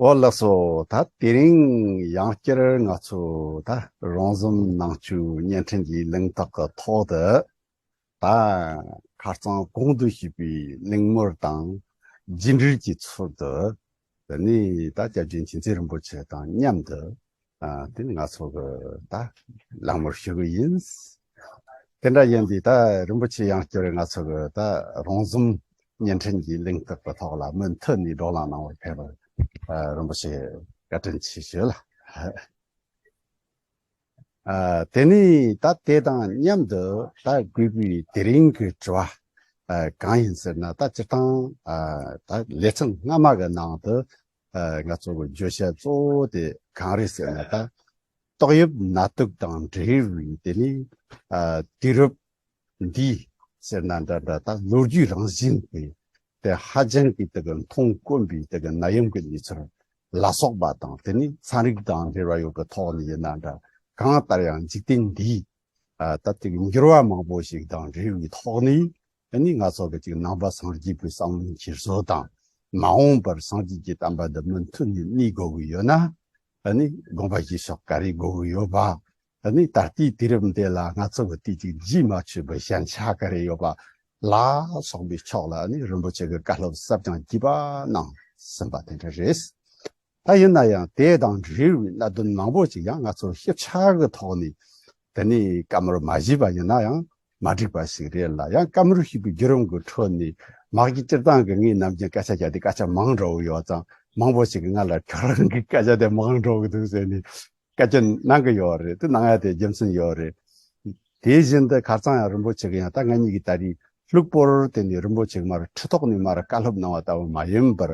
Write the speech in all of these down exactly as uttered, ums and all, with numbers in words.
ཨོ་ལགས་སོ། ད་དེ་རིང་ཡང་བསྐྱར་ང་ཚོ་ད་རོང་ཟོམ་ནང་ཆོས་བརྙན་འཕྲིན་གྱི་གླེང་སྟེགས་ཀྱི་ཐོག་ཏུ། ད་ཁ་རྩང་གོང་དུ་ཞུས་པའི་གླེང་མོལ་དང་རྒྱུད་འགྲེལ་གྱི་ཚུལ་དུ། དེ་ནས་ད་སྐྱབས་རྗེ་མཁྱེན་བརྩེ་རིན་པོ་ཆེ་དང་མཉམ་དུ། ཨ། དེ་ནི་ང་ཚོ་གི་ད་གླེང་མོལ་ཞུ་གི་ཡིན། དེ་འདྲ་ཡིན་དུས་ད་རིན་པོ་ཆེ་ཡང་བསྐྱར་ང་ཚོ་གི་ད་རོང་ཟོམ་བརྙན་འཕྲིན་གྱི་གླེང་སྟེགས་ཀྱི་ཐོག་ལ་མུ་མཐུད་ནས་བགྲོ་གླེང་གནང་བར་ཕེབས་པར། ཨ། རིན་པོ་ཆེ་བཀའ་དྲིན་ཆེ་ཞུ་ལ། ཨ། དེ་ནས་ད་དེ་དང་མཉམ་དུ་ད་གུས་པའི་དེ་རིང་གི་དྲི་བ། ཨ། གང་ཡིན་ཟེར་ན། ད་སྤྱིར་བཏང་། ཨ། ད་ལེ་ཚན་སྔ་མ་གི་ནང་དུ། ཨ། ང་ཚོ་གི་བརྗོད་བྱ་གཙོ་བོ་དེ་གང་རེད་ཟེར་ན། ད་ཏོག་དབྱིབས་ནད་དུག་དང་འབྲེལ་བའི་དེ་ནི། ཨ། དུས་རབས་འདིའི་ཟེར་ན་འདྲ་འདྲ། ད་ལོ་རྒྱུས་རང་བཞིན་གྱི་དེ་ཧ་ཅང་གི་དེ་གི་མཐོང་དཀོན་པའི་དེ་གི་ནད་ཡམས་ཀྱི་གནས་ཚུལ་ལ་སོགས་པ་དང་། དེ་ནི་ཚན་རིག་དང་འབྲེལ་བ་ཡོད་པའི་ཐོག་ནས་ཡིན་ན་འདྲ། གང་ལྟར་ཡང་འཇིག་རྟེན་འདིའི། ཨ། ད་དེ་གི་འགྱུར་བ་མང་པོ་ཞིག་དང་འབྲེལ་བའི་ཐོག་ནས། ཨ་ནི་ང་ཚོ་གི་ཅིག་ནང་པ་སངས་རྒྱས་པའི་བསམ་བློ་འཁྱེར་སོ་དང་། མ་འོངས་པར་སངས་རྒྱས་ཀྱི་བསྟན་པ་འདི་མུ་མཐུད་ནས་གནས་དགོས་ཀྱི་ཡོད་ན། ཨ་ནི་དགོངས་པ་བཞེས་ཕྱོགས་ག་རེ་དགོས་ཀྱི་ཡོད་པ། ཨ་ནི་ད་ལྟའི་དུས་རབས་འདི་ལ་ང་ཚོ་གི་དུས་ཀྱི་རྗེས་མ་ཆོད་པའི་ཞན་ཆ་ག་རེ་ཡོད་པ་ལ་སོགས་པའི་ཕྱོགས་ལ། ཨ་ནི་རིན་པོ་ཆེ་གི་བཀའ་སློབ་ཟབ་ཅིང་རྒྱས་པ་གནང་ཟིན་པ་དེ་འདྲ་རེད། ད་ཡིན་ན་ཡང་དེ་དང་འབྲེལ་བའི་གནད་དོན་མང་པོ་ཅིག་ཡང་ང་ཚོ་ཞིབ་ཆ་གི་ཐོག་ནས་དེ་ནས་བཀའ་མོལ་མ་ཞུས་པ་ཡིན་ན་ཡང་མ་འགྲིག་པ་ཞིག་རེད་ལ། ཡང་བཀའ་མོལ་ཞུས་པའི་བརྒྱུད་རིམ་གྱི་ཁྲོད་ནས། མ་གི་སྤྱིར་བཏང་གི་ངས་ནམ་རྒྱུན་སྐད་ཆ་བཤད་དུས་སྐད་ཆ་མང་འགྲོ་གི་ཡོད་ཙང་། མང་པོ་ཞིག་གིས་ང་ལ་ཁྱོད་རང་གི་སྐད་ཆ་དེ་མང་འགྲོ་གི་འདུག་ཟེར་ནས་བཀའ་བཀྱོན་གནང་གི་ཡོད་རེད། དེ་གནང་ཡ་དེ་རྒྱུ་མཚན་ཡོད་རེད། དེ་བཞིན་དུ་ཁ་རྩང་ཡང་རིན་པོ་ཆེ་གིས་ཡང་ད་ང་གཉིས་ཀྱིས་ད་རེས་ལྷུག་པོར་དེ་ནས་རིན་པོ་ཆེ་གིས་མར་ཁྲི་ཐོག་ནས་མར་བཀའ་སློབ་གནང་བ་ལྟ་བུ་མ་ཡིན་པར།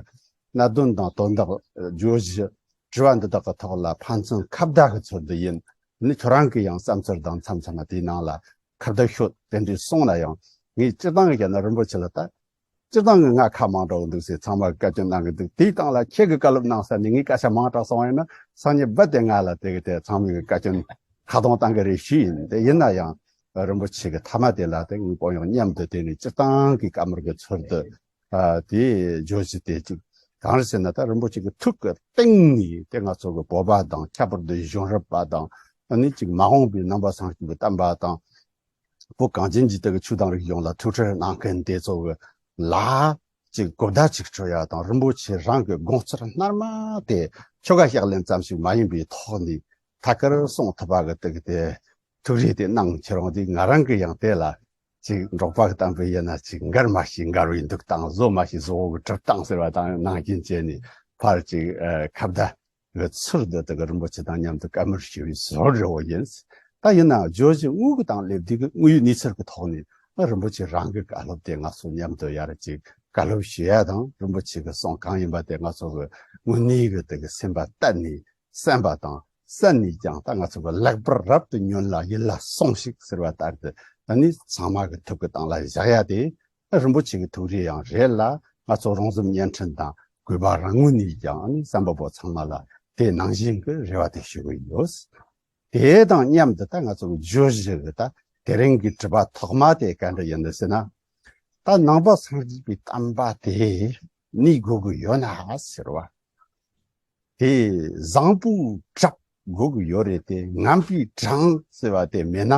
གནད་དོན་དང་དོན་དག་བརྗོད་གཞི་དྲི་བ་འདི་དག་གི་ཐོག་ལ་ཕན་ཚུན་ཁ་བརྡ་གི་ཚུལ་དུ་ཡིན། ནི་ཁྱོད་རང་གི་ཡང་བསམ་ཚུལ་དང་མཚམས་མཚམས་ལ་དེའི་ནང་ལ་ཁ་བརྡ་ཤོད། དེ་འདྲ་སོང་ན་ཡང་། ངས་སྤྱིར་བཏང་གི་བཤད་ན་རིན་པོ་ཆེ་ལ་ད་སྤྱིར་བཏང་གི་ང་ཁ་མང་དྲགས་འདུག་ཟེར་ཚང་མ་གིས་བཀའ་བཀྱོན་གནང་གི་འདུག་དེའི་སྟེང་ལ་ཁྱེད་ཀྱིས་བཀའ་སློབ་གནང་ས་ནས་ངས་སྐད་ཆ་མང་དྲགས་སོང་བ་ཡིན་ན། སང་ཉིན་རྦད་དེ་ང་ལ་དེ་གི་དེ་ཚང་མས་གི་བཀའ་བཀྱོན་ཁ་གདོང་བཏང་གི་རེད་ཞུས་ཡིན། དེ་ཡིན་ན་ཡང་རིན་པོ་ཆེ་གི་མཐའ་མ་དེ་ལ་དེ་ངས་དཔོན་གཡོག་མཉམ་དུ་དེ་ནས་སྤྱིར་བཏང་གི་བཀའ་མོལ་གྱི་ཚུལ་དུ། ཨ། དེ་བརྗོད་གཞི་དེ་གཅིག་གང་རེད་ཟེར་ན། ད་རིན་པོ་ཆེ་གི་ཐུགས་ཀྱི་གཏིང་ནས་དེ་ང་ཚོ་གི་བོད་པ་དང་། ཁྱད་པར་དུ་གཞོན་རབས་པ་དང་། ཨ་ནི་གཅིག་མ་འོངས་པའི་ནང་པ་སངས་རྒྱས་པའི་བསྟན་པ་དང་། བོད་གངས་ཅན་གྱི་དེ་གི་ཆོས་དང་རིག་གཞུང་ལ་ཐུགས་ཁུར་གནང་མཁན་དེ་ཚོ་གི་ལ་གཅིག་གོ་བརྡ་གཅིག་འཕྲོད་ཡ་དང་། རིན་པོ་ཆེ་རང་གི་དགོངས་ཚུལ་རྣལ་མ་དེ་ཁྱོ་ག་ཕྱག་ལེན་ཙམ་ཞིག་མ་ཡིན་པའི་ཐོག་ནས་ཐད་ཀར་གསུང་ཐུབ་པ་གི་དེ་གི་དེ་ཐུགས་རེ་དེ་གནང་། ཁྱེད་རང་དེ་ང་རང་གི་ཡང་དེ་ལ་ཅིག་འབྲོག་པ་གི་གཏམ་དཔེ་ཡིན་ན། ཅིག་མགར་མ་ཤེས་མགར་བའི་འདུག་སྟངས། བཟོ་མ་ཤེས་བཟོ་བོ་གི་གྲུབ་སྟངས་ཟེར་བ་དང་ནང་བཞིན་བྱས་ནས་ཕར་ཅིག་ཨ། ཁ་བརྡ་གི་ཚུལ་དུ་དེ་གི་རིན་པོ་ཆེ་དང་མཉམ་དུ་བཀའ་མོལ་ཞུ་བའི་བཟོ་འདྲ་བོ་ཡིན། ད་ཡིན་ན་བརྗོད་གཞི་དངོས་ཀྱི་སྟེང་སླེབས་དུས་ཀྱི་དངོས་ཡོད་གནས་ཚུལ་གྱི་ཐོག་ནས། ཨ། རིན་པོ་ཆེ་རང་གི་བཀའ་སློབ་དེ་ང་ཚོ་མཉམ་དུ་ཡར་ཅིག་བཀའ་སློབ་ཞུ་ཡ་དང་། རིན་པོ་ཆེ་གི་གསུང་གང་ཡིན་པ་དེ་ང་ཚོ་གི་དངོས་གནས་གི་དེ་གི་སེམས་པ་གཏད་ནས། གསན་པ་དང་གསན་ནས་ཀྱང་ད་ང་ཚོ་གི་ལེགས་པར་རབ་ཏུ་ཉོན་ལ་ཡིད་ལ་ཟུངས་ཤིག་ཟེར་བ་ལྟར་དུ། ཨ་ནི་ཚང་མ་གི་ཐུགས་ཀྱི་སྟེང་ལ་བཞག་ཡ་དེ་རིན་པོ་ཆེ་གི་ཐུགས་རེ་ཡང་རེད་ལ། ང་ཚོ་རོང་ཟོམ་བརྙན་འཕྲིན་དང་གུས་པ་རང་ངོས་ནས་ཀྱང་། ཨ་ནི་གསན་པ་པོ་ཚང་མ་ལ་དེ་ནང་བཞིན་གྱི་རེ་བ་དེ་ཞུ་གི་ཡོད། དེ་དང་མཉམ་དུ་ད་ང་ཚོ་གི་བརྗོད་གཞི་གི་ད་དེ་རིང་གི་དྲི་བ་ཐོག་མ་དེ་ག་འདྲ་ཡིན་ནི་ཟེར་ན། ད་ནང་པ་སངས་རྒྱས་པའི་བསྟན་པ་དེ་གནས་དགོས་ཀྱི་ཡོད་ན་ཟེར་བ། དེ་བཟང་པོའི་གྲབས་དགོས་ཀྱི་ཡོད་རེད་དེ། ངན་པའི་གྲངས་ཟེར་བ་དེ་མེད་ན་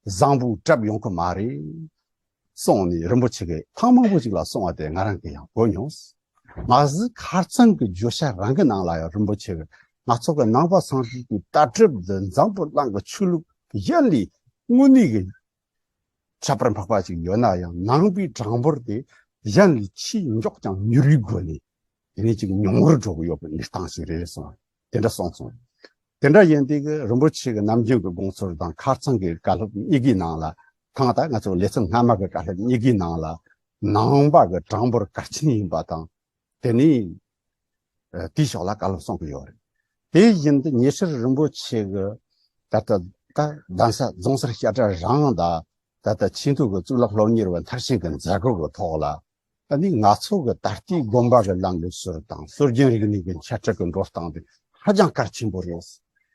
བཟང་པོའི་གྲབས་ཡོང་གི་མ་རེད་གསུངས་ནས་རིན་པོ་ཆེ་གིས་ཐེངས་མང་པོ་ཞིག་ལ་གསུངས་པ་དེ་ང་རང་གིས་ཡང་གོ་མྱོང་། མ་གཞི་ཁ་རྩང་གི་བརྗོད་བྱ་རང་གི་ནང་ལ་ཡང་རིན་པོ་ཆེ་གིས་ང་ཚོ་གི་ནང་པ་སངས་རྒྱས་ཀྱི་ལྟ་གྲུབ་འདི་འཛམ་བུ་གླིང་གི་ཆོས་ལུགས་གཞན་ལས་དངོས་གནས་ཀྱི་ཁྱད་པར་འཕགས་པ་ཅིག་ཡོད་ན་ཡང་། ནང་པའི་གྲངས་འབོར་དེ་གཞན་ལས་ཆེས་མགྱོགས་ཀྱང་མྱུར་བའི་སྒོ་ནས་དེ་ནས་ཅིག་ཉུང་ངུར་འགྲོ་གི་ཡོད་པའི་གནས་སྟངས་ཤིག་རེད་གསུངས། དེ་འདྲ་གསུངས་སོང་། དེ་འདྲ་ཡིན་དུས་ཀྱི་རིན་པོ་ཆེ་གི་ནམ་རྒྱུན་གྱི་དགོངས་ཚུལ་དང་ཁ་རྩང་གི་བཀའ་སློབ་གཉིས་ཀའི་ནང་ལ། ཐེངས་ད་ང་ཚོ་ལེ་ཚན་སྔ་མ་གི་བཀའ་སློབ་གཉིས་ཀའི་ནང་ལ་ནང་པ་གི་གྲངས་འབོར་གལ་ཆེན་ཡིན་པ་དང་། དེ་ནས་ཨ་དེའི་ཕྱོགས་ལ་བཀའ་སློབ་གསུང་གི་ཡོད་རེད། དེ་བཞིན་དུ་ཉེ་ཆར་རིན་པོ་ཆེ་གི་ད་ལྟ་ད་གདན་ས་རྫོང་སར་བཤད་གྲྭ་རང་དང་། ད་ལྟ་ཆེས་མཐོ་གི་གཙུག་ལག་སློབ་གཉེར་བ་མཐར་ཕྱིན་གྱི་མཛད་སྒོ་གི་ཐོག་ལ། ཨ་ནི་ང་ཚོ་གི་ད་ལྟའི་དགོན་པ་གི་ལམ་ལུགས་སྲོལ་དང་སྲོལ་རྒྱུན་རིག་གནས་ཀྱི་འཆད་ཁྲིད་ཀྱི་འགྲོ་སྟངས་དེ་ཧ་ཅང་གལ་ཆེན་པོ་རེད།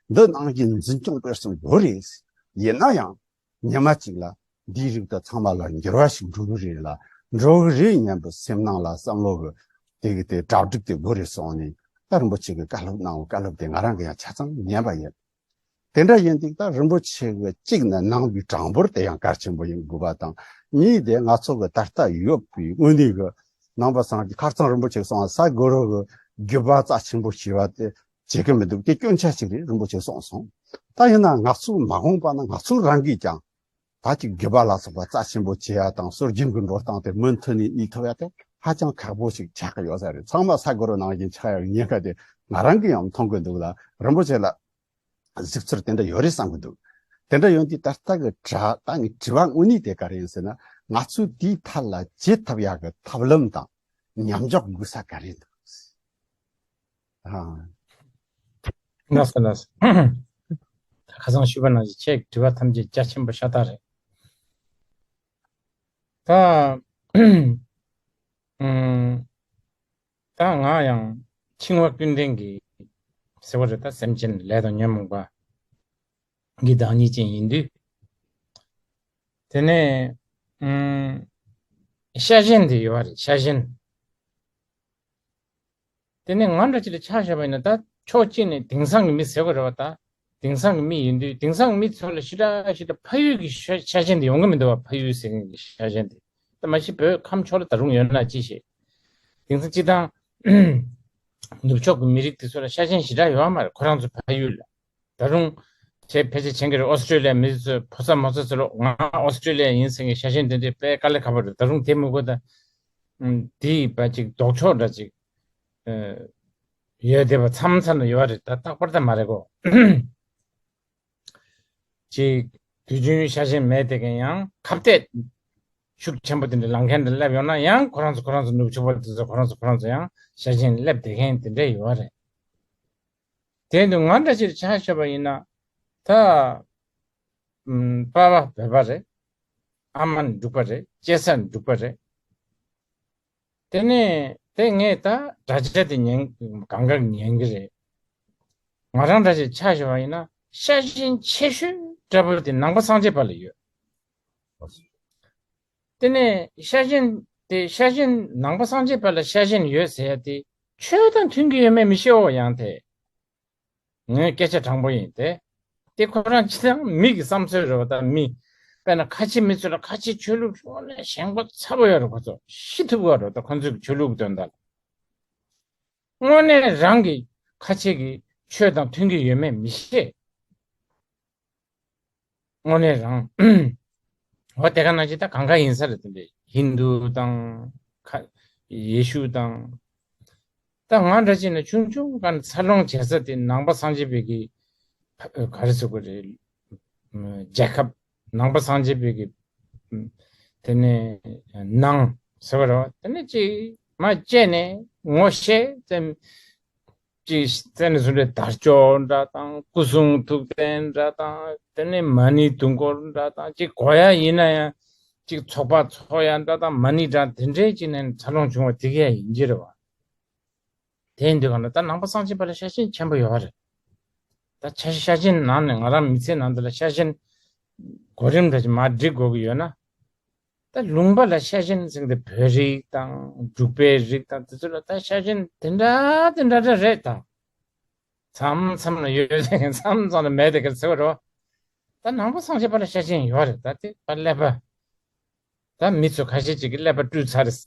འདི་ནང་བཞིན་འཛིན་སྐྱོང་སྤེལ་གསུམ་དགོས་རེད། ཡིན་ན་ཡང་ཉི་མ་གཅིག་ལ་འདིའི་རིགས་དེ་ཚང་མ་ལ་འགྱུར་བ་ཞིག་འགྲོ་གི་རེད་ལ། འགྲོ་གི་རེད་སྙམ་པའི་སེམས་ནང་ལ་བསམ་བློ་གི་དེ་གི་དེ་གྲ་སྒྲིག་དེ་དགོས་རེད་གསུངས་ནས། ད་རིན་པོ་ཆེ་གི་བཀའ་སློབ་གནང་བའི་བཀའ་སློབ་དེ་ང་རང་གི་ཡང་ཆ་ཚང་ཉན་པ་ཡིན། དེ་འདྲ་ཡིན་དུས་ད་རིན་པོ་ཆེ་གི་གཅིག་ནི་གནང་བའི་གྲངས་འབོར་དེ་ཡང་གལ་ཆེན་པོ་ཡིན་དགོས་པ་དང་། གཉིས་དེ་ང་ཚོ་གི་ད་ལྟ་ཡོད་པའི་དངོས་གནས་གི་ནང་པ་སངས་རྒྱས་ཁ་རྩང་རིན་པོ་ཆེ་གསུངས་པ་ས་གོ་རོ་གི་རྒྱུད་པ་རྩ་ཆེན་པོ་ཞེས་པ་དེ་བྱེད་ཀྱི་མི་འདུག་དེ་སྐྱོན་ཆ་ཞིག་རེད། རིན་པོ་ཆེ་གསུངས་སོང་། ད་ཡིན་ན་ང་ཚོ་མ་འོངས་པ་ན་ང་ཚོ་རང་གིས་ཀྱང་ད་ཅིག་རྒྱུད་པ་ལ་སོགས་པ་རྩ་ཆེན་པོ་བྱེད་ཡ་དང་སྲོལ་རྒྱུན་གྱི་འགྲོ་སྟངས་དེ་མུ་མཐུད་ནས་གནས་ཐུབ་ཡ་དེ་ཧ་ཅང་ཁག་པོ་ཞིག་ཆགས་ཀྱི་ཡོད་ས་རེད། ཚང་མ་ས་གོ་རོ་ནང་བཞིན་ཆགས་ཡ་གི་ཉེན་ཁ་དེ་ང་རང་གིས་ཡང་མཐོང་གི་འདུག་ལ། རིན་པོ་ཆེ་ལ་གཟིགས་ཚུལ་དེ་འདྲ་ཡོད་རེད་བསམ་གི་འདུག་དེ་འདྲ་ཡོང་དུས་ད་ལྟ་གི་དྲ་ད་ངའི་དྲི་བ་དངོས་གནས་དེ་ག་རེ་ཡིན་ཟེར་ན། ང་ཚོས་དེའི་ཐད་ལ་བྱེད་ཐུབ་ཡག་གི་ཐབས་ལམ་དང་མཉམ་འཇོག་དགོས་ས་ག་རེ་འདུག་ཨ། ལགས་སོ་ལགས་སོ། ད་ཁ་སང་ཞུས་པ་ནང་བཞིན་ཁྱེད་ཀྱི་དྲི་བ་ཐམས་ཅད་རྒྱ་ཆེན་པོ་ཤ་སྟག་རེད། ད་ཨུམ། ད་ང་ཡང་འཆིང་བ་ཀུན་ལྡན་གྱི་ཟེར་བ་རེད། ད་སེམས་ཅན་ལས་དང་ཉོན་མོངས་པ་གི་བདག་ཉིད་ཅན་ཡིན་དུས། དེ་ནས་ཨུམ། ཤ་ཞེན་དེ་ཡོད་རེད། ཤ་ཞེན། དེ་ནས་ང་འདྲ་ཅིག་ལ་ཆ་བཞག་པ་ཡིན་ན། ད་ཕྱོགས་གཅིག་ནས་དེང་སང་གི་མི་ཟེར་དགོས་རེད་བ། ད་དེང་སང་གི་མི་ཡིན་དུས་དེང་སང་གི་མི་ཚོ་ལ་ཞེ་དྲག་ཞེ་དྲག་ཕ་ཡུལ་གྱི་ཤ་ཤ་ཞེན་དེ་ཡོང་གི་མི་འདུག་བ། ཕ་ཡུལ་ཟེར་མཁན་གྱི་ཤ་ཞེན་དེ། ད་མ་གཞི་བོད་ཁམས་ཕྱོགས་ལ་ད་རུང་ཡོད་ན་ཅི་ཤེས། དེང་སང་སྤྱིར་བཏང་ནུབ་ཕྱོགས་ཀྱི་མི་རིགས་དེ་ཚོ་ལ་ཤ་ཞེན་ཞེ་དྲག་ཡོད་མ་རེད། ཁོ་རང་ཚོ་ཕ་ཡུལ་ལ། ད་རུང་ཁྱེད་ཕལ་ཆེར་མཁྱེན་གྱི་རེད། ཨོ་སི་ཀྲོ་ལི་ཡ་མི་ཚོས་ཕོ་གསར་མོ་གསར་ཚོ་ལ་ང་ཨོ་སི་ཀྲོ་ལི་ཡ་ཡིན་ཟེར་མཁན་ཤ་ཞེན་དེ་འདྲ་དཔེ་དཀའ་ལས་ཁག་པོ་རེད། ད་རུང་དེ་མི་དགོས། ད་ཨུམ། དེའི་བ་ཅིག་ལྡོག་ཕྱོགས་འདྲ་ཅིག་ཨ། ཡོད་བསྡད་པ་མཚམས་མཚམས་ལ་ཡོད་རེད། ད་རྟག་པར་ད་མ་རེད་གོ། ཅིག་དུས་རྒྱུན་ཤ་ཞེན་མེད་བསྡད་མཁན་ཡང་ཁ་གཏད་ཤུགས་ཆེན་པོ་དེ་འདྲ་ལངས་མཁན་དེ་སླེབས་ཡོང་ན་ཡང་ཁོ་རང་ཚོ་ཁོ་རང་ཚོ་ནུབ་ཕྱོགས་པ་དེ་ཚོ་ཁོ་རང་ཚོ་ཁོ་རང་ཚོ་ཡང་ཤ་ཞེན་སླེབས་བསྡད་མཁན་དེ་འདྲ་ཡོད་རེད། དེ་འདུག་ང་འདྲ་ཅིག་ཆ་བཞག་པ་ཡིན་ན། ད་ཨུམ། པ་ཕ་བོད་པ་རེད། ཨ་མ་འབྲུག་པ་རེད། སྐྱེས་ས་འབྲུག་པ་རེད། དེ་ནས་དེ་ངས་ད་དྲ་རྒྱ་དེ་ཉན་གང་ག་ཉན་གི་རེད། ང་རང་འདྲ་ཅིག་ཆ་བཞག་པ་ཡིན་ན་ཤ་ཞེན་ཆེ་ཤོས་འདྲ་པོ་དེ་ནང་པ་སངས་རྒྱས་པ་ལ་ཡོད། དེ་ནས་ཤ་ཞེན་དེ་ཤ་ཞེན་ནང་པ་སངས་རྒྱས་པ་ལ་ཤ་ཞེན་ཡོད་ཟེར་ཡ་དེ་ཆོས་དང་མཐུན་གྱི་ཡོད་མེད་མི་ཤེས་འོ། ཡང་དེ་ངའི་སྐད་ཆ་དྲང་པོ་ཡིན་ཏེ། དེ་ཁོ་རང་སྤྱིར་བཏང་མི་གི་བསམ་ཚུལ་རེད་བ། ད་མི་དཔེར་ན་ཁ་ཆེ་མི་ཚོ་ལ་ཁ་ཆེ་ཆོས་ལུགས་དངོས་གནས་ཞེན་ཁོག་ཚ་པོ་ཡོད་རེད། ཁོ་ཚོ་ཤི་ཐུབ་ཀྱི་རེད། ད་ཁོ་ཚོའི་ཆོས་ལུགས་དོན་དག་ལ་དངོས་གནས་རང་གི་ཁ་ཆེ་གི་ཆོས་དང་མཐུན་གྱི་ཡོད་མེད་མི་ཤེས། དངོས་གནས་རང་། འོ་དེ་ག་ནང་བཞིན་ད་གང་ག་ཡིན་ས་རེད། དེ་འདྲའི་ཧིན་དུ་དང་ཁ་ཡེ་ཤུ་དང་། ད་ང་འདྲ་བྱས་ན་ཆུང་ཆུང་ག་ནས་འཚར་ལོངས་བྱེད་ས་དེ་ནང་པ་སངས་རྒྱས་པའི་གི་ག་རེ་ཟེར་དགོས་རེད། རྒྱལ་ཁབ་ནང་པ་སངས་རྒྱས་པའི་གི་དེ་ནས་ནང་ཟེར་བ་རེད་བ། དེ་ནས་ཅིག་མ་བཅད་ནས་ངོ་ཤེས་ཙམ། ཅིག་བཙན་ནས་བཟུང་སྟེ་དར་ལྕོག་འདྲ་དང་སྐུ་གསུང་ཐུགས་རྟེན་འདྲ་དང་དེ་ནས་མ་ཎི་དུང་འཁོར་འདྲ་དང་ཅིག་གོ་ཡ་ཡིན་ན་ཡང་ཅིག་ཚོགས་པ་ཚོགས་ཡ་འདྲ་དང་མ་ཎི་འདྲ་དེ་འདྲའི་ཅིག་ནས་འཚར་ལོངས་བྱུང་བ་དེ་ག་ཡིན་གྱི་རེད་བ། དེ་ཡིན་དུས་གང་ལྟར་ད་ནང་པ་སངས་རྒྱས་པ་ལ་ཤ་ཞེན་ཆེན་པོ་ཡོད་རེད། ད་ཆ་ཤ་ཞེན་ནང་ནས་ང་རང་མི་ཚེ་ནང་དུ་ལ་ཤ་ཞེན་གོ་རིམ་འདྲ་ཅིག་མར་སྒྲིག་དགོས་ཀྱི་ཡོད་ན། ད་ལུང་པ་ལ་ཤ་ཞེན་ཟེར་གི་འདི་བོད་རིགས་དང་འབྲུག་པའི་རིགས་དང་དེ་ཚོ་ལ་ད་ཤ་ཞེན་དེ་འདྲ་དེ་འདྲ་འདྲ་རེད་ད། མཚམས་མཚམས་ལ་ཡོད་ཟེར་མཁན་མཚམས་མཚམས་ལ་མེད་དེ་ག་ཟེར་བ་རེད། ད་ནང་པ་སངས་རྒྱས་པ་ལ་ཤ་ཞེན་ཡོད་རེད། ད་དེ་ད་ཀླད་པ། ད་མི་ཚོ་ཁ་ཤས་ཅིག་གིས་ཀླད་པ་བཀྲུས་ཚར་རེད།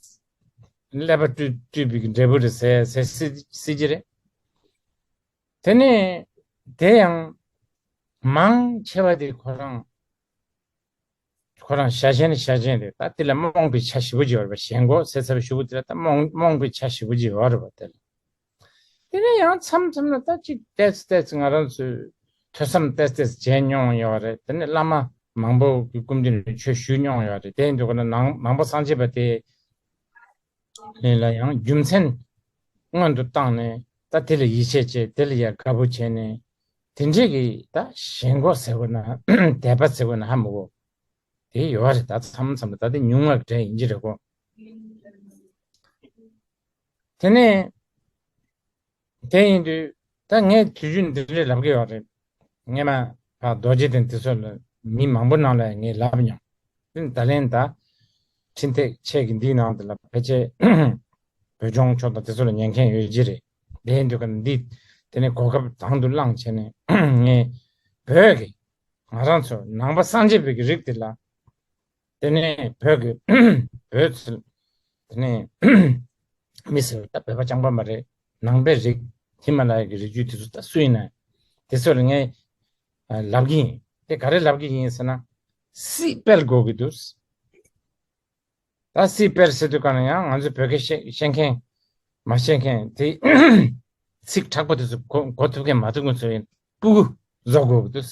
ཀླད་པ་བཀྲུས་བཀྲུས་པའི་འབྲས་བུ་རེད་ཟེར་ཟེར་སྲིད་སྲིད་ཀྱི་རེད། དེ་ནས་དེ་ཡང་མང་ཆེ་བ་དེ་ཁོ་རང་ཁོ་རང་ཤ་ཞེན་ནི་ཤ་ཞེན་རེད། ད་དེ་ལ་རྨོངས་པའི་ཆ་ཞེ་པོ་ཅིག་ཡོད་རེད་པ། ཞེན་ཁོག་ཟེར་ཚར་བའི་གཞུག་གུ་དེ་ལ་ད་རྨོངས་རྨོངས་པའི་ཆ་ཞེ་པོ་ཅིག་ཡོད་རེད་པ། དེ་ལ་དེ་ནས་ཡང་མཚམས་མཚམས་ལ་ད་ཅིག་ཏོག་ཙམ་ཏོག་ཙམ་ང་རང་ཚོས་ཐོས་བསམ་ཏོག་ཙམ་བྱས་མྱོང་ཡོད་རེད། དེ་ནས་བླ་མ་མང་པོ་གི་སྐུ་མདུན་ལ་ཆོས་ཞུས་མྱོང་ཡོད་རེད། དེ་ཡིན་དུས་ཁོ་ན་ནང་ནང་པ་སངས་རྒྱས་པ་དེ་ལ་ཡང་རྒྱུ་མཚན་སྔོན་དུ་བཏང་ནས་ད་དེ་ལ་ཡིད་ཆེས་བྱས། དེ་ལ་ཡ་དགའ་པོ་བྱས་ནས་དེ་འདྲས་ཀྱི་ད་ཞེན་ཁོག་ཟེར་དགོས་ན་དད་པ་ཟེར་དགོས་ན་ཧ་མི་གོ། དེ་ཡོད་རེད། ད་མཚམས་མཚམས་ལ་ད་དེ་ཉུང་ངུ་གྲས་ཡིན་གྱི་རེད་གོ། དེ་ནས་དེ་ཡིན་དུས་ད་ངས་དུས་རྒྱུན་འདི་འདྲས་ལབ་ཀྱི་ཡོད་རེད། སྔས་མ་ཕ་རྡོ་རྗེ་གདན་དེ་ཚོ་ལ་མི་མང་པོ་ནང་ལ་ངས་ལབ་མྱོང་། དེ་ནས་ད་ལན་ད་འཕྲིན་སྟེགས་ཆེ་གི་འདིའི་ནང་དུ་ལ་ཕལ་ཆེར་བོད་ལྗོངས་ཕྱོགས་དང་དེ་ཚོ་ལ་ཉན་མཁན་ཡོད་ཀྱི་རེད། བསྡད་འདུག་ག་འདི། དེ་ནས་གོ་སྐབས་དང་དུ་བླངས་བྱས་ནས་ངས་བོད་ཀྱི་ང་རང་ཚོ་ནང་པ་སངས་རྒྱས་པའི་གི་རིགས་དེ་ལ། དེ་ནས་བོད་ཀྱི་བོད་ཚུལ། དེ་ནས་མི་ཟེར་བ་ད་བོད་པ་རྐྱང་པ་མ་རེད། ནང་པའི་རིགས། ཧི་མ་ལ་ཡ་གི་རི་རྒྱུད་དེ་ཚོ་ད་སུ་ཡིན་ན། དེ་ཚོ་ལ་ངས་ཨ་ལབ་གི་ཡིན། དེ་ག་རེ་ལབ་གི་ཡིན་ཟེར་ན། སྲིད་སྤེལ་དགོས་ཀྱི་འདུག་ད་སྲིད་སྤེལ་ཟེར་དུས་གང་ན་ཡང་ང་ཚོ་བོད་སྐད་ཤེས་ཤེས་མཁན་མ་ཤེས་མཁན་དེ་ཚིག་དྲག་པོ་དེ་ཚོ་གོ་གོ་ཐུབ་མཁན་མ་ཐུབ་མཁན་ཚོ་ཡིན་སྤུ་གུ་བཟོ་དགོས་ཀྱི་འདུག་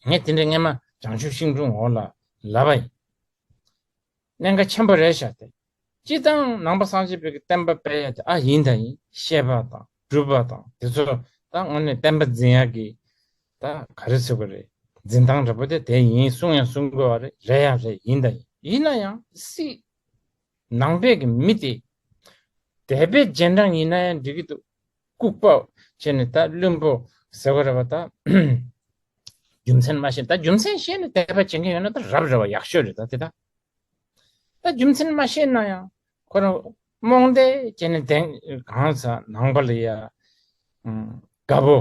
ངས་དེ་འདྲའི་སྔས་མ་བྱང་ཆུབ་ཤིང་དྲུང་འོག་ལ་ལབ་པ་ཡིན། གནད་འགག་ཆེན་པོ་རེད་ཤག་སྟེ། སྤྱིར་བཏང་ནང་པ་སངས་རྒྱས་པའི་བསྟན་པ་སྤེལ་ཡ་དེ་ཨ་ཡིན་ད་ཡིན། བཤད་པ་དང་སྒྲུབ་པ་དང་དེ་ཚོ་ད་དངོས་གནས་བསྟན་པ་འཛིན་ཡ་གི་ད་ག་རེ་ཟེར་དགོས་རེད། འཛིན་སྟངས་འདྲ་པོ་དེ་དེ་ཡིན། གསུང་ཡང་གསུང་དགོས་པ་རེད། རེད་ཡང་རེད། ཡིན་ད་ཡིན། ཡིན་ན་ཡང་སྲིད་ནང་པའི་གི་མི་དེ་དད་པའི་རྗེས་འབྲང་ཡིན་ན་ཡང་འགྲིག་གི་འདུག་ལྐུགས་པ་བྱས་ནས་ད་བླུན་པོ་ཟེར་དགོས་རེད་པ་ད། རྒྱུ་མཚན་མ་ཤེས། ད་རྒྱུ་མཚན་ཤེས་ནས་དད་པ་བྱེད་མཁན་ཡོད་ན་ད་རབ་རེད་པ། ཡག་ཤོས་རེད། ད་དེ་ད། ད་རྒྱུ་མཚན་མ་ཤེས་ན་ཡང་ཁོ་རང་རྨོངས་དད་བྱས་ནས་བསྡད། གང་ཟག་ནང་པ་ལ་ཡ་དགའ་པོ།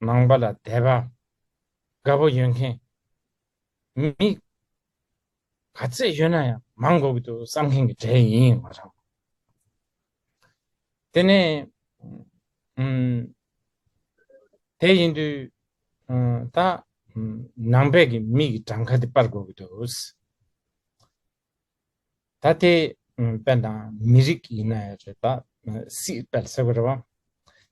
ནང་པ་ལ་དད་པ་དགའ་པོ་ཡོད་མཁན་མི་ག་ཚད་ཡོད་ན་ཡང་མང་དགོས་ཀྱི་འདུག་བསམ་མཁན་གྱི་གྲས་ཡིན་ང་རང་། དེ་ནས་ཨུམ། དེ་ཡིན་དུས་ཨུམ། ད་ཨུམ། ནང་པའི་གི་མི་གི་གྲངས་ཀ་དེ་སྤར་དགོས་ཀྱི་འདུག་ད་དེ་ཨུམ། དཔེར་ན་མི་རིགས་ཡིན་ན་ཡང་རེད། ད་སྲིད་སྤེལ་ཟེར་དགོས་རེད་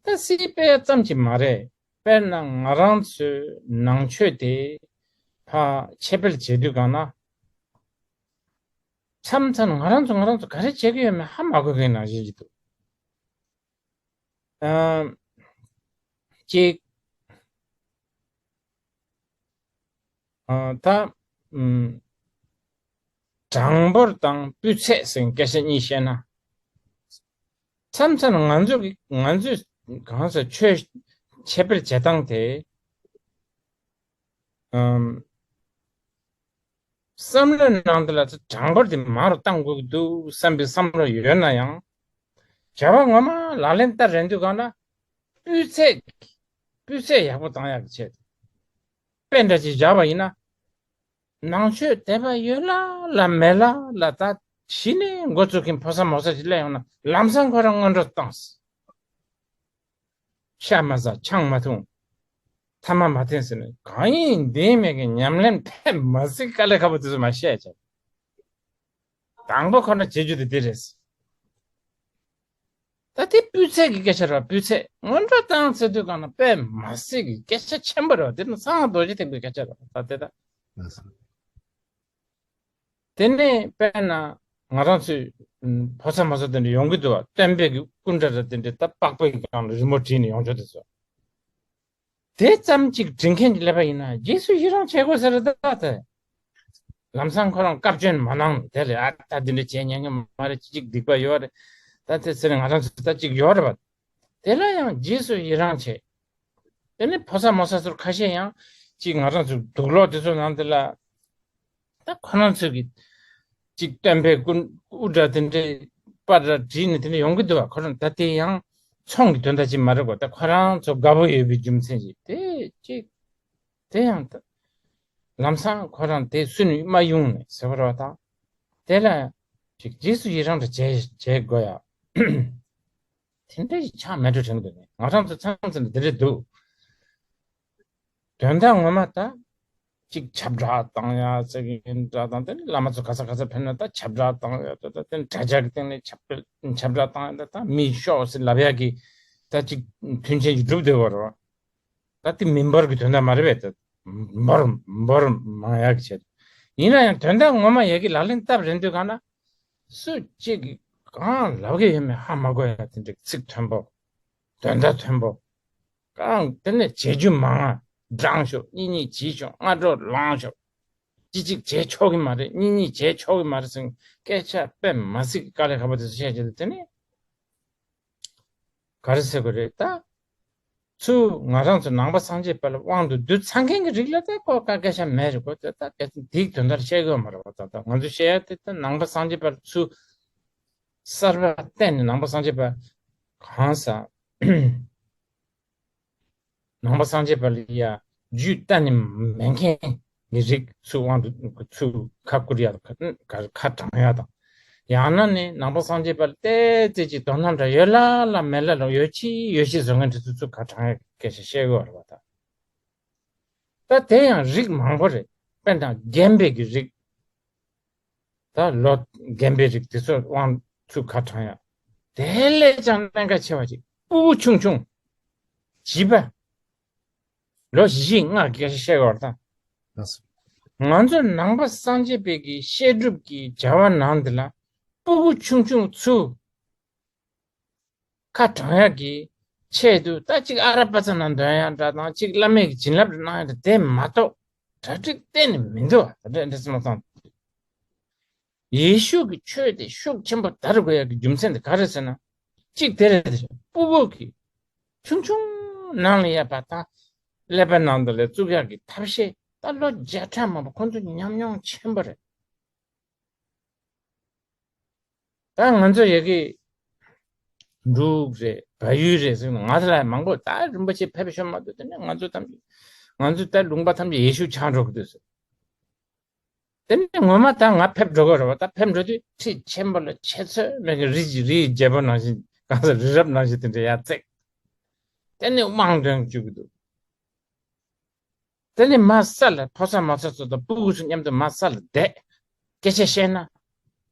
པ། ད་སྲིད་སྤེལ་ཙམ་གྱིས་མ་རེད། དཔེར་ན་ང་རང་ཚོའི་ནང་ཆོས་དེ་ཕར་ཕྱེ་སྤེལ་བྱེད་དུས་གང་ན། མཚམས་མཚམས་ང་རང་ཚོ་ང་རང་ཚོ་ག་རེ་བྱེད་ཀྱི་ཡོད་མེད་ཧ་མ་གོ་མཁན་ནང་བཞིན་གྱི་འདུག་ཨ། གཅིག་ཨ། ད་ཨུམ། གྲངས་འབོར་དང་སྤུས་ཚད་ཟེར་སྐད་ཆ་གཉིས་བཤད་ན། མཚམས་མཚམས་ང་ཚོ་གི་ང་ཚོས་གང་ཟག་ཆོས་ཁྱད་པར་བྱེད་སྟངས་དེ། ཨམ། བསམ་བློའི་ནང་དུ་ལ་གྲངས་འབོར་དེ་མང་རུ་གཏང་དགོས་ཀྱི་འདུག་བསམ་པའི་བསམ་བློ་ཡོད་ན་ཡང་། བྱ་བ་ངོ་མ་ལག་ལེན་བསྟར་རན་དུས་གང་ལ། སྤུས་ཚད། སྤུས་ཚད་ཡག་པོ་བཏང་ཡག་གི་ཆེད་དུ། དཔེ་འདྲ་ཅིག་བཞག་པ་ཡིན་ན། ནང་ཆོས་དད་པ་ཡོད་ལ་ལ་མེད་ལ་ལ་ད་གཞི་ནས་འགོ་བཙུགས་མཁན་ཕོ་གསར་མོ་གསར་ཅིག་སླེབས་ཡོང་ན་ལམ་སང་ཁོ་རང་སྔོན་འགྲོ་བཏང་། ཤ་མ་ཟ། ཆང་མ་འཐུང་། ཐ་མག་མ་འཐེན་ཟེར་ནས་གང་ཡིན་འདི་མེད་ཀྱི་ཉམས་ལེན་དཔེ་མ་སྲིད་དཀའ་ལས་ཁག་པོ་དེ་ཚོ་མ་བཤད་བྱས། དང་པོ་ཁོ་ན་བྱེད་རྒྱུ་དེ་འདི་རེད། ད་དེ་སྤུས་ཚད་ཀྱི་སྐད་ཆ་རེད་པ། སྤུས་ཚད་སྔོན་འགྲོ་བཏང་ཚེ་དུས་གང་ན་དཔེ་མ་སྲིད་ཀྱི་སྐད་ཆ་ཆེན་པོ་རེད་པ། དེ་ནི་གསང་སྔགས་རྡོ་རྗེ་ཐེག་པའི་སྐད་ཆ་རེད་པ། ད་དེ་ད། དེ་ནས་དཔེར་ན་ང་རང་ཚོའི་ཕོ་གསར་མོ་གསར་དེ་འདྲ་ཡོང་གི་འདུག་པ། སྟོན་པའི་གི་སྐུ་འདྲ་ར་དེ་འདྲ་ད་པགས་པའི་སྒང་ལ་རི་མོ་བྲིས་ནས་ཡོང་ཆོག་དེ་ཚོ། དེ་ཙམ་གཅིག་འབྲི་མཁན་གྱི་སླེབས་པ་ཡིན་ན་རྗེས་སུ་ཡི་རང་བྱེད་དགོས་ཟེར་རེད་ད་དེ། ལམ་སང་ཁོ་རང་བཀའ་བཀྱོན་མ་གནང་དེ་རེད། ཨ་ད་འདི་འདྲ་བྱེད་ཉན་གི་མ་རེད། ཅི་གཅིག་སྡིག་པ་ཡོད་རེད། ད་དེ་ཟེར་ང་རང་ཚོ་ད་གཅིག་ཡོད་རེད་པ། དེ་ལ་ཡང་རྗེས་སུ་ཡི་རང་བྱེད། དེ་ནས་ཕོ་གསར་མོ་གསར་ཚོར་ཁ་ཤས་ཡང་ཅིག་ང་རང་ཚོ་དུག་ལོག་དེ་ཚོ་ནང་དེ་ལ། ད་ཁོ་རང་ཚོས་ཀྱི་ཅིག་སྟོན་པའི་སྐུ་དབུ་འདྲ་དེ་འདྲའི་པར་འདྲ་བྲིས་ནས་དེ་འདྲ་ཡོང་གི་འདུག་པ། ཁོ་རང་ད་དེ་ཡང་ཚོང་གི་དོན་དག་ཅིག་མ་རེད་གོ། ད་ཁོ་རང་ཚོ་དགའ་པོ་ཡོད་པའི་རྒྱུ་མཚན་ཞིག་དེ་ཅིག་དེ་ཡང་ད་ལམ་སང་ཁོ་རང་དེ་སུན་མ་ཡོང་ནས་ཟེར་བ་རེད་པ། ད་དེ་ལ་ཅིག་རྗེས་སུ་ཡི་རང་འདྲ་བྱེད་བྱེད་དགོས་ཡ། དེ་འདྲ་ཞིག་ཆགས་མེད་འགྲོ་དྲན་གི་འདུག་ང་རང་ཚོ་ཚང་ཚང་དེ་འདྲ་འདུག་དོན་དག་ངོ་མ་ད། གཅིག་ཁྱབ་བསྒྲགས་བཏང་ཡ་ཟེར་གི་ཡིན་འདྲ་དང་། དེ་ནས་བླ་མ་ཚོ་ག་ས་ག་ས་ཕེབས་ན་ད་ཁྱབ་བསྒྲགས་བཏང་ཡ། ད་ད་དེ་ནས་དྲ་རྒྱ་གི་སྟེང་ནས་ཁྱབ་ཁྱབ་བསྒྲགས་བཏང་ཡ། ད་ད་མི་ཤོག་ཟེར་ལབ་ཡ་གི་ད་གཅིག་མཐུན་རྐྱེན་ཅིག་གྲུབ་བསྡད་པ་རེད་པ། ད་དེ་མི་འབོར་གི་དོན་དག་མ་རེད་པས། ད་འབོར་འབོར་མང་ཡ་གི་ཆེད་དུ། ཡིན་ན་ཡང་དོན་དག་ངོ་མ་ཡ་གི་ལག་ལེན་བསྟར་རན་དུས་གང་ན། སུ་གཅིག་གིས་གང་ལབ་གི་ཡོད་མེད་ཧ་མ་གོ་ཡ། དེ་འདྲའི་ཚིག་མཐོན་པོ། དོན་དག་མཐོན་པོ། གང་དེ་ནས་བྱེད་རྒྱུ་མང་ང་། བགྲངས་ཤོག་གཉིས་གཉིས་བྱིས་ཤོག་སྔ་དྲོ་ལངས་ཤོག་གཅིག་གཅིག་བྱེད་ཆོག་གི་མ་རེད། གཉིས་གཉིས་བྱེད་ཆོག་གི་མ་རེད་ཟེར་སྐད་ཆ་དཔེ་མ་སྲིད་ཀྱི་དཀའ་ལས་ཁག་པོ་དེ་ཚོ་བཤད་རྒྱུ་དེ། དེ་ནས་ག་རེ་ཟེར་དགོས་རེད་ད། ཚུར་ང་རང་ཚོ་ནང་པ་སངས་རྒྱས་པ་ལ་དབང་དུ་བསྡུ་ཚར་མཁན་གྱི་རིགས་ལ་ད་ཁོ་ཀ་སྐད་ཆ་མེད་རེད་གོ། ད་ད་སྐད་ཆ་འདིའི་དོན་དག་བཤད་དགོས་མ་རེད་པ། ད་ད་ང་ཚོས་བཤད་ཡ་དེ་ད་ནང་པ་སངས་རྒྱས་པ་ཚུར་གསར་པ་བསྟན་ནས་ནང་པ་སངས་རྒྱས་པ་ གང་ཟག་ནང་པ་སངས་རྒྱས་པ་ལ་ཡ་རྒྱུད་གཏན་ནས་མེད་མཁན་གྱི་རིགས་ཚུར་དབང་དུ་ཚུར་ཁ་བསྐུར་ཡ་ཁ་ཁ་དྲང་ཡ་དང་། ཡང་ན་ནི་ནང་པ་སངས་རྒྱས་པ་ལ་ཏོག་ཙམ་ཅིག་དོ་སྣང་འདྲ་ཡོད་ལ་ལ་མེད་ལ་ལ་ཡོད་ཅི་ཡོད་ཅི་བཟོ་མཁན་དེ་ཚོ་ཚུར་ཁ་དྲང་ཡ་སྐད་ཆ་བཤད་དགོས་རེད་བ་ད། ད་དེ་ཡང་རིགས་མང་པོ་རེད། དཔེར་ན་རྒན་པའི་གི་རིགས། ད་ལོ་རྒན་པའི་རིགས་དེ་ཚོ་དབང་ཚུར་ཁ་དྲང་ཡ། དེ་ལས་ཀྱང་གནད་འགག་ཆེ་བ་ཅིག་སྤུ་གུ་ཆུང་ཆུང་། བྱིས་པ། ལོ་བཞི་ལྔ་གི་སྐད་ཆ་བཤད་ཡོད་རེད་ད། ལགས་སོ། ང་ཚོ་ནང་པ་སངས་རྒྱས་པའི་གི་བཤད་སྒྲུབ་ཀྱི་བྱ་བ་ནང་འདི་ལ་སྤུ་གུ་ཆུང་ཆུང་ཚུར་ཁ་དྲང་ཡག་གི་ཆེད་དུ་ད་གཅིག་ཨ་ར་པ་ཚ་ན་འདོན་ཡག་འདྲ་དང་གཅིག་བླ་མའི་གི་བྱིན་རླབས་རེ་གནང་ཡག་དེ་མ་གཏོགས་གྲ་སྒྲིག་གཏན་ནས་མི་འདུག་ད་འདྲ་འདྲ་སེམས་ལ་བཏང་། ཡེ་ཤུ་གི་ཆོས་དེ་ཤུགས་ཆེན་པོ་དར་དགོས་ཡག་གི་རྒྱུ་མཚན་དེ་ག་རེ་ཟེར་ན། གཅིག་དེ་རེད་དེ་སྤུ་གུ་གི་ཆུང་ཆུང་ནང་ལ་ཡ་པ་དང་ཀླད་པ་ནང་དུ་ལ་བཙུགས་ཡག་གི་ཐབས་ཤེས་ད་ལོ་བརྒྱ་ཕྲག་མང་པོ་ཁོང་ཚོ་ཉམས་མྱོང་ཆེན་པོ་རེད། ད་ང་ཚོ་ཡ་གི་འབྲུག་རེད་བལ་ཡུལ་རེད་ཟེར་ན་ང་ཚོ་ལ་མང་པོ་ད་རིན་པོ་ཆེ་ཕེབས་ཤོག་མ་གཏོགས་དེ་ནས་ང་ཚོ་ཐམས་ཅད་ང་ཚོ་ད་ལུང་པ་ཐམས་ཅད་ཡེ་ཤུ་ཆགས་འགྲོ་གི་འདུག་ཟེར། དེ་ནས་ངོ་མ་ད་ང་ཕེབས་འགྲོ་གི་རེད་བ། ད་ཕེབས་འགྲོ་དུས་ཁྲིད་ཆེན་པོ་ལ་ཆེ་ཚོད་མེད་གི་རི་རི་རྒྱལ་པོ་ནང་བཞིན་གང་ཟག་རི་རབ་ནང་བཞིན་དེ་འདྲ་ཡར་བརྩེགས། དེ་ནས་དབང་འདོན་བཅུག་གི་འདུག་དེ་ནས་མར་ས་ལ་ཕོ་གསར་མོ་གསར་ཚོ་དང་སྤུ་གུ་ཚོ་མཉམ་དུ་མར་ས་ལ་བསྡད། སྐད་ཆ་བཤད་ན།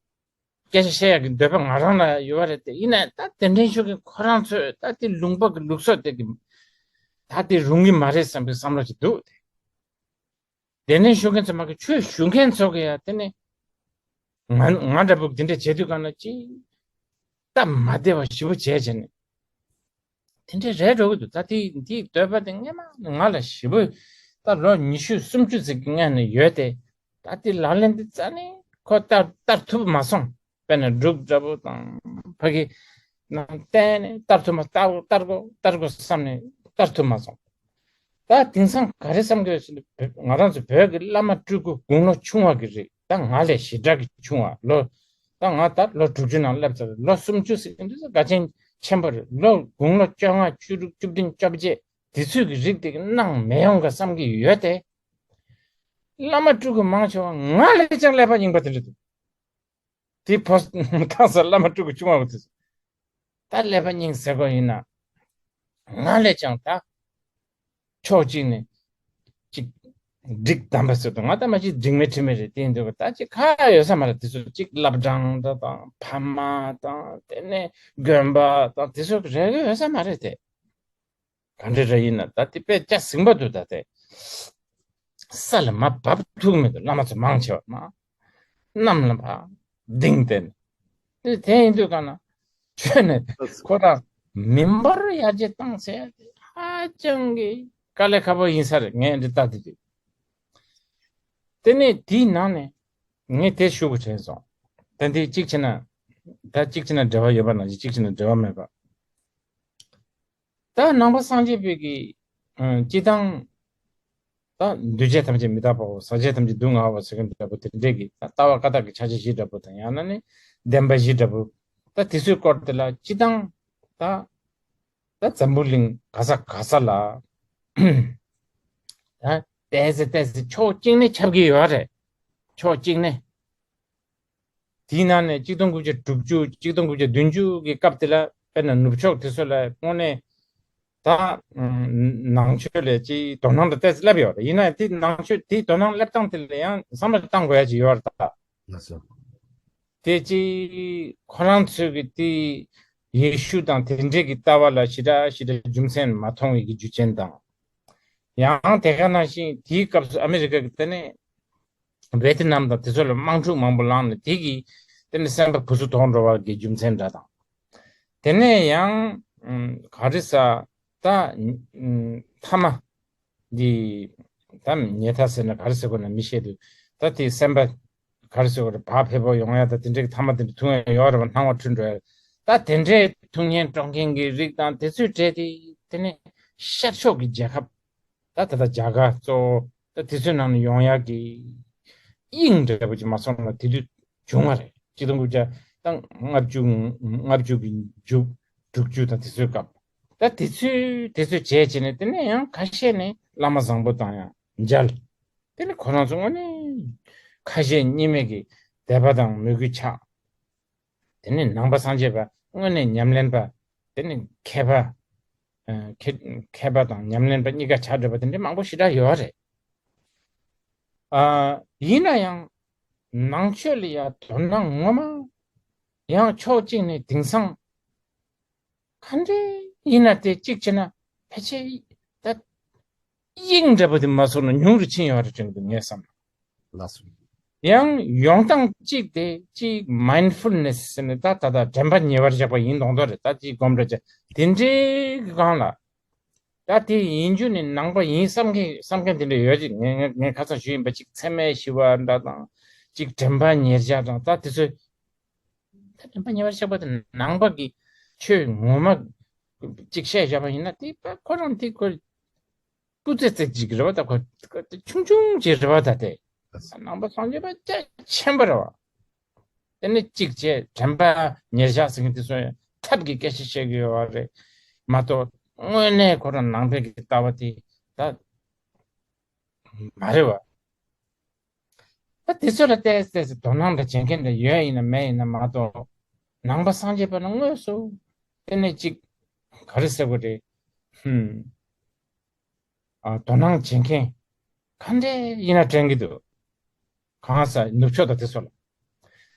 སྐད་ཆ་བཤད་ཡག་གི་འདོད་པ་ང་རང་ལ་ཡོད་པ་རེད་དེ། ཡིན་ནའི་ད་གདན་འདྲེན་ཞུ་མཁན་ཁོ་རང་ཚོས་ད་དེ་ལུང་པ་གི་ལུགས་སྲོལ་དེ་གི་ད་དེ་རུང་གི་མ་རེད་བསམ་པའི་བསམ་བློ་ཞིག་འདུག་དེ། གདན་འདྲེན་ཞུ་མཁན་ཚོ་མ་གི་ཆོས་ཞུ་མཁན་ཚོ་གི་ཡ་དེ་ནས་ང་ང་འདྲ་པོ་འདི་འདྲ་བྱེད་དུས་གང་ལ་ཅི་སྟབས་མ་བདེ་བ་ཞེ་པོ་བྱས་བྱས་ནས། དེ་འདྲ་རེད་འགྲོ་གི་འདུག་ད་དེ་འདིའི་འདོད་པ་དེ་སྔས་མ་ང་ལ་ཞེ་པོ་ད་ལོ་ཉི་ཤུ་སུམ་ཅུ་ཙམ་གྱི་སྔོན་ནས་ཡོད་དེ། ད་དེ་ལག་ལེན་དེ་རྩ་ནས་ཁོ་བསྟར་བསྟར་ཐུབ་མ་སོང་། དཔེར་ན་འབྲུག་འདྲ་པོ་དང་ཕ་གི་ནང་བསྟན་ནས་བསྟར་ཐུབ་མ་བསྟར་བསྟར་དགོས་བསྟར་དགོས་བསམ་ནས་བསྟར་ཐུབ་མ་སོང་། ད་དེང་སང་ག་རེ་བསམ་གྱི་ཡོད་ཟེར་ན་བོད་ང་རང་ཚོ་བོད་ཀྱི་བླ་མ་སྤྲུལ་སྐུ་དགུང་ལོ་ཆུང་བ་གི་རེད། ད་ང་ལས་ཞེ་དྲག་གི་ཆུང་བ་ལོ། ད་ང་ད་ལོ་དྲུག་ཅུ་ནང་སླེབས་ཚར། ལོ་སུམ་ཅུ་ཟེར་གྱི་འདུག་ས་དགའ་ཆེན་ཆེན་པོ་རེད། ལོ་དགུང་ལོ་བཅོ་ལྔ་བཅུ་དྲུག་བཅུ་བདུན་བཅོ་བརྒྱད་དེ་ཚོས་ཀྱི་རིགས་དེ་གི་གནང་མི་ཡོང་ག་བསམ་གྱི་ཡོད་དེ། བླ་མ་སྤྲུལ་སྐུ་མང་ཆེ་བ་ང་ལས་ཀྱང་ཀླད་པ་རྙིང་པ་དེ་འདྲ་འདུག་དེ་ཕོ་ཐང་ས་བླ་མ་སྤྲུལ་སྐུ་ཆུང་བ་དེ་ཚོ། ད་ཀླད་པ་རྙིང་ཟེར་དགོས་ཡིན་ན། ང་ལས་ཀྱང་ད་ཕྱོགས་གཅིག་ནས་ཅིག་འགྲིག་དམ་པ་ཟེར་དུས་ང་ད་མ་གཅིག་འགྲིག་མེད་འཁྲི་མེད་རེད། དེ་ཡིན་དུས་ད་ཅིག་ཁ་ཡོད་ས་མ་རེད། དེ་ཚོ་ཅིག་བླ་བྲང་འདྲ་དང་ཕ་མ་དང་དེ་ནས་དགོན་པ་དང་དེ་ཚོ་རེ་གི་ཡོད་ས་མ་རེད་དེ། ག་འདྲ་རེ་ཡིན་ན་ད་དེ་དཔེ་སྐྱ་ཟིང་པ་འདུག་ད་དེ། ས་ལ་མར་བབས་ཐུབ་མི་འདུག་བླ་མ་ཚོ་མང་ཆེ་བ་མ། གནམ་ལ་མར་ལྡིང་བསྡད་ནས། དེ་དེ་ཡིན་དུས་གང་ན་ཆོས་ནས་ཁོ་རང་མི་འབོར་ཡར་རྒྱས་བཏང་ཟེར་ཡ་དེ་ཧ་ཅང་གི་དཀའ་ལས་ཁག་པོ་ཡིན་ས་རེད། ངས་འདི་ལྟ་དུས་དེ། དེ་ནས་དེའི་ནང་ནས་ངས་དེ་ཞུ་དགོས་དྲན་སོང་། ད་འདི་གཅིག་བྱས་ན། ད་གཅིག་བྱས་ན་འབྲེལ་བ་ཡོད་པ་ནང་བཞིན་གཅིག་བྱས་ན་འབྲེལ་བ་མེད་པ། ད་ནང་པ་སངས་རྒྱས་པའི་གི་ཨ་སྤྱི་བཏང་། ད་འདུས་བྱས་ཐམས་ཅད་མི་རྟག་པའོ། ཟག་བཅས་ཐམས་ཅད་སྡུག་བསྔལ་བའོ་ཟེར་མཁན་འདྲ་པོ་དེ་འདྲས་ཀྱི་ད་ལྟ་བ་བཀའ་རྟགས་ཀྱི་ཕྱག་རྒྱ་བཞི་འདྲ་པོ་དང་ཡང་ན་ནི་བདེན་པ་བཞི་འདྲ་པོ། ད་དེ་ཚོའི་སྐོར་དེ་ལ་སྤྱི་བཏང་ད་ད་འཛམ་བུ་གླིང་ག་ས་ག་ས་ལ་ད་ཏོག་ཙམ་ཏོག་ཙམ་ཕྱོགས་གཅིག་ནས་ཁྱབ་ཀྱི་ཡོད་རེད། ཕྱོགས་གཅིག་ནས། དེའི་ནང་ནས་གཅིག་སྟོང་དགུ་བརྒྱ་དྲུག་ཅུ་གཅིག་སྟོང་དགུ་བརྒྱ་བདུན་ཅུ་གི་སྐབས་དེ་ལ་དཔེར་ན་ནུབ་ཕྱོགས་དེ་ཚོ་ལ་དངོས་གནས་ད་ནང་ཆོས་ལ་ཅིག་དོ་སྣང་དང་ཏོག་ཙམ་སླེབས་ཡོད་རེད། ཡིན་ན་དེ་ནང་ཆོས་དེའི་དོ་སྣང་སླེབས་སྟངས་དེ་ལ་ཡང་བསམ་བློ་བཏང་དགོས་ཡ་ཅིག་ཡོད་རེད་ད། ལགས་སོ། དེ་ཅིག་ཁོ་རང་ཚོས་ཀྱི་དེ་ཡེ་ཤུ་དང་དེ་འདྲས་ཀྱི་ལྟ་བ་ལ་ཞེ་དྲག་ཞེ་དྲག་རྒྱུ་མཚན་མ་མཐོང་བའི་གི་རྒྱུ་རྐྱེན་དང་། ཡང་དེ་ག་ནང་བཞིན་དེའི་སྐབས་སུ་ཨ་མི་རི་ཀ་གི་དེ་ནས་ཝེ་ཏི་ནམ་དང་དེ་ཚོ་ལ་དམག་འཁྲུག་མང་པོ་ལངས་ནས་དེ་གིས་དེ་ནས་སེམས་པ་ཕུ་སུ་དོག་འགྲོ་བ་གི་རྒྱུ་མཚན་འདྲ་དང་། དེ་ནས་ཡང་ག་རེ་ཟ་ད་མཐའ་མ་འདི་ད་ཉལ་ཐ་ཟེར་ན་ག་རེ་ཟེར་དགོས་ན་མི་ཤེས་དུས་ད་དེ་སེམས་པ་ག་རེ་ཟེར་དགོས་རེད། བག་ཕེབས་པོ་ཡོང་ཡ་ད་དེ་འདྲའི་ཐ་མ་དེ་འདྲ་ཐུག་ཡ་ཡོད་རེད་བ། སྣང་བ་འཁྲུལ་འགྲོ་ཡ། ད་དེ་འདྲའི་ཐུགས་ཉེན་དཀྲོག་མཁན་གྱི་རིགས་དང་དེ་ཚོའི་གྲས་དེ་དེ་ནས་ཤར་ཕྱོགས་ཀྱི་རྒྱལ་ཁབ། ད་ད་ལྟ་རྒྱ་གར་གཙོ་བོ་ད་དེ་ཚོའི་ནང་ནས་ཡོང་ཡག་གི་དབྱིངས་འདྲ་པོ་ཅིག་མ་སོང་ན་དེ་དུས་བྱུང་བ་རེད། གཅིག་སྟོང་དགུ་བརྒྱ་དང་ལྔ་བཅུ་ལྔ་བཅུ་གི་མཇུག་དྲུག་ཅུ་དང་དེ་ཚོའི་སྐབས། ད་དེ་ཚོའི་དེ་ཚོའི་རྗེས་བྱས་ནས་དེ་ནས་ཡང་ཁ་ཤས་ནས་བླ་མ་བཟང་པོ་དང་ཡང་མཇལ། དེ་ནས་ཁོ་རང་ཚོ་དངོས་གནས་ཁ་ཞེ་གཉིས་མེད་ཀྱི་དད་པ་དང་མོས་གུས་ཆགས། དེ་ནས་ནང་པ་སངས་རྒྱས་པ་དངོས་གནས་ཉམས་ལེན་པ། དེ་ནས་མཁས་པ། ཨ། མཁས་མཁས་པ་དང་ཉམས་ལེན་པ་གཉིས་ཀ་ཆགས་འགྲོ་བ་དེ་འདྲའི་མང་པོ་ཞེ་དྲག་ཡོད་རེད། ཨ། ཡིན་ན་ཡང་ནང་ཆོས་ལ་ཡང་དོ་སྣང་ངོ་མ་ཡང་ཕྱོགས་གཅིག་ནས་དེང་སང་ག་འདྲ་ཡིན་ན་དེ་གཅིག་བྱས་ན་ཕལ་ཆེར་ད་དབྱིངས་འདྲ་པོ་དེ་མ་སོང་ན་ཉུང་རུ་ཕྱིན་ཡོད་རེད་དྲན་གི་འདུག་ངས་བསམ་ན། ལགས་སོ། ཡང་ཡོང་སྟངས་གཅིག་དེ་གཅིག་མའིན་ཌ་ཕུལ་ནེ་སི་ཟེར་ནས་ད་ད་ལྟ་དྲན་པ་ཉེ་བར་བཞག་པ་ཡིན་མདོག་མདོག་རེད། ད་གཅིག་སྒོམ་རེ་བྱ་དེ་འདྲའི་གི་སྒང་ལ། ད་དེ་ཡིན་རྒྱུ་ནི་ནང་པ་ཡིན་བསམ་མཁན་བསམ་མཁན་དེ་འདྲ་ཡོད་ཅིག་ངས་ངས་ངས་ཁ་སང་ཞུས་ཡིན་པ། གཅིག་མཚན་མེད་ཞི་བ་འདྲ་དང་། གཅིག་དྲན་པ་ཉེར་བཞག་དང་། ད་དེ་ཚོས་ད་དྲན་པ་ཉེ་བར་བཞག་པ་དེ་ནང་པ་གི་ཆོས་ངོ་མ་གཅིག་བཤད་བཞག་པ་ཡིན་ན། དེ་ཁོ་རང་དེ་ཁོ་སྤུ་ཙེ་ཙེ་ཅིག་རེད་བ། ད་ཁོ་ཆུང་ཆུང་ཅིག་རེད་བ། ད་དེ་ནང་པ་སངས་རྒྱས་པ་རྒྱ་ཆེན་པོ་རེད་བ། དེ་ནས་གཅིག་བྱས་དྲན་པ་ཉེར་བཞག་ཟེར་མཁན་དེ་ཚོ་ཐབས་ཀྱི་སྐད་ཆ་བཤད་ཀྱི་ཡོད་བ་རེད་མ་གཏོགས། དངོས་གནས་ཁོ་རང་ནང་པའི་གི་ལྟ་བ་དེ་ད་མ་རེད་བ། ད་དེ་ཚོ་ལ་ཏོག་ཙམ་ཏོག་ཙམ་དོ་སྣང་འདྲ་བྱེད་མཁན་འདྲ་ཡོད་ཡིན་ན་མེད་ཡིན་ན་མ་གཏོགས། ནང་པ་སངས་རྒྱས་པ་ནི་དངོས་སུ་དེ་ནས་གཅིག་ག་རེ་ཟེར་དགོས་རེད། ཧུམ། ཨ། དོ་སྣང་བྱེད་མཁན་ག་འདྲས་ཡིན་ན་དྲན་གྱི་འདུག་གང་ཟག་ནུབ་ཕྱོགས་དང་དེ་ཚོ་ལ།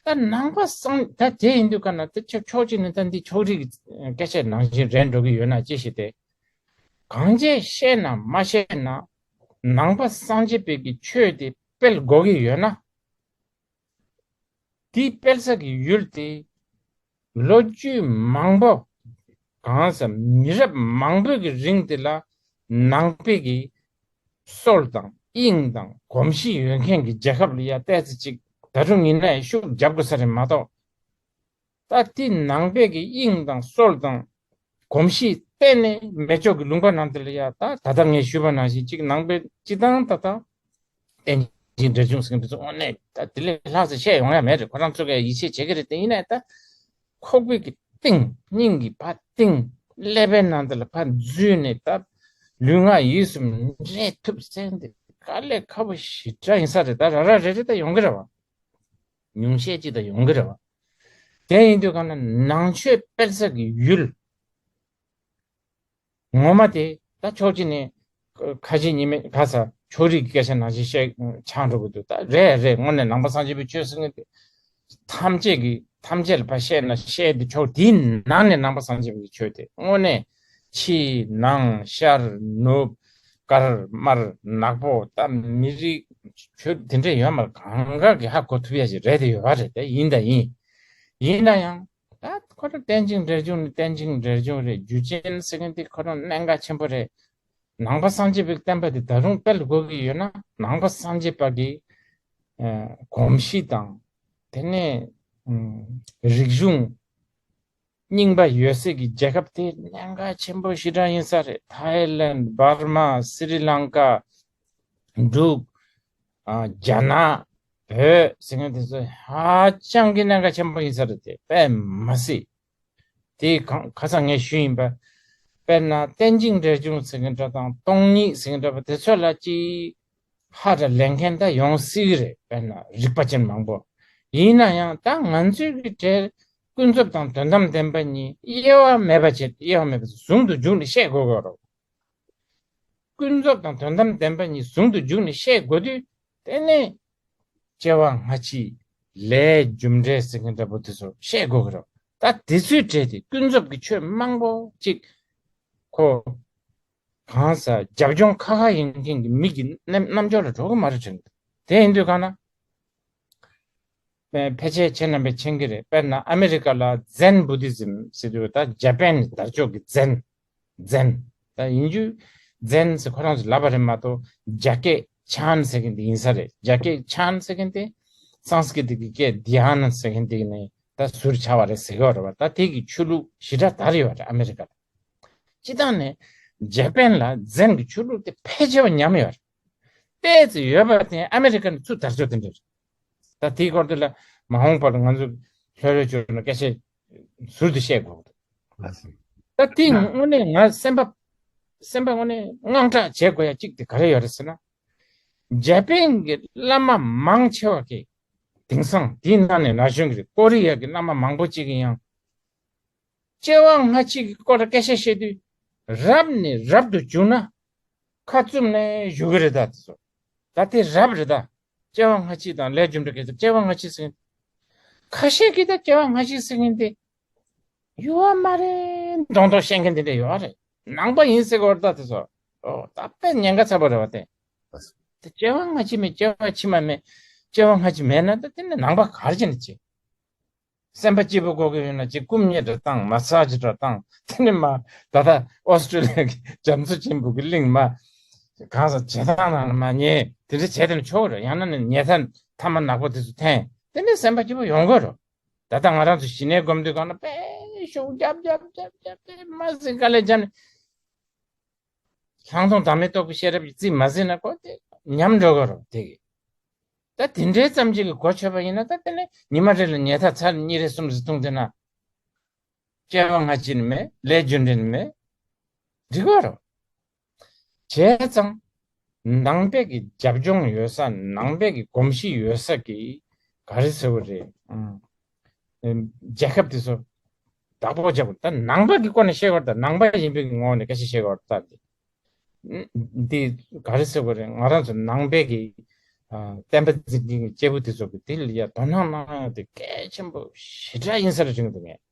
ད་ནང་པ་སངས་ད་དེ་ཡིན་དུས་ག་ན་དེ་ཕྱོགས་ཕྱོགས་གཅིག་ནས་ད་འདི་ཕྱོགས་རིས་ཀྱི་སྐད་ཆ་ནང་བཞིན་རེད་འགྲོ་གི་ཡོད་ན་ཅི་ཞིག་སྟེ། གང་ཅི་བཤད་ན་མ་བཤད་ན། ནང་པ་སངས་རྒྱས་པའི་གི་ཆོས་དེ་སྤེལ་དགོས་ཀྱི་ཡོད་ན། དེའི་སྤེལ་ས་གི་ཡུལ་དེ་ལོ་རྒྱུས་མང་པོ་གང་ཟག་མི་རབས་མང་པོའི་གི་རིང་དེ་ལ་ནང་པའི་གི་སྲོལ་དང་དབྱིངས་དང་གོམས་གཤིས་ཡོད་མཁན་གྱི་རྒྱལ་ཁབ་ལ་ཡ་ཏོག་ཙམ་ཅིག་ད་དུང་ཡིན་ན་ཤུགས་རྒྱབ་དགོས་ས་རེད་མ་གཏོགས། ད་དེ་ནང་པའི་གི་དབྱིངས་དང་སྲོལ་དང་གོམས་གཤིས་གཏན་ནས་མེད་ཕྱོགས་ཀྱི་ལུང་པ་ནང་དེ་ལ་ཡ། ད་ད་ལྟ་ངས་ཞུས་པ་ནང་བཞིན་གཅིག་ནང་པའི་སྤྱི་བཏང་ད་ལྟ་བསྟན་འཛིན་འབྲས་ལྗོངས་ཟེར་མཁན་དེ་ཚོ་དངོས་གནས་ད་དེ་ལས་ལྷག་ཙམ་བཤད་ཡོང་ཡ་མེད་རེད། ཁོ་རང་ཚོ་གས་ཡིད་ཆེས་བྱེད་ཀྱི་རེད། དེ་ཡིན་ནའི་ད་ཁོག་པའི་གི་གཏིང་སྙིང་གི་ཕར་གཏིང་ཀླད་པའི་ནང་དེ་ལ་ཕར་འཛུལ་ནས་ད་ལུས་ངག་ཡིད་གསུམ་འདྲེས་ཐུབ་ཟེར་འདི་དཀའ་ལས་ཁག་པོ་ཞེ་དྲག་ཡིན་ས་རེད། ད་ར་ར་རེ་རེ་ད་ཡོང་གི་རེད་བ། ཉུང་ཤས་ཅིག་ད་ཡོང་གི་རེད་བ། དེ་ཡིན་དུས་གང་ན་ནང་ཆོས་སྤེལ་ས་གི་ཡུལ་ངོ་མ་དེ་ད་ཕྱོགས་གཅིག་ནས་ཁ་ཞེ་གཉིས་མེད་ག་ས་ཕྱོགས་རིས་ཀྱི་སྐད་ཆ་ནང་བཞིན་བཤད་ཆགས་འགྲོ་གི་འདུག་ད་རེད་རེད། དངོས་གནས་ནང་པ་སངས་རྒྱས་པའི་ཆོས་ཟེར་མཁན་དེ་ཐམས་ཅད་ཀྱི་ཐམས་ཅད་ལ་ཕར་བཤད་ན་བཤད་དེ་ཆོག་དེའི་ནང་ནས་ནང་པ་སངས་རྒྱས་པའི་ཆོས་དེ་དངོས་གནས་ཕྱི་ནང་ཤར་ནུབ་དཀར་དམར་ནག་པོ་ད་མི་རིགས་ཆོས་དེ་འདྲས་ཡོད་མ་རེད། གང་ག་གི་ཧ་གོ་ཐུབ་ཡ་ཞིག་རེད་དེ་ཡོད་པ་རེད། དེ་ཡིན་ད་ཡིན། ཡིན་ན་ཡང་ད་ཁོ་རང་རྟེན་ཅིང་འབྲེལ་འབྱུང་ནི་རྟེན་ཅིང་འབྲེལ་འབྱུང་རེད། རྒྱུ་ཅན་ཟེར་མཁན་དེ་ཁོ་རང་གནད་འགག་ཆེན་པོ་རེད། ནང་པ་སངས་རྒྱས་པའི་བསྟན་པ་དེ་ད་རུང་སྤེལ་དགོས་ཀྱི་ཡོད་ན། ནང་པ་སངས་རྒྱས་པ་གི་ཨ་གོམས་གཤིས་དང་དེ་ནས་ཨ་རིག་གཞུང་རྙིང་པ་ཡོད་སའི་གི་རྒྱལ་ཁབ་དེ་གནད་འགག་ཆེན་པོ་ཞེ་དྲག་ཡིན་ས་རེད། ཐའི་ལེནཌ། འབར་མ། སི་རི་ལང་ཀ། འབྲུག་ཨ་རྒྱ་ནག་བོད་ཟེར་མཁན་དེ་ཚོ་ཧ་ཅང་གི་གནད་འགག་ཆེན་པོ་ཡིན་ས་རེད། དེ་དཔེ་མ་སྲིད། དེ་གང་ཁ་སང་ངས་ཞུས་ཡིན་པ། དཔེར་ན་རྟེན་ཅིང་འབྲེལ་འབྱུང་ཟེར་མཁན་འདྲ་དང་སྟོང་ཉིད་ཟེར་མཁན་འདྲ་པོ་དེ་ཚོ་ལ་ཅིག་ཧ་དྲ་ལེན་མཁན་ད་ཡོང་སྲིད་གི་རེད། དཔེར་ན་རིག་པ་ཅན་མང་པོ། ཡིན་ན་ཡང་ད་ང་ཚོའི་གི་གྲས་ཀུན་རྫོབ་དང་དོན་དམ་བདེན་པ་གཉིས་དབྱེ་བ་མེད་པ་བྱེད། དབྱེ་བ་མེད་པ་ཟུང་དུ་འཇུག་ནས་བཤད་དགོས་དགོས་རེད། ཀུན་རྫོབ་དང་དོན་དམ་བདེན་པ་གཉིས་ཟུང་དུ་འཇུག་ནས་བཤད་དགོས་དུས། དེ་ནས་སྐྱེ་བ་སྔ་ཕྱི་ལས་རྒྱུ་འབྲས་ཟེར་མཁན་འདྲ་པོ་དེ་ཚོ་བཤད་དགོས་ཀྱི་རེད། ད་དེ་ཚོའི་གྲས་དེ་ཀུན་རྫོབ་ཀྱི་ཆོས་མང་པོ་ཅིག་ཁོ་གང་ཟག་རྒྱབ་ལྗོངས་ཁ་ཁ་ཡིན་མཁན་གྱི་མི་གི་རྣམ་རྣམ་འབྱོར་ལ་འགྲོ་གི་མ་རེད་དྲན་གྱི་འདུག་དེ་ཡིན་དུས་གང་ན། ཕལ་ཆེར་ཁྱེད་རྣམ་པས་མཁྱེན་གྱི་རེད། དཔེར་ན་ཨ་མེ་རི་ཀ་ལ་ཛེན་བུ་དི་ཛིམ་ཟེར་དུས། ད་ཇ་པན་དར་ལྕོག་གི་ཛེན། ཛེན། ད་ཡིན་རྒྱུ་ཛེན་ཟེར་ཁོ་རང་ཚོ་ལབ་པ་རེད་མ་གཏོགས། ཇ་ཀེ་ཆན་ཟེར་མཁན་དེ་ཡིན་ས་རེད། ཇ་ཀེ་ཆན་ཟེར་མཁན་དེ་སཾ་སྐྲྀ་ཏ་གི་སྐད་དྷྱ་ན་ཟེར་མཁན་དེ་ནས་ད་ཟུར་ཆགས་པ་རེད་ཟེར་གྱི་ཡོད་རེད་བ། ད་དེ་གི་ཆོས་ལུགས་ཞེ་དྲག་དར་ཡོད་རེད་ཨ་མེ་རི་ཀ་ལ། སྤྱིར་བཏང་ནས་ཇ་པན་ལ་ཛེན་གྱི་ཆོས་ལུགས་དེ་ཕལ་ཆེ་བ་ཉམས་ཡོད་རེད། ཏོག་ཙམ་ཡོད་པ་དེ་ཨ་མེ་རི་ཀ་ནས་ཚུར་དར་ཕྱོགས་དེ་འདྲ་རེད། ད་དེའི་སྐོར་དེ་ལ་མ་འོངས་པར་ང་ཚོ་ལྷོད་ལྷོད་བྱུང་ན་སྐད་ཆ་ཟུར་དུ་བཤད་དགོས་འདུག་ལགས་སོ། ད་དེ་དངོས་གནས་ང་སེམས་པ་སེམས་པ་དངོས་གནས་དངངས་སྐྲག་བྱེད་དགོས་ཡ་གཅིག་དེ་ག་རེ་ཡོད་རེད་ཟེར་ན། འཇར་པན་གྱི་བླ་མ་མང་ཆེ་བ་གིས་དེང་སང་དེའི་ནང་ནས་ན་གཞོན་གྱི་ཀོ་རི་ཡ་གི་བླ་མ་མང་པོ་གཅིག་གིས་ཡང་། སྐྱེ་བ་སྔ་ཕྱི་གི་སྐོར་ལ་སྐད་ཆ་བཤད་དུས། རབ་ནས་རབ་ཏུ་བྱུང་ན་ཁ་བཙུམ་ནས་བཞུགས་ཀྱི་རེད་ད་དེ་ཚོ། ད་དེ་རབ་རེད་ད། སྐྱེ་བ་སྔ་ཕྱི་དང་ལས་རྒྱུ་འབྲས་ཀྱི་སྐྱེ་བ་སྔ་ཕྱི་ཟེར་མཁན། ཁ་ཤས་ཀྱིས་ད་སྐྱེ་བ་སྔ་ཕྱི་ཟེར་མཁན་དེ་ཡོད་པ་མ་རེད་མདོག་མདོག་བཤད་མཁན་དེ་འདྲ་ཡོད་རེད། ནང་པ་ཡིན་ཟེར་གི་ཡོད་རེད་ད་དེ་ཚོ། ཨོ་ད་དཔེ་ཉེན་ཁ་ཚ་པོ་རེད་བ་དེ། དེ་སྐྱེ་བ་སྔ་ཕྱི་མེད་སྐྱེ་བ་ཕྱི་མ་མེད། སྐྱེ་བ་སྔ་ཕྱི་མེད་ན་ད་དེ་ནི་ནང་པ་ག་རེ་བྱས་ནས་བྱེད། སེམས་པ་སྐྱིད་པོ་དགོས་ཀྱི་ཡོད་ན་ཅིག་སྐུ་མཉེ་འདྲ་བཏང་མ་སཱ་ཇི་འདྲ་བཏང་དེ་ནི་མ་ད་ལྟ་ཨོ་སི་ཀྲོ་ལི་ཡ་གི་རྒྱ་མཚོ་ཆེན་པོ་གི་གླིང་མ་གང་ཟག་བྱེ་ཐང་ནང་ལ་མ་ཉལ་དེ་འདྲ་བྱས་དེ་ནི་ཆོག་རེད། ཡང་ན་ནི་ཉལ་ཐ་མཐའ་མ་ནག་པོ་དེ་ཚོ་འཐེན་དེ་ནི་སེམས་པ་སྐྱིད་པོ་ཡོང་གི་རེད། ད་ལྟ་ང་རང་ཚོ་ཞི་གནས་སྒོམ་དུས་གང་ན་དཔེ་ཤུགས་རྒྱབ་རྒྱབ་རྒྱབ་རྒྱབ་དེ་མ་ཟིན་དཀའ་ལས་རྒྱབ་ནས། ལྷག་མཐོང་བདག་མེད་རྟོགས་པའི་ཤེས་རབ་ཀྱིས་རྩིས་མ་ཟིན་ན་ཁོ་དེ་ཉམས་འགྲོ་གི་རེད་དེ་གི། ད་དེ་འདྲའི་ཙམ་ཅིག་གི་གོ་ཆོད་པ་ཡིན་ན་ད་དེ་ནས་ཉི་མ་རེ་ལ་ཉལ་ཐ་ཚར་གཉིས་རེ་གསུམ་རེ་བཏུང་དེ་ན། སྐྱེ་བ་སྔ་ཕྱི་ནི་མེད་ལས་རྒྱུ་འབྲས་ནི་མེད། འགྲིག་པ་རེད། བྱས་ཙང་། ནང་པའི་གི་རྒྱབ་ལྗོངས་ཡོད་ས་ནང་པའི་གི་གོམས་གཤིས་ཡོད་ས་གི་ག་རེ་ཟེར་བ་རེད། ཨང་། རྒྱལ་ཁབ་དེ་ཚོ་བདག་པོ་རྒྱག་དགོས། ད་ནང་པ་གི་སྐོར་ནས་བཤད་དགོས་རེད། ད་ནང་པ་ཡིན་པའི་གི་ངོ་བོ་ནས་སྐད་ཆ་བཤད་དགོས་རེད་ད། འདི་འདི་ག་རེ་ཟེར་དགོས་རེད། ང་རང་ཚོ་ནང་པའི་གི་ཨ་བསྟན་པ་འཛིན་མཁན་གྱི་སྐྱེས་བུ་དེ་ཚོ་གི་དེ་ལ་ཡ་དོ་སྣང་གནང་ཡ་དེ་གལ་ཆེན་པོ་ཞེ་དྲག་ཡིན་ས་རེད་དྲན་གྱི་འདུག་ངས།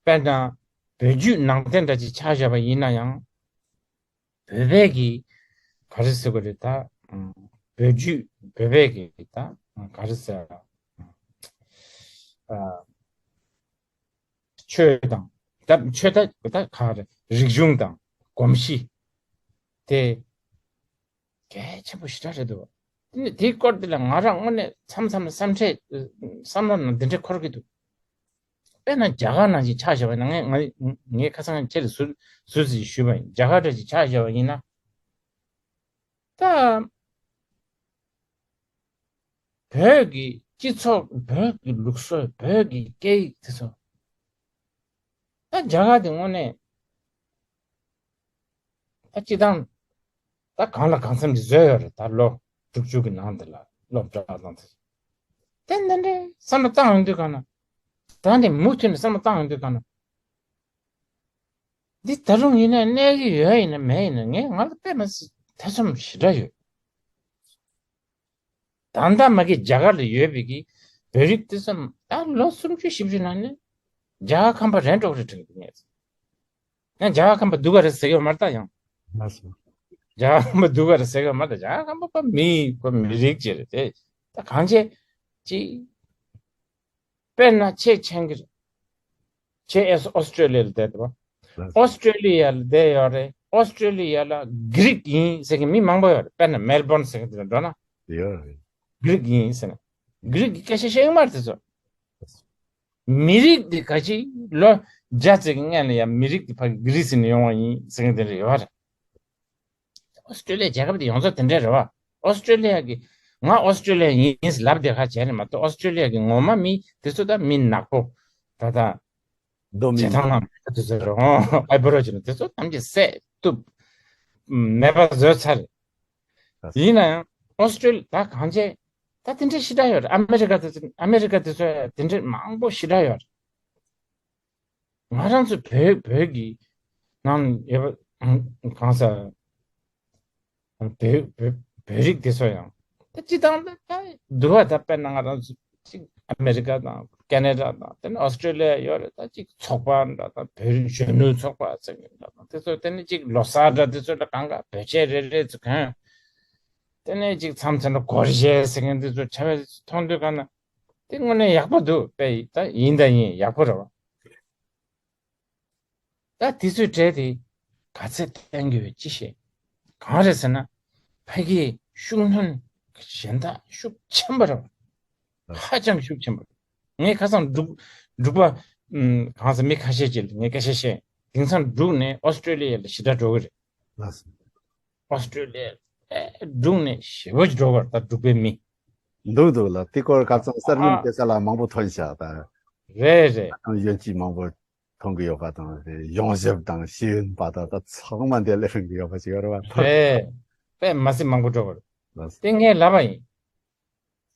དཔེར་ན་བོད་བརྒྱུད་ནང་བསྟན་འདྲ་ཅིག་ཆ་བཞག་པ་ཡིན་ན་ཡང་། བོད་པའི་གི་ག་རེ་ཟེར་དགོས་རེད་ད། ཨ་བོད་བརྒྱུད་བོད་པའི་གི་ད་ག་རེ་ཟེར། ཨ་ཆོས་དང་ད་ཆོས་ད་ད་ག་རེ་རིག་གཞུང་དང་གོམས་གཤིས་དེ་གལ་ཆེན་པོ་ཞེ་དྲག་རེད་འདུག་དེ་ནི་དེའི་སྐོར་དེ་ལ་ང་རང་དངོས་གནས་མཚམས་མཚམས་ལ་བསམ་འཕྲལ་བསམ་བློ་ནང་འདི་འདྲ་འཁོར་གི་འདུག་དཔེར་ན་རྒྱ་གར་ནང་བཞིན་ཆ་བཞག་པ་ཡིན་ན། ངས་ངས་ངས་ཁ་སང་ཁྱེད་ལ་ཟུར་ཟུར་ཙམ་ཞུས་པ་ཡིན། རྒྱ་གར་འདྲ་ཞིག་ཆ་བཞག་པ་ཡིན་ན། ད་བོད་ཀྱི་སྤྱི་ཚོགས་བོད་ཀྱི་ལུགས་སྲོལ་བོད་ཀྱི་སྐད་ཡིག་དེ་ཚོ་ད་རྒྱ་གར་དེ་དངོས་གནས་ད་སྤྱི་བཏང་ད་གང་ལ་གང་འཚམ་གྱི་བཟོས་ཡོད་རེད། ད་ལོ་དྲུག་ཅུ་གི་ནང་དེ་ལ་སློབ་གྲྭ་དང་དེ་དེ་འདྲ་འདྲ་བསམ་བློ་བཏང་ཡོང་དུས་གང་ན། ད་འདི་མུ་མཐུད་ནས་བསམ་བློ་བཏང་ཡོང་དུས་གང་ན། འདི་ད་རུང་ཡིན་ན་གནས་ཀྱི་ཡོད་ཡིན་ན་མེད་ཡིན་ན་ངས་ང་ལ་དཔེ་མ་སྲིད་ཐེ་ཚོམ་ཞེ་དྲག་ཡོད། ད་ལྟ་མ་གི་རྒྱ་གར་ལ་ཡོད་པའི་གི་བོད་རིགས་དེ་ཚོ་ད་ལོ་སུམ་ཅུ་བཞི་བཅུ་ནང་ནས་རྒྱ་གར་ཁམས་པ་རན་འགྲོ་གི་རེད་དྲན་གི་འདུག་ངས། ཡང་རྒྱ་གར་ཁམས་པ་སྡུག་ག་རེད་ཟེར་གི་ཡོད་མ་རེད་ད་ཡང་། ལགས་སོ། རྒྱ་གར་ཁམས་པ་སྡུག་ག་རེད་ཟེར་གི་ཡོད་མ་རེད་ད། རྒྱ་གར་ཁམས་པ་མི་ཁོ་མི་རིགས་ཅིག་རེད་དེ། ད་གང་བྱས་ཅི། དཔེར་ན་ཁྱེད་མཁྱེན་གི་རེད། ཁྱེད་ཨེ་ཨོ་སི་ཀྲོ་ལི་ཡ་ལ་བསྡད་འདུག་བ། ལགས་སོ། ཨོ་སི་ཀྲོ་ལི་ཡ་ལ་བསྡད་ཡོད་རེད། ཨོ་སི་ཀྲོ་ལི་ཡ་ལ་གྷི་རིག་ཡིན་ཟེར་མཁན་མི་མང་པོ་ཡོད་རེད། དཔེར་ན་མེལ་བོན་ཟེར་མཁན་དེ་ལ་འགྲོ་ན་ཡོད་རེད། གྷི་རིག་ཡིན་ཟེར་ན་གྷི་རིག་གི་སྐད་ཆ་བཤད་ཡོད་མ་རེད་དེ་ཚོ། མི་རིགས་འདི་ག་ཅིག་ལོ་བརྒྱ་ཙམ་གྱི་སྔོན་ལ་ཡང་མི་རིགས་འདི་ཕ་གི་གྷི་རི་སི་ནས་ཡོང་བ་ཡིན་ཟེར་མཁན་དེ་འདྲ་ཡོད་རེད། ཨོ་སི་ཀྲོ་ལི་ཡ་རྒྱལ་ཁབ་འདི་ཡོངས་རྫོགས་དེ་འདྲ་རེད་བ། ཨོ་སི་ཀྲོ་ལི་ཡ་གི་ང་ཨོ་སི་ཀྲོ་ལི་ཡ་ཡིན་ཟེར་ལབ་བསྡད་ཁ་བྱས་ནས་མ་གཏོགས། ཨོ་སི་ཀྲོ་ལི་ཡ་གི་ངོ་མ་མི་དེ་ཚོ་ད་མི་ནག་པོ་ད་ད་རྡོ་མི་བྱེ་ཐང་ནང་དེ་ཚོ་རེད། ཨོ་ཨའི་བྷོ་རོ་ཅི་ནས་དེ་ཚོ་ཐམས་ཅད་བསད་གཏུབ་མེད་པ་བཟོས་ཚར་རེད། ཡིན་ན་ཡང་ཨོ་སི་ཀྲོ་ལི་ཡ་ད་གང་བྱས་ད་དེ་འདྲ་ཞེ་དྲག་ཡོད་རེད། ཨ་མེ་རི་ཀ་དེ་ཚོ་ཨ་མེ་རི་ཀ་དེ་ཚོ་དེ་འདྲ་མང་པོ་ཞེ་དྲག་ཡོད་རེད། ང་རང་ཚོ་བོད་བོད་ཀྱི་ནང་ཡོད་པ་གང་ཟེར་བོད་བོད་བོད་རིགས་དེ་ཚོ་ཡང་ད་སྤྱི་བཏང་ད་ད་འདུག་བ། ད་དཔེར་ན་ང་རང་ཚོ་གཅིག་ཨ་མེ་རི་ཀ་དང་ཁེ་ན་ཌ་དང་དེ་ནས་ཨོ་སི་ཀྲོ་ལི་ཡ་ཡོད་རེད། ད་གཅིག་ཚོགས་པ་འདྲ་དང་བོད་རིགས་གཞོན་ནུ་ཚོགས་པ་ཟེར་མཁན་འདྲ་དང་དེ་ཚོ་དེ་ནས་གཅིག་ལོ་གསར་འདྲ་དེ་ཚོ་ལ་གང་ག་བོད་ཆས་རེ་རེ་ཚོ་གོན། དེ་ནས་གཅིག་མཚམས་མཚམས་ལ་སྒོར་གཞས་ཟེར་མཁན་དེ་ཚོ་བྱ་བའི་མཐོང་དུས་གང་ན། དེ་དངོས་གནས་ཡག་པོ་འདུག་དཔེ་ད་ཡིན་ད་ཡིན་ཡག་པོ་རེད་བ། ད་དེ་ཚོའི་གྲས་དེ་ག་ཚད་བསྟན་དགོས་ཅི་ཤེས། གང་རེད་ཟེར་ན། ཕ་གིའི་ཤུགས་སྣོན་གཞན་དག་ཤུགས་ཆེན་པོ་རེད་བ། ཧ་ཅང་ཤུགས་ཆེན་པོ་རེད། ངས་ཁ་སང་འབྲུག་འབྲུག་པ་ཨམ་གང་ཟེར་མི་ཁ་ཤས་ཅིག་ལ་ངས་སྐད་ཆ་བཤད། དེང་སང་འབྲུག་ནས་ཨོ་སི་ཀྲོ་ལི་ཡ་ལ་ཞེ་དྲག་འགྲོ་གི་རེད། ལགས་སོ། ཨོ་སི་ཀྲོ་ལི་ཡ་ཨེ་འབྲུག་ནས་ཞེ་པོ་ཅིག་འགྲོ་གི་རེད། ད་འབྲུག་པའི་མི། འདུག་འདུག་ལ་དེ་སྐོར་ཁ་སང་གསར་རྙིང་ཨ་སྐད་ཆ་ལ་མང་པོ་ཐོན་བཞག་ད། རེད་རེད། ཨ་གཞོན་སྐྱེས་མང་པོ། མཐོང་གི་ཡོད་པ་དང་། དེ་ཡོངས་ཞིབ་དང་ཤེས་ཡོན་པ་དང་ད་ཚང་མ་འདི་ལ་ཕན་གི་ཡོད་པ་ཞིག་ཡོད་རེད་བ། དེ་དཔེ་མ་སྲིད་མང་པོ་འགྲོ་བ་རེད། ལགས་སོ། དེ་ངས་ལབ་པ་ཡིན།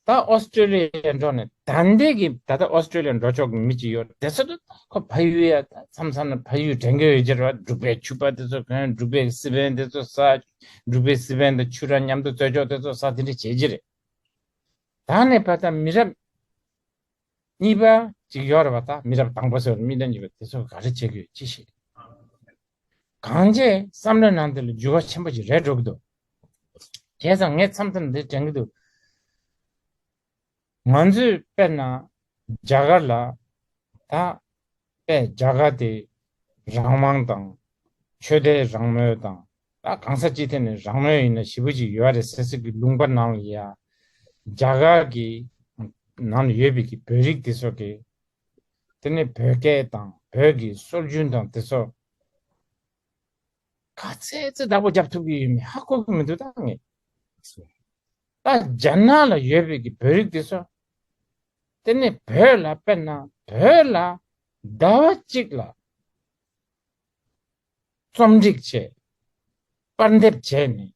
ད་ཨོ་སི་ཀྲོ་ལི་ཡ་འགྲོ་ནས་ད་ལྟའི་གི་ད་ལྟ་ཨོ་སི་ཀྲོ་ལི་ཡ་འགྲོ་ཕྱོགས་ཀྱི་མི་གཅིག་ཡོད་དེ་ཚོ་ད་ཁོ་ཕ་ཡུལ་ཡ་ད་མཚམས་མཚམས་ན་ཕ་ཡུལ་དྲན་གི་ཡོད་ཀྱི་རེད་བ། འབྲུག་པའི་ཕྱུ་པ་དེ་ཚོ་གོན། འབྲུག་པའི་སི་པན་དེ་ཚོ་ཟ། འབྲུག་པའི་སི་པན་དང་ཕྱུ་ར་མཉམ་དུ་རྩོད་ཕྱོགས་དེ་ཚོ་ཟ། དེ་འདྲ་བྱེད་ཀྱི་རེད། ད་ནས་ཕར་ད་མི་རབས་གཉིས་པ་ཅིག་ཡོད་རེད་བ། ད་མི་རབས་དང་པོ་ཟེར་བ་མི་རབས་གཉིས་པ་དེ་ཚོ་ག་རེ་བྱེད་ཀྱི་ཡོད་ཅི་ཤེས། གང་བྱས་བསམ་བློའི་ནང་དེ་ལ་འགྱུར་བ་ཆེན་པོ་ཞིག་རེད་འགྲོ་གི་འདུག་བྱས་ཙང་ངས་མཚམས་མཚམས་འདི་དྲན་གི་འདུག་ང་ཚོས་དཔེར་ན་རྒྱ་གར་ལ་ད་དཔེ་རྒྱ་གར་དེ་རང་དབང་དང་ཆོས་དད་རང་མོས་དང་། ད་གང་ས་ཅི་ཐད་ནས་རང་མོས་ཡིན་ན་ཞེ་པོ་ཅིག་ཡོད་རེད་ཟེར་ཟེར་གི་ལུང་པ་ནང་ལ་ཡ། རྒྱ་གར་གྱི་ནང་ལ་ཡོད་པའི་གི་བོད་རིགས་དེ་ཚོ་གི། དེ་ནས་བོད་སྐད་དང་བོད་ཀྱི་སྲོལ་རྒྱུན་དང་དེ་ཚོ་ག་ཚད་ཚད་བདག་པོ་རྒྱབ་ཐུབ་ཀྱི་ཡོད་མེད་ཧ་གོ་གི་མི་འདུག་ད་ངས། ད་རྒྱ་ནག་ལ་ཡོད་པའི་གི་བོད་རིགས་དེ་ཚོ། དེ་ནས་བོད་ལ་དཔེར་ན་བོད་ལ་ཟླ་བ་གཅིག་ལ་རྩོམ་སྒྲིག་བྱས། པར་འདེབས་བྱས་ནས།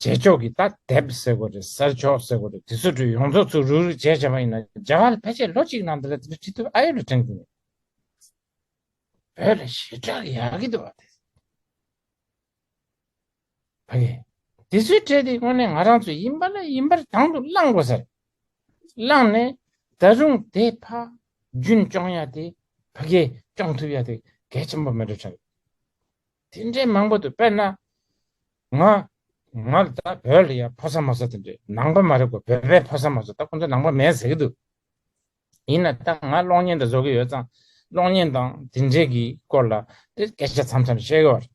རྗེས་ཕྱོགས་ཀྱི་ད་དེབ་ཟེར་དགོས་རེད། གསར་ཤོག་ཟེར་དགོས་རེད། དེ་ཚོ་འདྲ་ཡོངས་རྫོགས་ཚུར་རུག་རུག་བྱས་བྱས་པ་ཡིན་ན་རྒྱ་གར་ལ་ཕལ་ཆེར་ལོ་གཅིག་ནང་དེ་ལ་དེ་འདྲ་བྲིས་ཐུབ་ཨ་ཡོད་ལ་དྲན་གི་མེད། བོད་ལ་ཞེ་དྲག་ཡག་གི་འདུག་བ་དེ། ཕ་གི། དེ་ཚོའི་གྲས་དེ་དངོས་གནས་ང་རང་ཚོ་ཡིན་པ་ལ་ཡིན་པར་དང་དུ་བླང་དགོས་ཟེར། བླངས་ནས་ད་རུང་དེ་ཕར་རྒྱུན་སྐྱོང་ཡ་དེ་ཕ་གིས་སྐྱོང་ཐུབ་ཡ་དེ་གལ་ཆེན་པོ་མེད་འགྲོ་ཆགས། དེ་འདྲའི་མང་པོ་འདུག་དཔེར་ན། ང་ང་ད་བོད་ལ་ཡ་ཕོ་གསར་མོ་གསར་དེ་འདྲའི་ནང་པ་མ་རེད་གོ། བོད་པའི་ཕོ་གསར་མོ་གསར་ད་ཁོང་ཚོ་ནང་པ་མེད་ཟེར་གི་འདུག་ཡིན་ན་ད་ང་གློག་བརྙན་འདྲ་བཟོ་གི་ཡོད་ཙང་གློག་བརྙན་དང་དེ་འདྲའི་གི་སྐོར་ལ་དེ་སྐད་ཆ་མཚམས་མཚམས་བཤད་གི་ཡོད་རེད།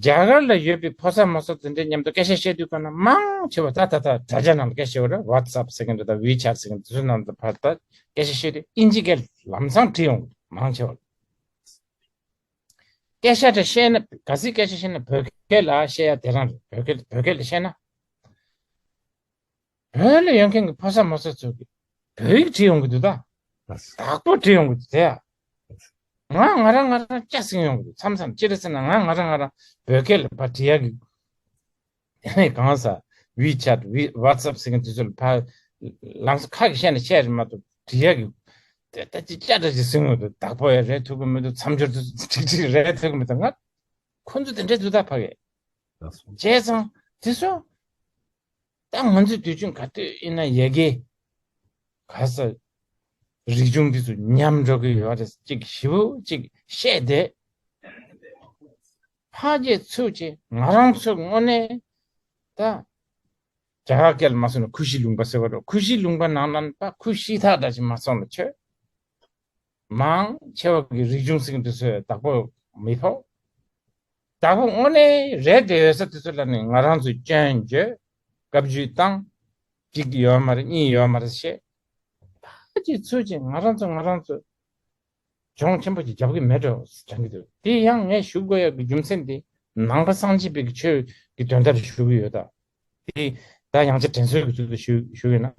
རྒྱ་གར་ལ་ཡོད་པའི་ཕོ་གསར་མོ་གསར་དེ་འདྲའི་མཉམ་དུ་སྐད་ཆ་བཤད་དུས་སྐབས་ན་མང་ཆེ་བ་ད་ད་ད་དྲ་རྒྱ་ནང་ལ་སྐད་ཆ་བཤད་པ་རེད། WhatsApp་ཟེར་མཁན་འདྲ་དང་WeChat་ཟེར་མཁན་དེ་ཚོའི་ནང་དུ་ཕར་ད་སྐད་ཆ་བཤད་དུས་ཨིན་ཇི་སྐད་ལམ་སང་བྲིས་ཡོང་གི་མང་ཆེ་བ། སྐད་ཆ་དེ་བཤད་ན་ག་ཚོད་སྐད་ཆ་བཤད་ན་བོད་སྐད་ལ་བཤད་ཡ་དེ་རང་རེད། བོད་སྐད་བོད་སྐད་ལ་བཤད་ན། བོད་ལ་ཡོད་མཁན་གྱི་ཕོ་གསར་མོ་གསར་ཚོ་གིས་བོད་ཡིག་བྲིས་ཡོང་གི་འདུག་ད། བདག་པོ་བྲིས་ཡོང་གི་འདུག་དེ་ཡ། ང་ང་རང་ང་རང་སྐྱ་སེང་ཡོང་གི་འདུག་མཚམས་མཚམས་ཅི་རེད་ཟེར་ན་ང་ང་རང་ང་རང་བོད་སྐད་ལ་ཕར་བྲིས་ཡག་གི། དེ་ནས་གང་ཟག་WeChat We- WhatsApp་ཟེར་མཁན་དེ་ཚོ་ལ་ཕར་ལམ་སང་ཁ་གིས་བཤད་ན་བཤད་རེད་མ་གཏོགས་བྲིས་ཡག་གི། དེ་ལྟ་ཅི་སྐྱ་འདྲ་ཅིག་སེང་ཡོང་གི་འདུག་བདག་པོ་ཡང་རེད་ཐུབ་ཀྱི་མི་འདུག་མཚམས་སྦྱོར་དེ་ཚོ་ཁྲིག་ཁྲིག་རེད་ཐུབ་ཀྱི་མི་འདུག་ང་ཁོ་ཚོ་དེ་འདྲས་འདུག་ད་ཕ་གི། བྱས་ཙང་དེ་ཚོ། ད་ང་ཚོའི་དུས་རྒྱུན་ག་དུས་ཡིན་ན་ཡ་གི་ག་ས་རིག་གཞུང་འདི་ཚོ་ཉམས་འགྲོ་གི་ཡོད་རེད། ཅིག་ཞིབ་ཅིག་བཤད་དེ། ཕ་རྗེས་ཚུགས་ཀྱི་ང་རང་ཚོ་དངོས་གནས་ད་རྒྱ་གར་སྐད་ལ་མ་སོང་ན་ཁུ་ཤི་ལུང་པ་ཟེར་བ་རེད། ཁུ་ཤི་ལུང་པ་ནང་ལ་ད་ཁུ་ཤི་ཐག་འདྲ་ཅིག་མ་སོང་ལ་ཆོས། མང་ཆེ་བ་གི་རིག་གཞུང་ཟེར་མཁན་དེ་ཚོས་བདག་པོ་མི་ཕོག་བདག་པོ་དངོས་གནས་རེད་དེ་ཡོད་ས་དེ་ཚོ་ལ་ནི་ང་རང་ཚོས་སྐྱོན་བརྗོད། བཀའ་བརྒྱུད་བཏང་། གཅིག་ཡོད་མ་རེད། གཉིས་ཡོད་མ་རེད་བཤད། ཕ་གི་ཚུལ་གྱིས་ང་རང་ཚོ་ང་རང་ཚོ་སྦྱོང་ཆེན་པོ་ཅིག་རྒྱབ་ཀྱི་མེད་འགྲོ་དྲན་གྱི་འདུག་དེ་ཡང་ངས་ཞུ་དགོས་ཡག་གི་རྒྱུ་མཚན་དེ་ནང་པ་སངས་རྒྱས་པའི་གི་ཆོས་ཀྱི་དོན་དག་ལ་ཞུ་གི་ཡོད་ད། དེ་ད་ཡང་བསྐྱར་དྲན་གསོའི་གི་ཚུལ་དུ་ཞུ་ཞུ་ཡོད་ན།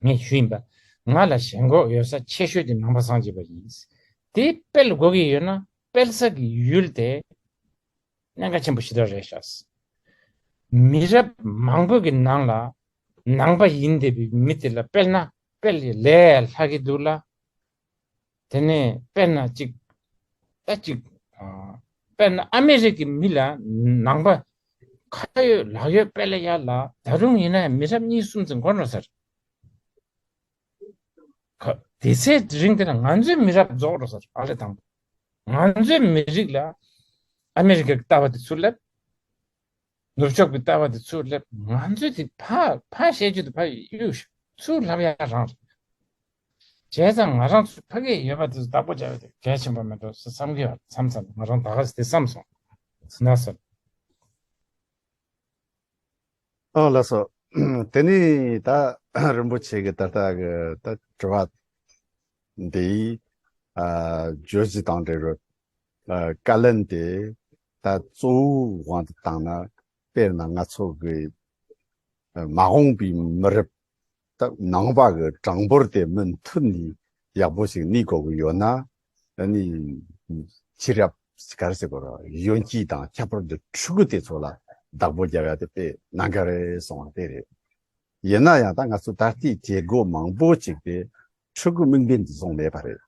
ངས་ཞུས་ཡིན་པ། ང་ལ་ཞེན་ཁོག་ཡོད་ས་ཆེ་ཤོས་དེ་ནང་པ་སངས་རྒྱས་པ་ཡིན། དེ་སྤེལ་དགོས་ཀྱི་ཡོད་ན་སྤེལ་ས་གི་ཡུལ་དེ་གནད་འགག་ཆེན་པོ་ཞེ་དྲག་རེད་ཤག་མི་རབས་མང་པོ་གི་ནང་ལ་ནང་པ་ཡིན་བསྡད་པའི་མི་དེ་ལ་སྤེལ་ན་སྤེལ་ཡི་ལས་ལྷག་གི་འདུག་ལ། དེ་ནས་དཔེར་ན་གཅིག་ད་གཅིག་ཨ། དཔེར་ན་ཨ་མེ་རི་ཀའི་མི་ལ་ནང་པ་ཁ་ཡོད་ལག་ཡོད་སྤེལ་ཡ་ལ་ད་རུང་ཡིན་ན་ཡང་མི་རབས་གཉིས་གསུམ་ཙམ་འགོར་འགྲོ་ཟེར། ཁ་དེ་ཚེ་རིང་དེ་ན་ང་ཚོའི་མི་རབས་རྫོགས་འགྲོ་ཟེར། ཨ་ལེ་དང་པོ་ང་ཚོའི་མི་རིགས་ལ་ཨ་མེ་རི་ཀའི་ལྟ་བ་དེ་ཚུར་སླེབས། ནུབ་ཕྱོགས་ཀྱི་ལྟ་བ་དེ་ཚུར་སླེབས། ང་ཚོས་དེ་ཕ་ཕ་བཤད་རྒྱུ་དེ་ཕ་གཡུག་ཚུར་ལབ་ཡ་རང་རེད། བྱས་ཙང་ང་རང་ཚོ་ཕ་གིར་ཡོད་པ་དེ་ཚོ་བདག་པོ་རྒྱག་ཡ་དེ་གལ་ཆེན་པོ་མེད་འགྲོ་བསམ་གྱི་ཡོད། མཚམས་མཚམས་ང་རང་ད་ག་ཟེ་དེ་བསམ་སོང་ན་ཟེར། ཨོ་ལགས་སོ། དེ་ནི་ད་རིན་པོ་ཆེ་གི་ད་ལྟ་གི་ད་དྲི་བ་འདི་ཨ་བརྗོད་གཞི་དང་འབྲེལ་བའི་ཨ་བཀའ་ལན་དེ་ད་གཙོ་བོའི་དབང་དུ་བཏང་ན། དཔེར་ན་ང་ཚོ་གི་ཨ་མ་འོངས་པའི་མི་རབས་ ད་ནང་པ་གི་གྲངས་འབོར་དེ་མུ་མཐུད་ནས་ཡག་པོ་ཞིག་གནས་དགོས་ཀྱི་ཡོད་ན། ཨ་ནི་ཕྱི་རབས་ག་རེ་ཟེར་དགོས་རེད། གཞོན་སྐྱེས་དང་ཁྱད་པར་དུ་ཕྲུ་གུ་དེ་ཚོ་ལ་བདག་པོ་རྒྱག་ཡ་དེ་དཔེ་གནད་འགག་རེད་སོང་བ་དེ་རེད། ཡིན་ན་ཡང་ད་ང་ཚོ་ད་ལྟའི་བྱེད་སྒོ་མང་པོ་ཅིག་དེ་ཕྲུ་གུ་དམིགས་འབེན་དུ་བཟུང་མེད་པ་རེད།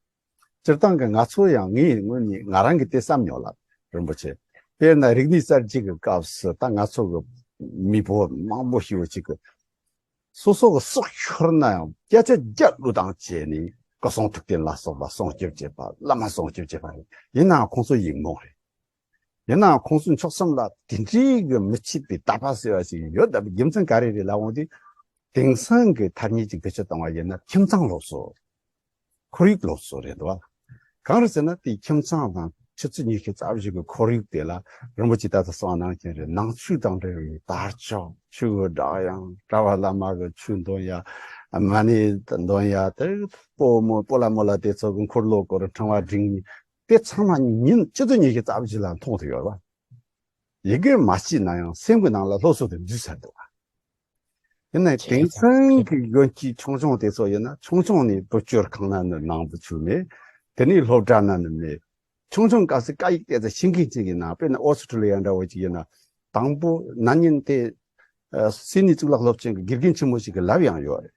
སྤྱིར་བཏང་གི་ང་ཚོ་ཡང་ངའི་ངོས་ནས་ང་རང་གིས་དེ་བསམ་མྱོང་ལ། རིན་པོ་ཆེ། དཔེར་ན་རིག་གནས་གསར་བརྗེ་གི་སྐབས་སུ་ད་ང་ཚོ་གི་མི་བོ་མང་པོ་ཞིག་ཅིག་གི་སོ་སོ་གི་སྲོག་ཤོར་ན་ཡང་སྐད་ཆ་བརྒྱ་བློས་བཏང་བྱས་ནས་སྐུ་གསུང་ཐུགས་རྟེན་ལ་སོགས་པ་སྲུང་སྐྱོབ་བྱེད་པ། བླ་མ་སྲུང་སྐྱོབ་བྱེད་པ་རེད། ཡིན་ནའང་ཁོང་ཚོ་ཡིག་རྨོངས་རེད། ཡིན་ནའང་ཁོང་ཚོའི་ཕྱོགས་མཚམས་ལ་དེ་འདྲའི་གི་མི་ཕྱེད་པའི་དད་པ་ཟེར་བ་ཞིག་ཡོད། ད་རྒྱུ་མཚན་ག་རེ་རེད་ལབ་འོང་དུས། དེང་སང་གི་ཐ་སྙད་ཅིག་བེད་སྤྱོད་བཏང་བ་ཡིན་ན་ཁྱིམ་ཚང་སློབ་གསོ། ཁོར་ཡུག་སློབ་གསོ་རེད་འདུག་བ། གང་རེད་ཟེར་ན་དེའི་ཁྱིམ་ཚང་དང་ཆུ་ཚོད་ཉི་ཤུ་རྩ་བཞི་གི་ཁོར་ཡུག་དེ་ལ། རིན་པོ་ཆེ་ད་ལྟ་གསུངས་པ་ནང་བཞིན་རེད། ནང་ཆོས་དང་འབྲེལ་བའི་དར་ལྕོག་ཆོས་གོས་སྒྲ་དབྱངས། གྲྭ་པ་བླ་མ་གི་ཆོས་འདོན་ཡ། མ་ཎི་འདོན་ཡ། དེ་སྤོ་མོ་སྤོ་ལགས་མོ་ལགས་དེ་ཚོ་གི་འཁོར་ལོ་སྐོར་ཕྲེང་བ་བསྒྲིགས་ནས། དེ་ཚང་མ་ཉིན་ཆུ་ཚོད་ཉི་ཤུ་རྩ་བཞི་ལ་མཐོང་ཐུབ་ཡོད་རེད་བ། ཡི་གེ་མ་ཤེས་ན་ཡང་སེམས་ཀྱི་ནང་ལ་སློབ་གསོ་དེ་འཛུལ་ཚར་འདུག་བ། ཡིན་ནའི་དེང་སང་གི་གཞོན་སྐྱེས་ཆུང་ཆུང་དེ་ཚོ་ཡིན་ན། ཆུང་ཆུང་ནས་བུ་བཅོལ་ཁང་ན་ནི་ནང་དུ་ཚུད་མེད། དེ་ནས་སློབ་གྲྭ་ན་ནི་མེད། ཆུང་ཆུང་སྐབས་སུ་སྐད་ཡིག་དེ་ཚོ་ཤེས་མཁན་ཅིག་ཡིན་ན། དཔེར་ན་ཨོ་སི་ཁྲུ་ལི་ཡ་འདྲ་བོ་ཅིག་ཡིན་ན། དང་པོ་ན་ནིང་དེ་ཨ་སིད་ནི་གཙུག་ལག་སློབ་ཆེན་གྱི་དགེ་རྒན་ཆེན་མོ་ཞིག་གིས་ལབ་ཡང་ཡོད་རེད།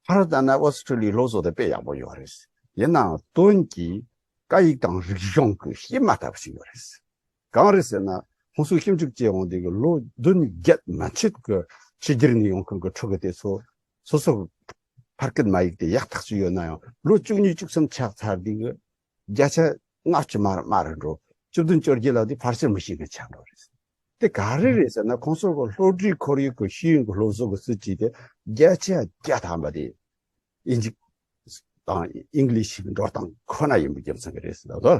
ཕར་ལྟ་ན་ཨོ་སི་ཁྲུ་ལི་ཡའི་སློབ་གསོ་དེ་དཔེ་ཡག་པོ་ཡོད་རེད། ཡིན་ནའང་དོན་གྱིས་སྐད་ཡིག་དང་རིག་གཞུང་གི་གཤེད་མ་ལྟ་བུ་ཞིག་ཡོད་རེད། གང་རེད་ཟེར་ན། ཁོང་ཚོས་ཞིབ་འཇུག་བྱས་འོང་དུས་ཀྱི་ལོ་བདུན་བརྒྱད་མན་ཆད་ཀྱི་ཕྱི་རྒྱལ་ནས་ཡོང་མཁན་གྱི་ཕྲུ་གུ་དེ་ཚོ་སོ་སོ་ཕ་སྐད་མ་ཡིག་དེ་ཡག་ཐག་ཆོད་ཡོད་ན་ཡང་། ལོ་བཅུ་གཉིས་བཅུ་གསུམ་ཆགས་ཚར་དུས་ཀྱི་བརྒྱ་ཆ་ལྔ་བཅུ་མར་མར་འགྲོ། བཅུ་བདུན་བཅོ་བརྒྱད་ལ་དེ་ཕལ་ཆེར་མི་ཤེས་མཁན་ཆགས་འགྲོ་རེད། དེ་ག་རེ་རེད་ཟེར་ན། ཁོང་ཚོ་གི་སློབ་གྲྭའི་ཁོར་ཡུག་གི་ཤེས་ཡོན་གྱི་སློབ་གསོ་གི་སྲིད་ཇུས་དེ་བརྒྱ་ཆ་བརྒྱ་ཐམ་པ་དེ་དབྱིན་ཇི་དང་ཨིང་ལིཤ་གི་འགྲོ་སྟངས་ཁོ་ན་ཡིན་པའི་རྒྱུ་མཚན་གྱིས་རེད་ཟེར་ད་དོ།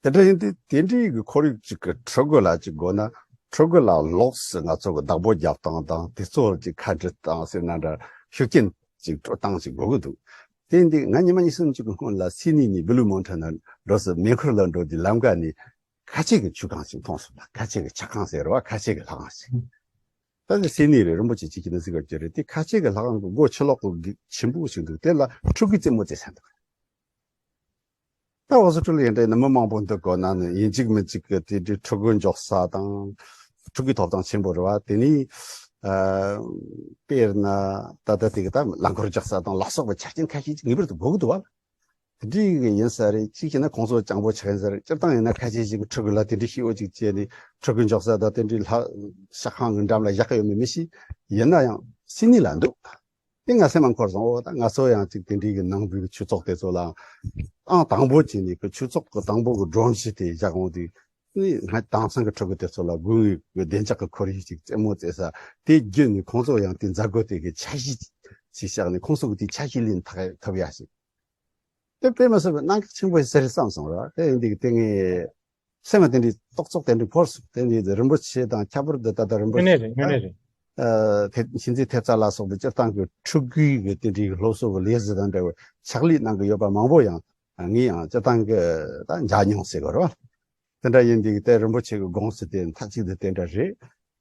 དེ་འདྲ་ཡིན་དུས་དེ་འདྲའི་གི་ཁོར་ཡུག་ཅིག་གི་ཕྲུ་གུ་ལ་ཅིག་དགོས་ན། ཕྲུ་གུ་ལ་ལོགས་སུ་ང་ཚོ་གི་བདག་པོ་རྒྱབ་སྟངས་དང་། དེ་ཚོར་ཅིག་ཁ་འདྲི་སྟངས་ཟེར་ན་འདྲ། ཤུགས་རྐྱེན་ཅིག་སྤྲོད་སྟངས་ཅིག་དགོས་ཀྱི་འདུག་དེ་ཡིན་དུས་ང་ཉི་མ་གཉིས་གསུམ་ཅིག་གི་སྔོན་ལ་སིད་ནི་ནས་བྷི་ལུ་མོན་ཊན་ན་འགྲོ་སའི་མེ་འཁོར་ལ་འགྲོ་དུས་ལམ་ཁ་ནས་ཁ་ཆེ་གི་ཆུ་ཁང་ཞིག་མཐོང་སོང་ལ། ཁ་ཆེ་གི་ཆུ་ཁང་ཟེར་བ། ཁ་ཆེ་གི་ལྷ་ཁང་ཞིག་ད་ནི་སིད་ནི་རེད། རིན་པོ་ཆེ་ཅིག་གིས་ནི་གཟིགས་པར་གྱུར་རེད། དེ་ཁ་ཆེ་གི་ལྷ་ཁང་གི་སྒོ་ཕྱི་ལོགས་གི་ཆེན་པོ་ཞིག་འདུག་དེ་ལ་ཕྲུ་གུས་རྩེད་མོ་རྩེ་ས་འདུག་ད་ཨོ་སི་ཁྲུ་ལི་ཡ་འདྲ་ནི་མི་མང་པོ་འདུག་གོ་ན་ནི། ཡིན་གཅིག་མིན་གཅིག་གི་དེ་འདྲའི་ཕྲུ་གུ་འཇོག་ས་དང་། ཕྲུ་གུའི་ཐོབ་ཐང་ཆེན་པོ་རེད་བ། དེ་ནས་ཨ་དཔེར་ན་ད་ལྟ་དེ་གི་ད་རླངས་འཁོར་འཇོག་ས་དང་ལ་སོགས་པའི་ཆ་རྐྱེན་ཁ་ཤས་ཅིག་ངེས་པར་དུ་དགོས་ཀྱི་འདུག་བ། དེ་འདྲའི་གི་ཡིན་ས་རེད། གཅིག་བྱས་ན་ཁོང་ཚོ་སྤྱང་པོ་ཆགས་ཡིན་ས་རེད། སྤྱིར་བཏང་ཡིན་ན་ཁ་ཤས་ཤིག་གི་ཕྲུ་གུ་ལ་དེ་འདྲའི་སྐྱིད་པོ་ཅིག་བྱས་ནས་ཕྲུ་གུ་འཇོག་ས་དང་དེ་འདྲའི་ལྷ་ཤག་ཁང་གི་འགྲམ་ལ་བཞག་གི་ཡོད་མེད་མི་ཤེས། ཡིན་ན་ཡང་སིད་ནི་ལ་འདུག་དེ་ང་སེམས་མ་འཁོར་སོང་། འོ་ད་ང་ཚོ་ཡང་ཅིག་དེ་འདྲའི་གི་ནང་པའི་གི་ཆོས་ཚོགས་དེ་ཚོ་ལ་ཨང་དང་པོ་བྱས་ནས་གི་ཆོས་ཚོགས་གི་དང་པོ་གི་སྒྲོམ་གཞི་དེ་བཞག་འོང་དུས། ནི་ང་དེང་སང་གི་ཕྲུ་གུ་དེ་ཚོ་ལ་དགོས་ངེས་གི་བདེ་འཇགས་གི་ཁོར་ཡུག་ཅིག་རྩེད་མོ་རྩེ་ས་དེ་བརྒྱུད་ནས་ཁོང་ཚོ་ཡང་དེ་མཛད་སྒོ་དེ་གི་ཆ་ཤས་ཅིག་བཞག་ནས་ཁོང་ཚོ་གི་དེ་ཆ་ཤས་ལེན་ཐུབ་ཡ་ཞིག་དེ་དཔེ་མི་སྲིད་པའི་གནད་འགག་ཆེན་པོ་ཞིག་རེད་བསམ་སོང་ར། དེ་ཡིན་དུས་དེ་ངས་སེམས་ལ་དེ་འདྲའི་རྟོག་ཚོགས་དེ་འདྲའི་བོར་སོང་། དེ་འདྲའི་རིན་པོ་ཆེ་དང་ཁྱད་པར་དུ་ད་ལྟ་རིན་པོ་དངོས་གནས་ཆེ་རེད། དངོས་གནས་རེད། ཨ་ཐེབས་མཁྱེན་བརྩེ་ཐེབས་རྩ་ལ་སོགས་པའི་སྤྱིར་བཏང་གི་ཕྲུ་གུའི་གི་དེ་འདྲའི་སློབ་གསོ་གི་ལས་གཞི་དང་འབྲེལ་བའི་ཕྱག་ལས་གནང་གི་ཡོད་པ་མང་པོ་ཡང་ངས་ཡང་སྤྱིར་བཏང་གི་ད་མཇལ་མྱོང་ཟེར་དགོས་རེད་བ། དེ་འདྲ་ཡིན་དུས་དེ་རིན་པོ་ཆེ་གི་དགོངས་གཞི་དེ་མཐའ་གཅིག་ཏུ་དེ་འདྲ་རེད།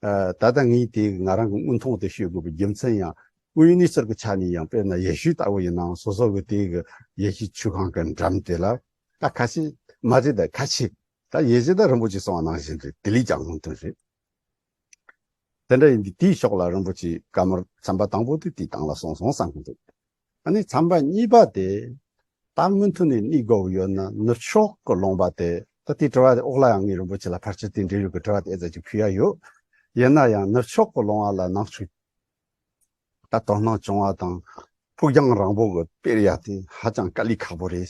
ཨ་ད་ལྟ་ངས་དེ་ང་རང་གི་མངོན་མཐོང་དེ་ཤོད་དགོས་པའི་རྒྱུ་མཚན་ཡང་། དངོས་གནས་ཚུལ་གྱི་ཆ་ནས་ཡང་དཔེར་ན་ཡེ་ཤུ་ལྟ་བུ་ཡིན་ནའང་སོ་སོ་གི་དེ་གི་ཡེ་ཤུ་ཆོས་ཁང་གི་འགྲམ་དེ་ལ། ད་ཁ་ཤས་མ་རེད། ད་ཁ་ཤས་ད་ཡེ་ཤུ་ད་རིན་པོ་ཆེ་གསུངས་པ་ནང་བཞིན་རེད། དེ་ལས་ཀྱང་ལུང་སྟོན་རེད། དེ་འདྲ་ཡིན་དུས་དེའི་ཕྱོགས་ལ་རིན་པོ་ཆེ་བཀའ་མོལ་ཚན་པ་དང་པོ་དེ་དེའི་སྟེང་ལ་སོང་སོང་བསམ་གྱི་འདུག་ཨ་ནི་ཚན་པ་གཉིས་པ་དེ། ད་མུ་མཐུད་ནས་གནས་དགོས་ཀྱི་ཡོད་ན་ནུབ་ཕྱོགས་ཀྱི་ལུང་པ་དེ། ད་དེའི་དྲི་བ་དེ་འོག་ལ་ཡང་ངས་རིན་པོ་ཆེ་ལ་ཕལ་ཆེར་དེ་འབྲེལ་ཡོད་ཀྱི་དྲི་བ་དེ་ཨེ་ཙམ་ཅིག་ཕུལ་ཡ་ཡོད། ཡིན་ན་ཡང་ནུབ་ཕྱོགས་ཀྱི་ལུང་པ་ལ་ནང་ཆོས་ད་དོ་སྣང་བྱུང་བ་དང་། ཕུགས་རྒྱང་རིང་པོ་གི་སྤེལ་ཡ་དེ་ཧ་ཅང་དཀའ་ལས་ཁག་པོ་རེད།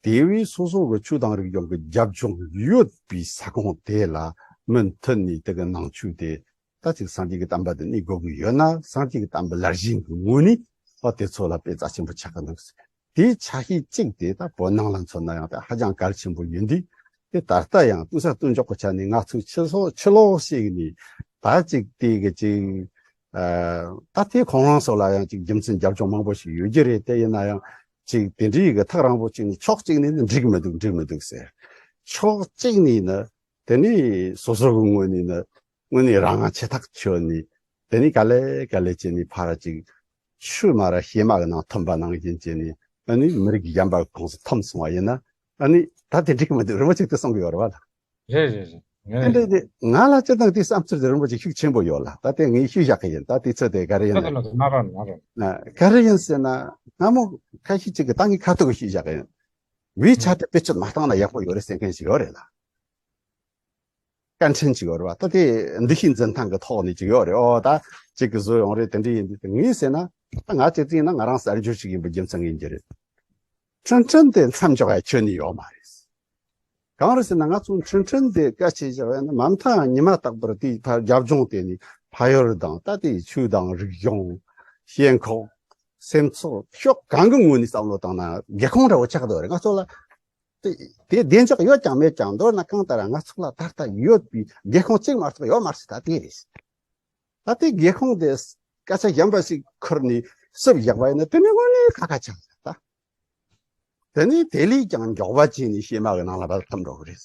དེ་བས་སོ་སོ་གི་ཆོས་དང་རིག་གཞུང་གི་རྒྱབ་ལྗོངས་ཡོད་པའི་ས་ཁོངས་དེ་ལ་མུ་མཐུད་ནས་དེ་གི་ནང་ཆོས་དེ། ད་ཅིག་སངས་རྒྱས་ཀྱི་བསྟན་པ་དེ་གནས་དགོས་ཀྱི་ཡོད་ན། སངས་རྒྱས་ཀྱི་བསྟན་པའི་ལར་ཞེན་གྱི་ངོས་ནས་ཨོ་དེ་ཚོ་ལ་དཔེ་རྩ་ཆེན་པོ་ཆགས་ཀྱི་འདུག་དེའི་ཆ་ཤས་གཅིག་དེ་ད་བོད་ནང་ལ་མཚོན་ན་ཡང་ད་ཧ་ཅང་གལ་ཆེན་པོ་ཡིན་དུས། དེ་ད་ལྟ་ཡང་ལྟོས་ས་ལྟོས་འཇོག་གི་ཆ་ནས་ང་ཚོས་ཕྱི་ལོགས་ཕྱི་ལོགས་ཤིག་ནས་ད་ཅིག་དེ་གི་ཅིག་ཨ་ད་དེ་ཁོང་རང་ཚོ་ལ་ཡང་ཅིག་རྒྱུ་མཚན་རྒྱབ་ལྗོངས་མང་པོ་ཞིག་ཡོད་ཀྱི་རེད། དེ་ཡིན་ན་ཡང་ཅིག་དེ་འདྲའི་གི་ཐག་རིང་པོ་གཅིག་ནས་ཕྱོགས་གཅིག་ནས་ནི་འགྲིག་མི་འདུག་འགྲིག་མི་འདུག་ཟེར། ཕྱོགས་གཅིག་ནས་ནི་དེ་ནས་སོ་སོ་གི་ངོས་ནས་ནི། དངོས་གནས་རང་དབང་ཆེ་ཐག་ཆོད་ནས་ དེ་ནས་ག་ལེ་ག་ལེ་བྱས་ནས་ཕར་ཅིག་ཆུ་མ་ར་བྱེ་མ་གི་ནང་ཐིམ་པ་ནང་བཞིན་བྱས་ནས། ཨ་ནི་མི་རིགས་གཞན་པ་གི་ཁོངས་སུ་ཐིམ་སོང་བ་ཡིན་ན། ཨ་ནི་ད་དེ་འགྲིག་གི་མི་འདུག་རིན་པོ་ཆེ་དེ་གསུང་གི་ཡོད་རེད་བ་ལ། རེད་རེད་རེད། ངས་དེ་འདྲ་དེ་ང་ལ་སྤྱིར་བཏང་དེ་བསམ་ཚུལ་དེ་རིན་པོ་ཆེ་ཤུགས་ཆེན་པོ་ཡོད་ལ། ད་དེ་ངས་ཤུགས་བཞག་གི་ཡིན། ད་དེ་ཚོ་དེ་ག་རེ་ཡིན་ན། ལགས་སོ་ལགས་སོ། མ་རེད་མ་རེད། ན་ག་རེ་ཡིན་ཟེར་ན། སྔ་མོ་ཁ་ཤས་ཅིག་གིས་ད་ངས་ཁ་ཐུག་གི་ཤུགས་བཞག་གི་ཡིན། ཝེ་ཆེ་ཊི་བེད་སྤྱོད་མ་བཏང་ན་ཡག་པོ་ཡོད་རེད་ཟེར་མཁན་ཞིག་ཡོད་རེད་ལ། བཀའ་དྲིན་ཅིག་ཡོད་རེད་བ། ད་དེ་འདུ་ཤེས་འཛིན་སྟངས་ཀྱི་ཐོག་ནས་ཅིག་ཡོད་རེད། ཨོ་ད་ཅིག་གིས་བཟོས་ཡོང་རེད། དེ་འདྲ་ཡིན་དུས་ངས་ཟེར་ན། ད་ང་ཅིག་བརྩིས་ན་ང་རང་གསར་འབྱོར་ཞིག་ཡིན་པའི་རྒྱུ་མཚན་ཡིན་གྱི་རེད། ཁྲིན་ཁྲིན་དེ་མཚམས་འཇོག་ཡ་ཁྱོན་ནས་ཡོད་མ་རེད། གང་རེད་ཟེར་ན། ང་ཚོ་ཁྲིན་ཁྲིན་དེ་སྐད་ཆ་བཤད་ཡ་ཡིན་ན། མ་མཐའ་ཉི་མ་རྟག་པར་དེའི་ཕར་རྒྱབ་ལྗོངས་དེ་ནས་ཕ་ཡུལ་དང་། ད་དེའི་ཆོས་དང་རིག་གཞུང་། ཞེན་ཁོག་སེམས་ཚོར། ཕྱོགས་གང་གི་ངོས་ནས་བསམ་བློ་བཏང་ན་སྒེའུ་ཁུང་འདྲ་བོ་ཆགས་འདུག་རེད། ང་ཚོ་ལ་དེ་དེ་བདེ་འཇགས་ཡོད་ཀྱང་མེད་ཀྱང་མདོར་ན་གང་ལྟར་ང་ཚོ་ལ་ད་ལྟ་ཡོད་པའི་སྒེའུ་ཁུང་གཅིག་མ་གཏོགས་ཡོད་མ་རེད། ད་དེ་རེད། ད་དེ་སྒེའུ་ཁུང་དེ་སྐད་ཆ་གཞན་པ་ཞིག་ཁུར་ནས་སུབ་བཞག་པ་ཡིན་ན། དེ་ནི་དངོས་གནས་ཁག་ཁག་ཆགས་རེད་ད། དེ་ནི་དེ་ལས་ཀྱང་མགྱོགས་པ་བྱས་ནས་བྱེ་མ་གི་ནང་ལ་བབས་ཐུབ་འགྲོ་གི་རེད།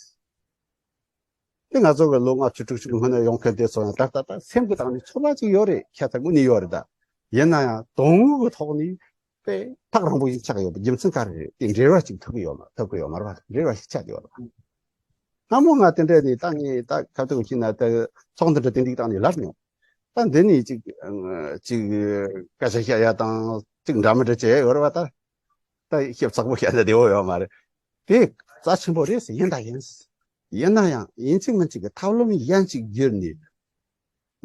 དེ་ང་ཚོ་གི་ལོ་ལྔ་བཅུ་དྲུག་ཅུ་སྔོན་ནས་ཡོང་མཁན་དེ་ཚོ་ཡང་ད་ལྟ་ད་སེམས་ཀྱི་སྟེང་ནས་ཚོར་བ་ཅིག་ཡོད་རེད། ཁྱད་མཚར་དངོས་གནས་ཡོད་རེད་ད། ཡིན་ན་ཡང་དོན་དངོས་ཀྱི་ཐོག་ནས་དཔེ་ཐག་རིང་པོ་ཞིག་ཆགས་ཡོད་པའི་རྒྱུ་མཚན་ག་རེ་རེད། དེ་འབྲེལ་བ་ཅིག་ཐུབ་ཀྱི་ཡོད་མ། ཐུབ་ཀྱི་ཡོད་མ་རེད་བ། འབྲེལ་བ་ཞིག་ཆགས་ཀྱི་ཡོད་རེད། སྔ་མོ་ང་དེ་འདྲ་ནས་ད་ངས་ད་ཁ་ཐུག་ཕྱིན་ན་ད་ཚོགས་འདུ་འདྲ་དེ་འདྲའི་སྟེང་ནས་ལབ་མྱོང་། ད་འདི་ནས་ཅིག་ཅིག་སྐད་ཆ་བཤད་ཡ་དང་ཅིག་འདྲ་མི་འདྲ་བྱས་ཡོད་རེད་བ། ད་ད་ཞིབ་ཚགས་པོ་བཤད་ན་བདེ་བོ་ཡོད་མ་རེད། དེ་རྩ་ཆེན་པོ་རེད་ཟེར། ཡིན་ད་ཡིན། ཡིན་ན་ཡང་ཡིན་གཅིག་མིན་གཅིག་གི་ཐབས་ལམ་གཞན་ཅིག་བརྒྱུད་ནས།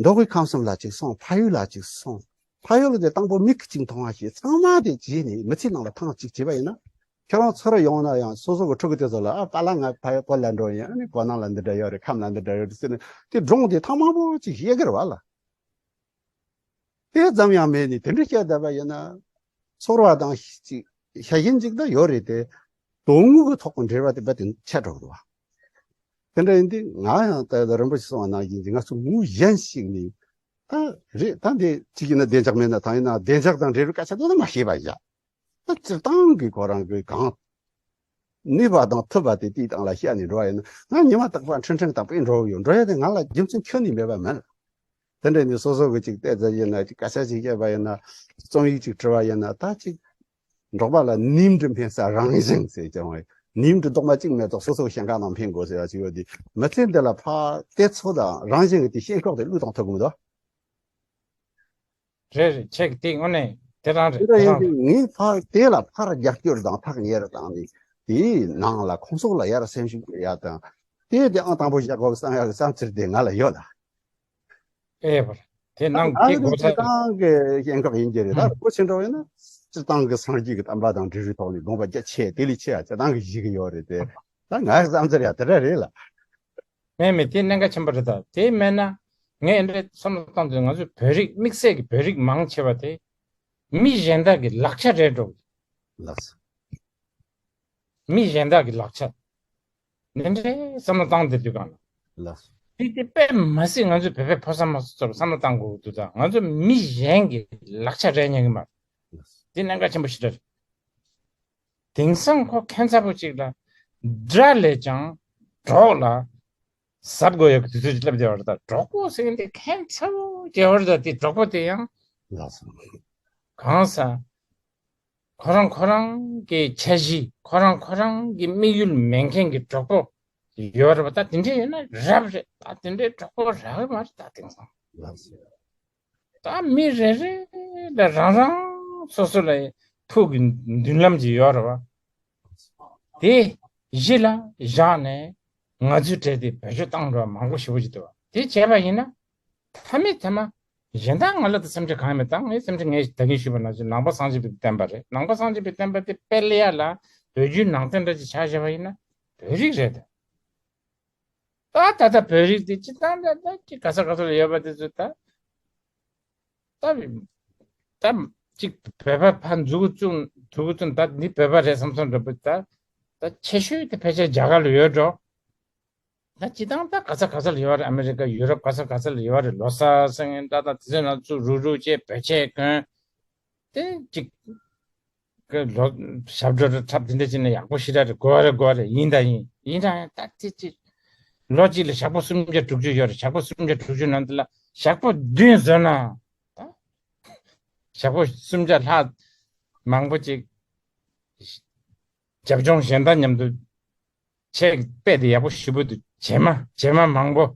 མདོ་དབུས་ཁམས་གསུམ་ལ་ཅིག་སོང་། ཕ་ཡུལ་ལ་ཅིག་སོང་། ཕ་ཡུལ་དེ་དང་པོ་མིག་གིས་ཅིག་མཐོང་བ་ཞིག་ཚང་མ་དེ་བྱས་ནས་མི་ཚེ་ནང་ལ་ཐེངས་གཅིག་བྱས་པ་ཡིན་ན། ཁྱེད་རང་ཚུར་ཡོང་ན་ཡང་སོ་སོ་གི་ཕྲུ་གུ་དེ་ཚོ་ལ། ཨ་པཱ་ལགས་ང་ཕ་ཡུལ་སྐོར་ལ་འགྲོ་ཡིན། ཨ་ནི་སྒོ་ནང་ལ་འདི་འདྲ་ཡོད་རེད། ཁམས་ལ་འདི་འདྲ་ཡོད་རེད་ཟེར་ནས་དེ་སྒྲུང་དེ་ཐེངས་མང་པོ་ཅིག་བཤད་གི་རེད་བ་ལ། དེ་ཙམ་ཡང་མེད་ནས་དེ་འདྲ་བཤད་བསྡད་པ་ཡིན་ན། ཚོར་བ་དང་ཅིག་ཤ་ཞེན་ཅིག་ད་ཡོད་རེད་དེ། དོན་དངོས་ཀྱི་ཐོག་གི་འབྲེལ་བ་དེ་རྦད་དེ་ཆད་འགྲོ་གི་འདུག་བ། དེ་འདྲ་ཡིན་དུས་ང་ཡང་ད་རིན་པོ་ཆེ་གསུངས་པ་ནང་བཞིན་གྱི་ང་ཚོ་ངོས་གཞན་ཞིག་ནས། ད་རེད། ད་འདི་གཅིག་ཡིན་ན་བདེ་འཇགས་མེད་ན་ཐང་། ཡིན་ན་བདེ་འཇགས་དང་འབྲེལ་བའི་སྐད་ཆ་དེ་ཚོ་མ་བཤད་པ་བཞག་ད་སྤྱིར་བཏང་གི་ཁོ་རང་གི་གང་ནུས་པ་དང་ཐུབ་པ་དེ་དེའི་སྟེང་ལ་བཤད་ནས་འགྲོ་བ་ཡིན་ན། ང་ཉི་མ་རྟག་པར་ཁྲིན་ཁྲིན་དང་དཔེ་འགྲོ་གི་ཡོད། འགྲོ་ཡ་དེ་ང་ལ་རྒྱུ་མཚན་ཁྱོན་ནས་མེད་པ་མིན། དེ་འདྲ་ནས་སོ་སོ་གི་ཅིག་བལྟས་ཚར་ཡིན་ན། ཅིག་སྐད་ཆ་ཅིག་བཤད་པ་ཡིན་ན། རྩོམ་ཡིག་ཅིག་བྲི་བ་ཡིན་ན། ད་ཅིག་འབྲོག་པ་ལ་ནིམ་གྲི་འཕེན་ས་རང་བཞིན་ཟེར་ཀྱང་བས། ནིམ་གྲི་རྡོག་མ་གཅིག་མེད་དོ། སོ་སོ་ཞིང་ཁ་ནང་འཕེན་དགོས་ཟེར་བ་ཅིག་ཡོད་དེ། མི་ཚེ་འདི་ལ་ཕར་དེ་ཚོ་དང་རང་བཞིན་གྱི་དེ་ཞེན་ཁོག་དེ་བློས་གཏོང་ཐུབ་ཀྱི་མི་འདུག་རེད་རེད། ཁྱེད་ཀྱི་དེ་དངོས་གནས་དེ་རང་རེད། དེ་འདྲ་དེ་ཡིན་རང་དུས་རེད། ངས་ཕར་དེ་ལ་ཕར་རྒྱབ་སྐྱོར་དང་ཐག་ཉེ་རུ་བཏང་ནས། དེའི་ནང་ལ་ཁོང་ཚོ་ལ་ཡར་སེམས་ཤུགས་སྤྲད་ཡ་དང་། དེ་དེ་ཨང་དང་པོ་བཞག་དགོས་བསམ་ཡ་གི་བསམ་ཚུལ་དེ་ང་ལ་ཡོད་ལ། ཨེ་བར། དེ་ད་ནང་ང་གི་དེ་གོ་ཚ་སྤྱིར་བཏང་གི་ཞེན་ཁོག་ཡིན་གྱི་རེད། ད་ཧུམ། གོ་ཆེ་འགྲོ་ཡིན་ན། སྤྱིར་བཏང་གི་སངས་རྒྱས་ཀྱི་བསྟན་པ་དང་འབྲེལ་བའི་ཐོག་ནས་དགོངས་པ་རྒྱ་ཆེ་དེ་ལས་ཆེ་ཡ་སྤྱིར་བཏང་གི་བཞེས་ཀྱི་ཡོད་རེད་དེ། ད་ང་གི་བསམ་ཚུལ་ཡ་དེ་འདྲ་རེད་ལ། མེད་མེད། དེ་གནད་འགག་ཆེན་པོ་རེད། ད་དེ་མེད་ན་ངས་འདྲ་བསམ་བློ་བཏང་དུས། ང་ཚོའི་བོད་རིགས་དམིགས་བསལ་གྱི་བོད་རིགས་མང་ཆེ་བ་དེ་མི་གཞན་དག་གི་ལག་ཆ་རེད་འགྲོ། ལགས་སོ། མི་གཞན་དག་གི་ལག་ཆ། འདི་འདྲའི་བསམ་བློ་བཏང་བསྡད་དུས་གང་ལ། ལགས་སོ། དེ་དེ་དཔེ་མ་སྲིད་ང་ཚོའི་བོད་པའི་ཕོ་གསར་མོ་གསར་ཚོར་བསམ་བློ་བཏང་དགོས་འདུག་ད་ང་ཚོ་མི་གཞན་གྱི་ལག་ཆ་རེད་ཉན་གི་མ་རེད། ལགས་སོ། དེ་གནད་འགག་ཆེན་པོ་ཞིག་རེད། དེང་སང་ཁོ་ཁྱད་མཚར་པོ་གཅིག་ལ། དགྲ་ལས་ཀྱང་གྲོགས་ལ་གཟབ་དགོས་ཡག་གི་དུས་ཚོད་ཅིག་སླེབས་བསྡད་པ་རེད། ད་གྲོགས་པོ་ཟེར་མཁན་དེ་ཁྱད་མཚར་པོ་བྱས་པ་རེད། ད་དེ་གྲོགས་པོ་དེ་ཡང་། ལགས་སོ། གང་ཟག་ཁོ་རང་ཁོ་རང་གི་འཆར་གཞི། ཁོ་རང་ཁོ་རང་གི་དམིགས་ཡུལ་མེད་མཁན་གྱི་གྲོགས་པོ་ཡོད་རེད་པ། ད་དེ་འདྲ་ཡོད་ན་རབ་རེད། ད་དེ་འདྲའི་གྲོགས་པོ་རག་གི་མ་རེད། ད་དེང་སང་། ལགས་སོ། ད་མི་རེ་རེ་ལ་རང་རང་སོ་སོ་ལ་ཐུགས་ཀྱི་མདུན་ལམ་ཅིག་ཡོད་རེད་པ། དེ་གཞི་ལ་བཞག་ནས་ང་ཚོའི་གྲས་དེ་བེད་སྤྱོད་བཏང་འགྲོ་བ་མང་པོ་ཞེ་པོ་ཅིག་འདུག་པ། དེ་བྱས་པ་ཡིན་ན། ཐ་མའི་ཐ་མ། གཞན་དག་ང་ལ་ད་སེམས་ཁྲལ་གང་ཡང་མེད། ད་ངའི་སེམས་ཁྲལ། ངས་ད་གིན་ཞུས་པ་ནང་བཞིན་ནང་པ་སངས་རྒྱས་པའི་བསྟན་པ་རེད། ནང་པ་སངས་རྒྱས་པའི་བསྟན་པ་དེ་སྤེལ་ཡ་ལ་བོད་བརྒྱུད་ནང་བསྟན་འདྲ་ཅིག་ཆ་བཞག་པ་ཡིན་ན་བོད་རིགས་རེད། ད་ད་ད་བོད་རིགས་དེ་སྤྱིར་བཏང་ད་ད་ཅིག་ག་ས་ག་ས་ལ་ཡོད་པ་དེ་ཚོ་ད། ད་ད་ཅིག་བོད་པ་ཕར་འཛུགས་བཙུགས་འཛུགས་བཙུགས། ད་འདི་བོད་པ་རེད་བསམ་བསམ་འདྲ་པོ། ད་ད་ཆེ་ཤོས་དེ་ཕལ་ཆེར་རྒྱ་གར་ལ་ཡོད་འགྲོ། ད་སྤྱིར་བཏང་ད་ག་ས་ག་ས་ལ་ཡོད་རེད། ཨ་མི་རི་ཀ། ཡུ་རོབ། ག་ས་ག་ས་ལ་ཡོད་རེད། ལོ་གསར་ཟེར་མཁན་ད་ད་དེ་ཚོའི་ནང་ཚུར་རུག་རུག་བྱས་བོད་ཆས་གོན། དེ་ཅིག་གི་ལོ་ཞབས་བྲོ་རེ་འཁྲབ། དེ་འདྲ་བྱས་ན་ཡག་པོ་ཞེ་དྲག་རེད། དགོས་རེད། དགོས་རེད། ཡིན་དང་ཡིན། ཡིན་དང་ཡིན། ད་དེ་ཅིག་ལོ་གཅིག་ལ་ཞག་པོ་སུམ་བརྒྱ་དྲུག་ཅུ་ཡོད་རེད། ཞག་པོ་སུམ་བརྒྱ་དྲུག་ཅུ་ནང་དུ་ལ་ ཞག་པོ་བདུན་བཟོས་ན། ད་ཞག་པོ་སུམ་བརྒྱ་ལྷག་མང་པོ་ཅིག་རྒྱབ་ལྗོངས་གཞན་དག་མཉམ་དུ་ཆེད་དཔེ་དེ་ཡག་པོ་ཞེ་པོ་འདུག་བྱེ་མ་བྱེ་མ་མང་པོ།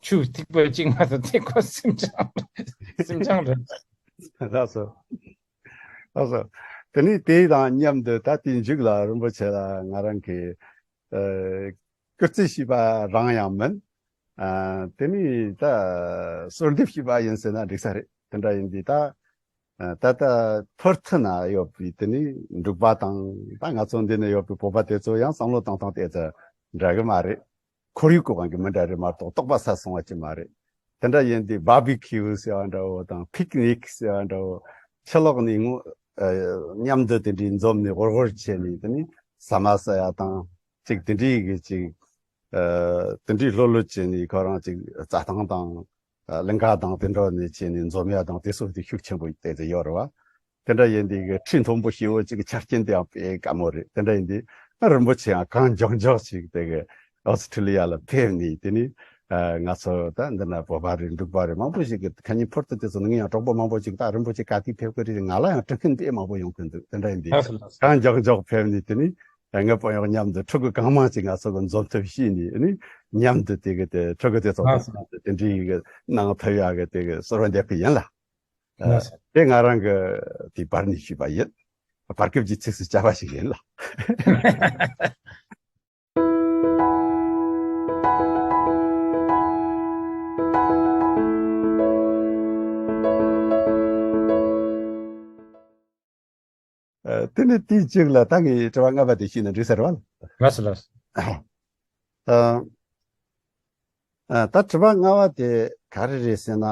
ཆུ་ཐིགས་པ་གཅིག་མ་གཏོགས་དེ་ཁོ་སེམས་ཅན་སེམས་ཅན་རེད། ལགས་སོ། ལགས་སོ། དེ་ནས་དེ་དང་མཉམ་དུ་ད་དེའི་མཇུག་ལ་རིན་པོ་ཆེ་ལ་ང་རང་གིས་ཨ་སྐུར་རྩིས་ཞུས་པ་རང་ཡང་མིན། ཨ་དེ་ནས་ད་གསོལ་འདེབས་ཞུས་པ་ཡིན་ཟེར་ན་འགྲིག་ས་རེད། དེ་འདྲ་ཡིན་དུས་ད་ཨ་ད་ལྟ་ཕུར་ཐུ་ན་ཡོད་པའི་དེ་ནས་འབྲུག་པ་དང་ད་ང་ཚོ་འདི་ན་ཡོད་པའི་བོད་པ་དེ་ཚོ་ཡང་བསམ་བློ་བཏང་སྟངས་དེ་ཚོ་འདྲ་གི་མ་རེད། ཁོར་ཡུག་གི་དབང་གིས་མི་འདྲ་རེད་མ་གཏོགས་རྟོགས་པ་ས་སོང་བ་ཅིག་མ་རེད། དེ་འདྲ་ཡིན་དུས་བྷར་བྷི་ཁིའུ་ཟེར་བ་འདྲ་བོ་དང་ཕིག་ནིག་ཟེར་བ་འདྲ་བོ་ཕྱི་ལོགས་ནས་ངོ་ཨ་མཉམ་དུ་དེ་འདྲའི་འཛོམས་ནས་ཧོར་ཧོར་བྱས་ནས་དེ་ནས་ཟ་མ་ཟ་ཡ་དང་ཅིག་དེ་འདྲའི་གི་ཅིག་ཨ་དེ་འདྲའི་ལྷོད་ལྷོད་བྱས་ནས་ཁོ་རང་ཅིག་རྩྭ་ཐང་དང་ཨ་གླིང་ག་དང་དེ་འདྲ་ནས་བྱས་ནས་འཛོམས་ཡ་དང་དེ་སོགས་དེ་ཤུགས་ཆེན་པོ་དེ་ཚོ་ཡོད་རེད་བ། དེ་འདྲ་ཡིན་དུས་ཁྲི་མཐོན་པོ་ཞེ་བོ་ཅིག་གི་ཆ་རྐྱེན་དེ་ཡང་དཔེ་དཀའ་མོ་རེད། དེ་འདྲ་ཡིན་དུས་ང་རིན་པོ་ཆེ་ཡང་གང་མགྱོགས་མགྱོགས་ཅིག་དེ་གི་ཨོ་སི་ཁྲི་ལི་ཡ་ལ་ཕེབས་ནས་དེ་ནས་ཨ་ང་ཚོ་ད་འདི་ན་བོད་པ་རེད་འབྲུག་པ་རེད་མང་པོ་ཞིག་གི་ཁ་ཉིན་ཕུར་དུ་དེ་ཚོ་ནང་ཡང་གྲོགས་པོ་མང་པོ་ཅིག་ད་རིན་པོ་ཆེ་ག་དུས་ཕེབས་ཀྱི་རེད། ང་ལ་ཡང་དྲི་མཁན་དཔེ་མང་པོ་ཡོང་གི་འདུག་དེ་འདྲ་ཡིན་དུས་ལགས་སོ་ལགས་སོ། གང་མགྱོགས་མགྱོགས་ཕེབས་ནས་དེ་ནས་ཨ་ངའི་དཔོན་གཡོག་མཉམ་དུ་ཕྲུ་གུ་གང་མང་ཅིག་ང་ཚོ་གི་འཛོམས་ཐབས་ཤེས་ནས་ཨ་ནི་མཉམ་དུ་དེ་གི་དེ་ཕྲུ་གུ་དེ་ཚོ་ལགས་དང་སོ། མཉམ་དུ་དེ་འདྲའི་གི་གནང་ཐུབ་ཡག་གི་དེ་གི་གསོལ་བ་འདེབས་གི་ཡིན་ལ། ལགས་སོ། དེ་ང་རང་གི་དེ་བར་ནས་ཞུས་པ་ཡིན། བར་སྐབས་ཀྱི་ཚིགས་སུ་བཅད་པ་ཞིག་ཡིན་ལ། ཨ་དེ་ནི་དེའི་གཅིག་ལ་ད་ངས་དྲི་བ་ལྔ་པ་དེ་ཞུས་ན་འགྲིག་ས་རེད་བ། ལགས་སོ་ལགས་སོ། ཨ་ཨ་ད་དྲི་བ་ལྔ་པ་དེ་ག་རེ་རེད་ཟེར་ན།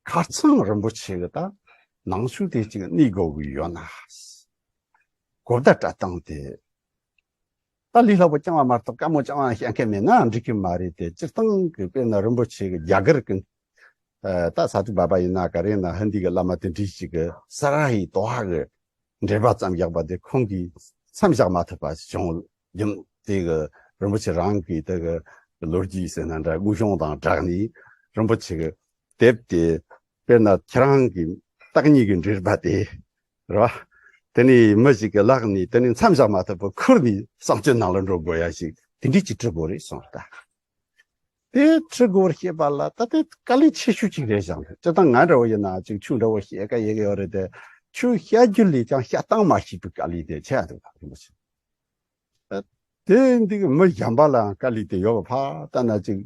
ཁ་སང་རིན་པོ་ཆེ་གི་ད་ནང་ཆོས་དེ་གཅིག་གནས་དགོས་གི་ཡོད་ན། གོ་བརྡ་སྤྲད་སྟངས་དེ། ད་ལས་སླ་པོ་རྐྱང་བ་མ་གཏོགས་དཀའ་མོ་རྐྱང་བ་བཤད་མཁན་མེད་ན་འགྲིག་གི་མ་རེད་དེ། སྤྱིར་བཏང་གི་དཔེར་ན་རིན་པོ་ཆེ་གི་རྒྱ་གར་གི་ཨ་ད་ས་ཐུབ་བ་བ་ཡིན་ན་ག་རེ་ཡིན་ན་ཧིན་དི་གི་བླ་མ་དེ་འདྲའི་ཞིག་གི་ས་ར་ཡི་དོ་ཧ་གི་འགྲེལ་པ་ཙམ་བཞག་པ་དེ་ཁོང་གིས་མཚམས་བཞག་མ་ཐུབ་པ་བྱུང་རྒྱུ་དེ་གི་རིན་པོ་ཆེ་རང་གི་དེ་གི་ལོ་རྒྱུས་ཟེར་ན་འདྲ་དངོས་བྱུང་དང་སྦྲགས་ནས་རིན་པོ་ཆེ་གི་དེབ་དེ་དཔེར་ན་ཁྱེད་རང་གི་བརྟག་གཉིས་ཀྱི་འགྲེལ་པ་དེ་རེད་བ། དེ་ནས་མི་ཞིག་གི་ལག་ནས་དེ་ནས་མཚམས་བཞག་མ་ཐུབ་པར་ཁུར་ནས་བསང་སྤྱོད་ནང་ལ་འགྲོ་དགོས་ཡ་ཞིག་དེ་འདྲས་ཀྱི་འབྲི་དགོས་རེད་གསུངས་ད། དེ་འབྲི་དགོས་པར་བཤད་པ་ལ་ད་དེ་དཀའ་ལས་ཆེ་ཤོས་ཅིག་རེད་བཞག་འདུག་སྤྱིར་བཏང་ང་འདྲ་བོ་ཡིན་ན་ཅིག་ཆོས་འདྲ་བོ་བཤད་དཀའ་ཡི་གི་ཡོད་རེད་དེ། ཆོས་བཤད་རྒྱུ་ལས་ཀྱང་བཤད་སྟངས་མ་ཤེས་པའི་དཀའ་ལས་དེ་ཆེ་ཡ་འདུག་ད་རིན་པོ་ཆེ། ཨ་དེ་འདི་གི་མི་གཞན་པ་ལའང་དཀའ་ལས་དེ་ཡོད་པ་ཕ་ལྟ་ན་ཅིག་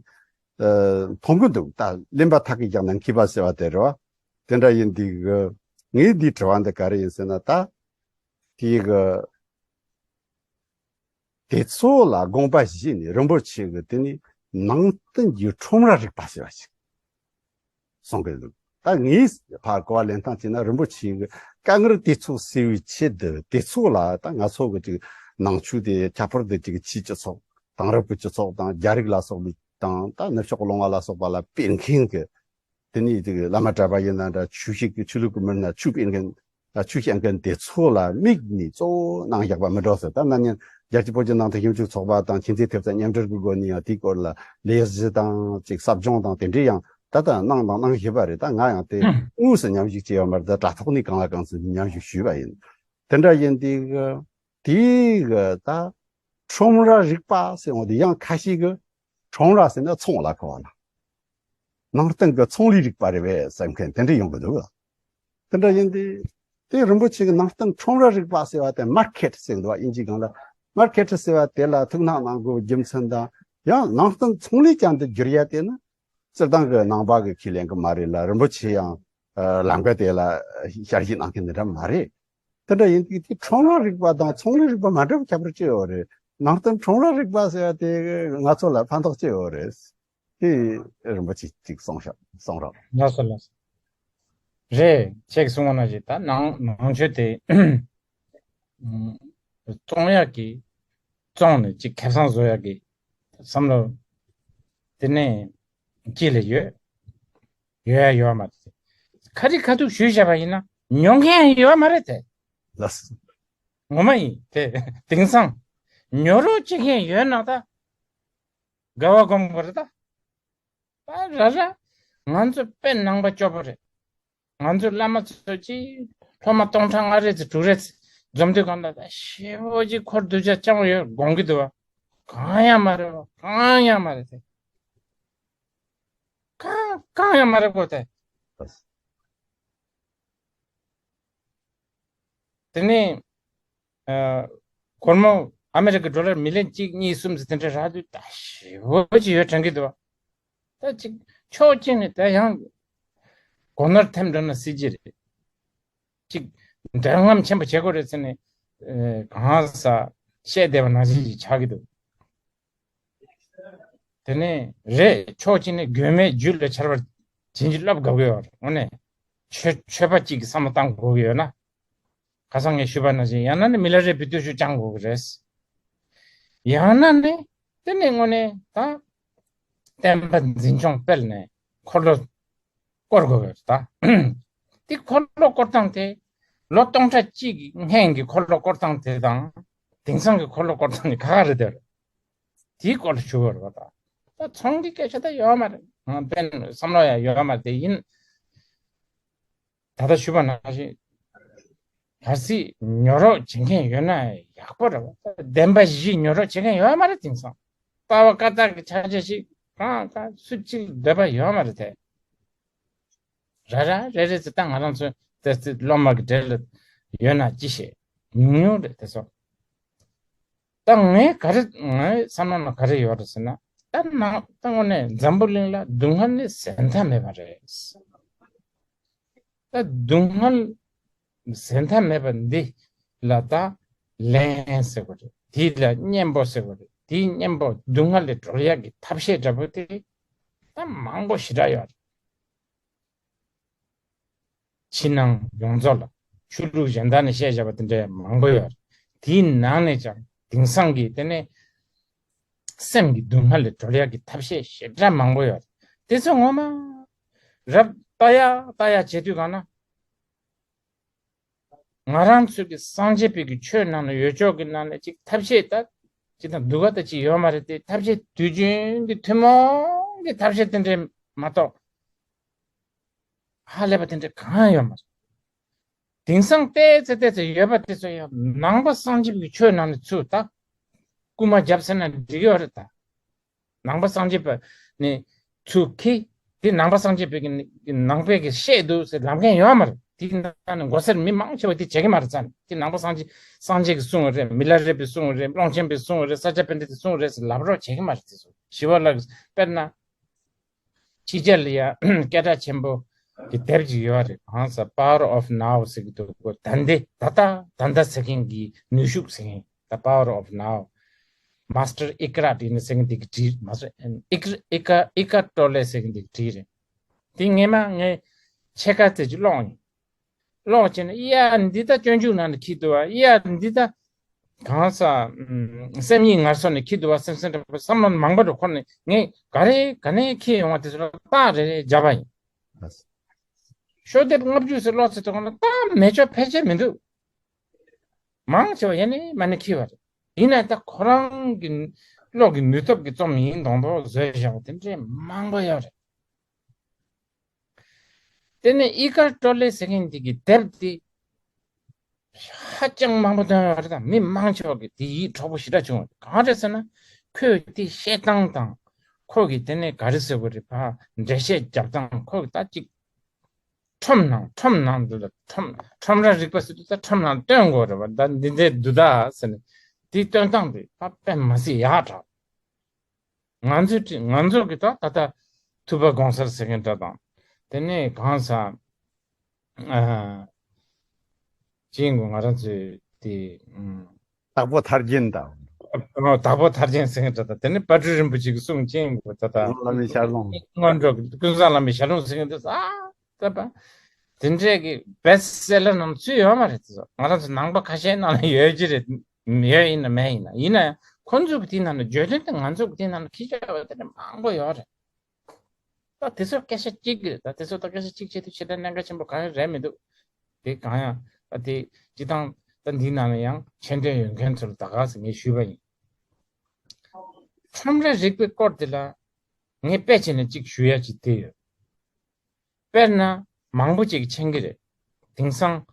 ཨ་མཐོང་གི་འདུག་ད་གླེན་པ་ཐག་གིས་ཀྱང་ནམ་མཁས་པ་ཟེར་བ་དེ་རེད་བ། དེ་འདྲ་ཡིན་དུས་གི་ངས་འདིའི་དྲི་བ་འདི་ག་རེ་ཡིན་ཟེར་ན་ད་དེའི་གི་དེ་ཚོ་ལ་དགོངས་པ་བཞེས་ནས་རིན་པོ་ཆེ་གི་དེ་ནི་ནང་བསྟན་གྱི་ཁྲོམ་ར་རིག་པ་ཟེར་བ་ཞིག་གསུང་གི་འདུག་ད་ངས་ཕར་གོ་བ་ལེན་སྟངས་བྱས་ན་རིན་པོ་ཆེ་གི་དཀའ་ངལ་དེ་ཚོ་སེལ་བའི་ཆེད་དུ་དེ་ཚོ་ལ་ད་ང་ཚོ་གི་ཅིག་ནང་ཆོས་དེ་ཁྱད་པར་དུ་ཅིག་ཕྱིའི་སྤྱི་ཚོགས་དེང་རབས་ཀྱི་སྤྱི་ཚོགས་དང་རྒྱ་རིགས་ལ་སོགས་པའི་དང་ད་ནུབ་ཕྱོགས་ལུང་པ་ལ་སོགས་པ་ལ་སྤེལ་མཁན་གྱི་དེ་ནས་དེ་གི་བླ་མ་གྲྭ་པ་ཡིན་ན་འདྲ་ཆོས་ཤིག་གི་ཆོས་ལུགས་ཀྱི་མི་སྣ་ཆོས་སྤེལ་མཁན་ཆོས་བཤད་མཁན་དེ་ཚོ་ལ་དམིགས་ནས་གཙོ་བོ་གནང་བཞག་པ་མི་འགྲོ་ཟེར། ད་ན་ནིང་རྒྱལ་སྤྱི་བོད་ཀྱི་ནང་བསྟན་ཞིབ་འཇུག་ཚོགས་པ་དང་ཁྱིམ་མཚེས་ཐེབས་རྩ་མཉམ་འབྲེལ་གྱི་སྒོ་ནས་ཡང་དེའི་སྐོར་ལ་ལས་གཞི་དང་ཅིག་ཟབ་སྦྱོང་དང་དེ་འདྲའི་ཡང་ད་ལྟ་གནང་དང་གནང་བཞིན་པ་རེད། ད་ང་ཡང་དེ་དངོས་སུ་མཉམ་ཞུགས་བྱས་ཡོད་མ་རེད། ད་དྲ་ཐོག་ནས་གང་ལ་གང་འཚམ་མཉམ་ཞུགས་ཞུས་པ་ཡིན། དེ་འདྲ་ཡིན་དུས་གི་དེའི་གི་ད་ཁྲོམ་ར་རིག་པ་ཟེར་འོང་དུས་ཡང་ཁ་ཤས་ཀྱིས་ཁྲོམ་ར་ཟེར་ན་ཚོང་ལ་གོ་བ་ལ། ནང་བསྟན་གྱི་ཚོང་ལས་རིག་པ་རེད་པས་བསམ་མཁན་དེ་འདྲ་ཡོང་གི་འདུག་ལ། དེ་འདྲ་ཡིན་དུས་དེ་རིན་པོ་ཆེ་གི་ནང་བསྟན་ཁྲོམ་ར་རིག་པ་ཟེར་བ་དེ་མར་ཁེ་ཊི་ཟེར་འདུག་བ། དབྱིན་ཇིའི་སྒང་ལ་མར་ཁེ་ཊི་ཟེར་བ་དེ་ལ་ཐུགས་སྣང་གནང་དགོས་རྒྱུ་མཚན་དང་ཡང་ནང་བསྟན་ཚོང་ལས་ཅན་དུ་བསྒྱུར་ཡ་དེ་ནི་སྤྱིར་བཏང་གི་ནང་པ་གི་ཁས་ལེན་གི་མ་རེད་ལ། རིན་པོ་ཆེ་ཡང་ལམ་ཀ་དེ་ལ་ཞལ་བཞེས་གནང་མཁན་འདི་འདྲ་མ་རེད། དེ་འདྲ་ཡིན་དུས་དེ་ཁྲོམ་ར་རིག་པ་དང་ཚོང་ལས་རིག་པ་མ་འདྲ་བའི་ཁྱད་པར་ཅི་ཡོད་རེད། ནང་བསྟན་ཁྲོམ་ར་རིག་པ་ཟེར་བ་དེ་ང་ཚོ་ལ་ཕན་ཐོགས་ཅི་ཡོད་རེད། དེ་རིན་པོ་ཆེ་གཅིག་གསུང་ཤོག་གསུང་རོགས། ལགས་སོ་ལགས་སོ། རེད། ཁྱེད་གསུང་བ་ནང་བཞིན་ད་ནང་ནང་ཆོས་དེ་བཙོང་ཡག་གི་བཙོང་ནས་གཅིག་ཁེ་བཟང་བཟོ་ཡག་གི་བསམ་བློ་དེ་ནས་སྐྱིད་ལ་ཡོད། ཡོད་ཡ་ཡོད་མ་རེད། ཁ་རི་ཁ་ཐུག་ཞུས་བྱས་པ་ཡིན་ན་ཉོ་མཁན་ཡོད་མ་རེད་དེ། ལགས། ངོ་མ་ཡིན་དེ། དེང་སང་ཉོ་རོགས་བྱེད་མཁན་ཡོད་ན་ད་དགའ་བ་སྒོམ་དགོས་རེད་ད། ད་ར་ར། ང་ཚོ་དཔེ་ནང་པ་སྐྱོ་པོ་རེད། ང་ཚོའི་བླ་མ་ཚོ་ཅིག་སློབ་མ་སྟོང་ཕྲག་ལྔ་རེ་ཙམ་དྲུག་རེ་ཙམ་འཛོམས་དུས་གང་ལ་ད་ཞེ་པོ་ཅིག་འཁོར་སྡུག་ཅག་བཅངས་ཡོད་དགོངས་ཀྱི་འདུག་བ། གང་ཡང་མ་རེད་བ། གང་ཡང་མ་རེད་དེ། གང་གང་ཡང་མ་རེད་གོ་དེ། དེ་ནས་ཨ། སྒོར་མོ་ཨ་མེ་རི་ཀའི་ཌོ་ལར་མི་ལི་ཡོན་གཅིག་གཉིས་གསུམ་ཟེར་དེ་འདྲ་རག་དུས་ད་ཞེ་པོ་ཅིག་ཡོད་དྲན་གྱི་འདུག་བ། ད་ཅིག་ཕྱོགས་གཅིག་ནས་ད་ཡང་སྒོ་ནོར་ཐེམ་འགྲོ་ན་སྲིད་ཀྱི་རེད། ཅིག་འདོད་རྔམ་ཆེན་པོ་བྱེད་དགོས་རེད་ཟེར་ནས་ཨེ། གང་ཟག་བཤད་བསྡད་པ་ནང་བཞིན་ཞིག་ཆགས་ཀྱི་འདུག་དེ་ནས་རེད། ཕྱོགས་གཅིག་ནས་མགོན་མེད་རྒྱུད་ལ་འཆར་བར་བྱིན་གྱིས་བརླབ་དགོས་ཀྱི་ཡོད་རེད། དངོས་གནས་ཆོས་ཆོས་པ་གཅིག་གིས་བསམ་བློ་བཏང་དགོས་ཀྱི་ཡོད་ན། ཁ་སང་ངས་ཞུས་པ་ནང་བཞིན་ཡང་ན་ནི་མི་ལ་རས་པའི་བརྟུལ་ཞུགས་བཅང་དགོས་ཀྱི་རེད། ཡང་ན་ནི་དེ་ནས་དངོས་གནས་ད་བསྟན་པ་འཛིན་སྐྱོང་སྤེལ་ནས་འཁོར་ལོ་བསྐོར་དགོས་ཀྱི་རེད་ད། དེ་འཁོར་ལོ་བསྐོར་སྟངས་དེ་ལོ་སྟོང་ཕྲག་གཅིག་གི་སྔན་གྱི་འཁོར་ལོ་བསྐོར་སྟངས་དེ་དང་དེང་སང་གི་འཁོར་ལོ་བསྐོར་སྟངས་ནི་ཁ་ཁ་རེད་དེ། དེའི་སྐོར་ལ་ཞུ་དགོས་རེད་པ་ད། ད་ཚོང་གི་སྐད་ཆ་ད་ཡོད་མ་རེད། ང་དཔེ་བསམ་བློ་ཡང་ཡོད་མ་རེད་དེ་ཡིན། ད་ལྟ་ཞུས་པ་ནང་བཞིན་གལ་སྲིད་ཉོ་རོགས་བྱེད་མཁན་ཡོད་ན་ཡག་པོ་རེད་པ། ད་བདེན་པ་བཞི་ཉོ་རོགས་བྱེད་མཁན་ཡོད་མ་རེད། དེང་སང་ལྟ་བ་བཀའ་རྟགས་ཀྱི་ཆ་ཆ་ཞིག་གང་གང་སུ་གཅིག་འདོད་པ་ཡོད་མ་རེད་དེ། ར་ར་རེ་རེ་ཚེ་ད་ང་རང་ཚོ་ཏེ་ཏེ་སློབ་མ་གི་གྲས་ལ་ཡོད་ན་ཅི་ཤེས། ཉུང་ཉུང་རེད་དེ་ཚོ། ད་ངས་ག་རེ་ངའི་བསམ་བློ་ནང་ག་རེ་ཡོད་རེད་ཟེར་ན། ད་ནང་ད་དངོས་གནས་འཛམ་བུ་གླིང་ལ་སྡུག་བསྔལ་ནི་ཟད་མཐའ་མེད་པ་རེད། ད་སྡུག་བསྔལ་ཟད་མཐའ་མེད་པ་འདི་ལ་ད་ལན་ཟེར་དགོས་རེད། དེ་ལ་གཉེན་པོ་ཟེར་དགོས་རེད། དེའི་གཉེན་པོ་སྡུག་བསྔལ་ལས་སྒྲོལ་ཡག་གི་ཐབས་ཤེས་འདྲ་པོ་དེ་ད་མང་པོ་ཞེ་དྲག་ཡོད་རེད། ཕྱི་ནང་ཡོངས་རྫོགས་ལ་ཆོས་ལུགས་གཞན་དག་ནས་བཤད་བཞག་པ་དེ་འདྲ་མང་པོ་ཡོད་རེད། དེའི་ནང་ནས་ཀྱང་དེང་སང་གི་དེ་ནས་སེམས་ཀྱི་སྡུག་བསྔལ་ལས་སྒྲོལ་ཡག་གི་ཐབས་ཤེས་ཞེ་དྲག་མང་པོ་ཡོད་རེད། དེ་ཚོ་ངོ་མ་རབ་ལྟ་ཡག་ལྟ་ཡག་བྱེད་དུས་གང་ན། ང་རང་ཚོའི་གི་སངས་རྒྱས་པའི་གི་ཆོས་ནང་ན་ཡོད་ཆོག་གི་ནང་ན་ཅིག་ཐབས་ཤེས་ད་ཅིག་དང་སྡུག་ག་ད་ཅིག་ཡོད་མ་རེད་དེ། ཐབས་ཤེས་དུས་རྒྱུན་གྱི་ཐུན་མོང་གི་ཐབས་ཤེས་དེ་འདྲས་མ་གཏོགས་ཧ་ལས་པ་དེ་འདྲས་གང་ཡང་ཡོད་མ་རེད། དེང་སང་ཏོག་ཙམ་ཏོག་ཙམ་ཡོད་པ་དེ་ཚོ་ཡང་ནང་པ་སངས་རྒྱས་པའི་ཆོས་ནང་ནས་ཚུར་ད་རྐུ་མ་བརྒྱབ་ཟེར་ན་འགྲིག་ཡོད་རེད་ད། ནང་པ་སངས་རྒྱས་པ་ནི་ཚུར་ཁྱེར། དེ་ནང་པ་སངས་རྒྱས་པའི་གི་ནང་པའི་གི་བཤད་འདུག་ཟེར་ལབ་མཁན་ཡོད་མ་རེད། དེ་ནང་ནས་མགོ་སེར་མི་མང་ཆེ་བ་དེ་བྱེད་ཀྱི་མ་རེད་ཙང་། དེ་ནང་པ་སངས་རྒྱས་སངས་རྒྱས་ཀྱི་གསུང་རེད། མི་ལ་རས་པའི་གསུང་རེད། ཀློང་ཆེན་པའི་གསུང་རེད། ས་སྐྱ་པཎྜི་ཏའི་གསུང་རེད་ཟེར་ལབ་རོགས་བྱེད་ཀྱི་མ་རེད། དེ་ཚོ་ཞི་བ་ལྷ་གི་དཔེར་ན། ཕྱི་རྒྱལ་ལ་ཡ་སྐད་གྲགས་ཆེན་པོ་གི་དེབ་ཅིག་ཡོད་རེད། གང་ཟེར་Power of Now ཟེར་གི་འདུག་གོ། ད་ལྟ་ད་ལྟ་ད་ལྟ་ཟེར་མཁན་གྱི་ནུས་ཤུགས་ཟེར་མཁན། The Power of Now། Master Eckhart ཡིན་ཟེར་མཁན་དེ་གི་བྲིས། Master Eckhart Eckhart Tolle ཟེར་མཁན་དེ་གི་བྲིས་རེད། དེ་ངས་མ་ངས་ཕྱེད་ཀ་ཙམ་ཅིག་ཀློག་ཡིན། ཀློག་བྱས་ནས་ཡ་འདི་ད་སྤྱོད་འཇུག་ནང་ནས་ཁྱེར་འདུག་བ། ཡ་འདི་ད་གང་ཟག་སེམས་ཉིད་ངལ་གསོ་ནས་ཁྱེར་འདུག་བ་སེམས་སེམས་འདྲ་པོ་བསམ་བློ་མང་པོ་འགྲོ་ཁོ་ནས་ངས་ག་རེ་ག་ནས་ཁྱེར་ཡོང་བ་དེ་ཚོ་ལ་རྟགས་རེ་རེ་བརྒྱབ་པ་ཡིན། ཤོག་ལྡེབ་ལྔ་བཅུ་ཙམ་ཀློག་ཚེ་དོ་ན་རྟགས་མེད་ཆོག་ཕལ་ཆེར་མི་འདུག་མང་ཆེ་བ་ཡ་ནས་མ་ནས་ཁྱེར་བ་རེད། ཡིན་ན་ད་ཁོ་རང་གི་བློ་གི་ནུས་སྟོབས་ཀྱི་རྩོམ་ཡིན་མདོག་མདོག་བཟོས་བཞག་པ་དེ་འདྲས་མང་པོ་ཡོད་རེད། དེ་ནས་ཨི་ཀར་ཀྲོ་ལེ་ཟེར་མཁན་འདི་གི་དེབ་འདི་ཧ་ཅང་མང་པོ་བཏོན་ཡོད་རེད་དང་། མི་མང་ཆེ་བ་གི་དེ་ཡིད་འཕྲོག་པོ་ཞེ་དྲག་བྱུང་བ་རེད། གང་རེད་ཟེར་ན་ཁོས་དེ་བཤད་སྟངས་དང་ཁོ་གི་དེ་ནས་ག་རེ་ཟེར་དགོས་རེད་པ། འགྲེལ་བཤད་རྒྱབ་སྟངས་ཁོ་གི་ད་ཅིག་ཁྲོམ་ནང་ཁྲོམ་ནང་དུ་ལ་ཁྲོམ་ཁྲོམ་ར་རིག་པ་ཟེར་དུས་ད་ཁྲོམ་ནང་སྟོན་དགོས་རེད་པ། ད་འདི་འདྲའི་འདུག་ད་ཟེར་ནས་དེ་སྟོན་སྟངས་དེ་ད་དཔེ་མ་སྲིད་ཡག་དྲགས། ང་ཚོའི་ང་ཚོ་གི་ད་ད་ལྟ་ཐུབ་པ་གོང་གསལ་ཟེར་མཁན་འདྲ་དང་། དེ་ནས་གང་ཟག་ཨ་ཅིང་གུ་ང་རང་ཚོའི་དེ་ཨུམ། དྭགས་པོ་ཐར་རྒྱན་དང་། ཨ་དྭགས་པོ་ཐར་རྒྱན་ཟེར་མཁན་འདྲ་དང་། དེ་ནས་དཔལ་སྤྲུལ་རིན་པོ་ཆེ་གི་གསུང་ཅིང་གུ་ད་ད་ཀུན་བཟང་བླ་མའི་ཞལ་ལུང་། སྔོན་འགྲོ་གི་ཀུན་བཟང་བླ་མའི་ཞལ་ལུང་ཟེར་མཁན་འདྲ་ཨ་ད་པ། དེ་འདྲས་ཀྱི་བེ་སི་ཊི་སེ་ལར་ནང་ཚུད་ཡོད་མ་རེད་དེ་ཚོ། ང་རང་ཚོ་ནང་པ་ཁ་ཤས་ནང་ལ་ཡོད་ཀྱི་རེད། ཡོད་ཡིན་ན་མེད་ཡིན་ན་ཡིན་ན་ཡང་ཁོང་ཚོ་གི་དེའི་ནང་ལ་བརྗོད་དོན་དེ་ང་ཚོ་གི་དེའི་ནང་ལ་ཁྱི་ཤ་བ་དེ་འདྲ་མང་པོ་ཡོད་རེད། ད་དེ་ཚོ་སྐད་ཆ་གཅིག་རེད། ད་དེ་ཚོ་ད་སྐད་ཆ་གཅིག་བྱེད་དུས་ཞེ་དྲག་གནད་འགག་ཆེན་པོ་གང་ཡང་རེད་མི་འདུག་དེ་གང་ཡང་ད་དེ་སྤྱི་བཏང་ད་འདིའི་ནང་ལ་ཡང་མཁྱེན་འདོད་ཡོད་མཁན་ཚོ་ལ་ད་ག་ཟེ་ངས་ཞུས་པ་ཡིན། ཁྲོམ་ར་རིག་པའི་སྐོར་དེ་ལ་ ངས་དཔེ་བྱས་ནས་གཅིག་ཞུ་ཡ་གཅིག་དེ་ཡོད། དཔེར་ན་མང་པོ་ཅིག་མཁྱེན་གྱི་རེད། དེང་སང་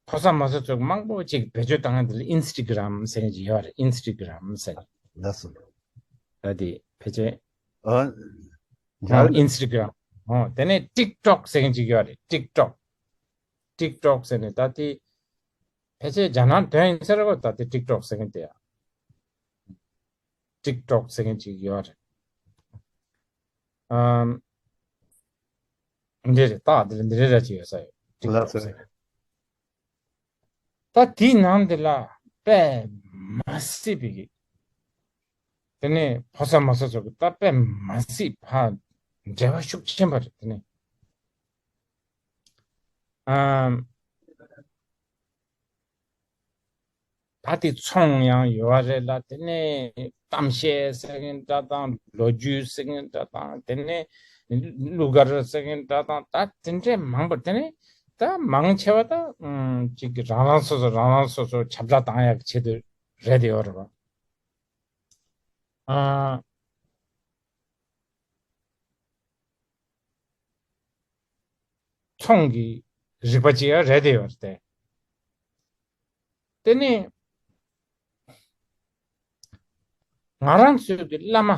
ཕོ་གསར་མོ་གསར་ཚོ་མང་པོ་ཅིག་བེད་སྤྱོད་བཏང་ཡ་དེ་ལ་ཨིན་སི་ཊ་གྷི་རམ་ཟེར་མཁན་ཅིག་ཡོད་རེད། ཨིན་སི་ཊ་གྷི་རམ་ཟེར། ལགས་སོ། ད་དེ་ཕལ་ཆེར། ཨ། ཨོ། ཨིན་སི་ཊ་གྷི་རམ། ཨོ། དེ་ནས་ཊིག་ཊོག་ཟེར་མཁན་ཅིག་ཡོད་རེད། ཊིག་ཊོག་ཊིག་ཊོག་ཟེར་ནས་ད་དེ་ཕལ་ཆེར་རྒྱ་ནག་དོན་ཡིན་ས་རེད་གོ། ད་དེ་ཊིག་ཊོག་ཟེར་མཁན་དེ་ཡ། ཊིག་ཊོག་ཟེར་མཁན་ཅིག་ཡོད་རེད། ཨམ། འདི་རེད། ད་འདི་འདི་རེད་ར་ཅིག་ཡོད་ས་ཡོད། ཊིག་ཊོག་ཟེར། ད་དེའི་ནང་འདི་ལ་དཔེ་མ་སྲིད་པའི་གི། དེ་ནས་ཕོ་གསར་མོ་གསར་ཚོ་གི་ད་དཔེ་མ་སྲིད་ཕ་འབྲེལ་བ་ཤུགས་ཆེན་པོ་རེད། དེ་ནས། ཨམ། ད་དེ་ཚོང་ཡང་ཡོད་རེད་ལ། དེ་ནས་གཏམ་བཤད་ཟེར་མཁན་འདྲ་དང་། ལོ་རྒྱུས་ཟེར་མཁན་འདྲ་དང་། དེ་ནས་གླུ་གར་ཟེར་མཁན་འདྲ་དང་། ད་དེ་འདྲས་མང་པོ། དེ་ནས་ད་མང་ཆེ་བ་ད་ཨམ། ཅིག་གི་རང་རང་སོ་སོ་རང་རང་སོ་སོ་ཁྱབ་བསྒྲགས་བཏང་ཡག་ཆེད་དུ་རེད་དེ་ཡོད་རེད་བ། ཨ། ཚོང་གི་རིག་པ་ཅིག་ཡང་རེད་དེ་ཡོད་རེད་དེ། དེ་ནས་ང་རང་ཚོའི་གི་བླ་མ་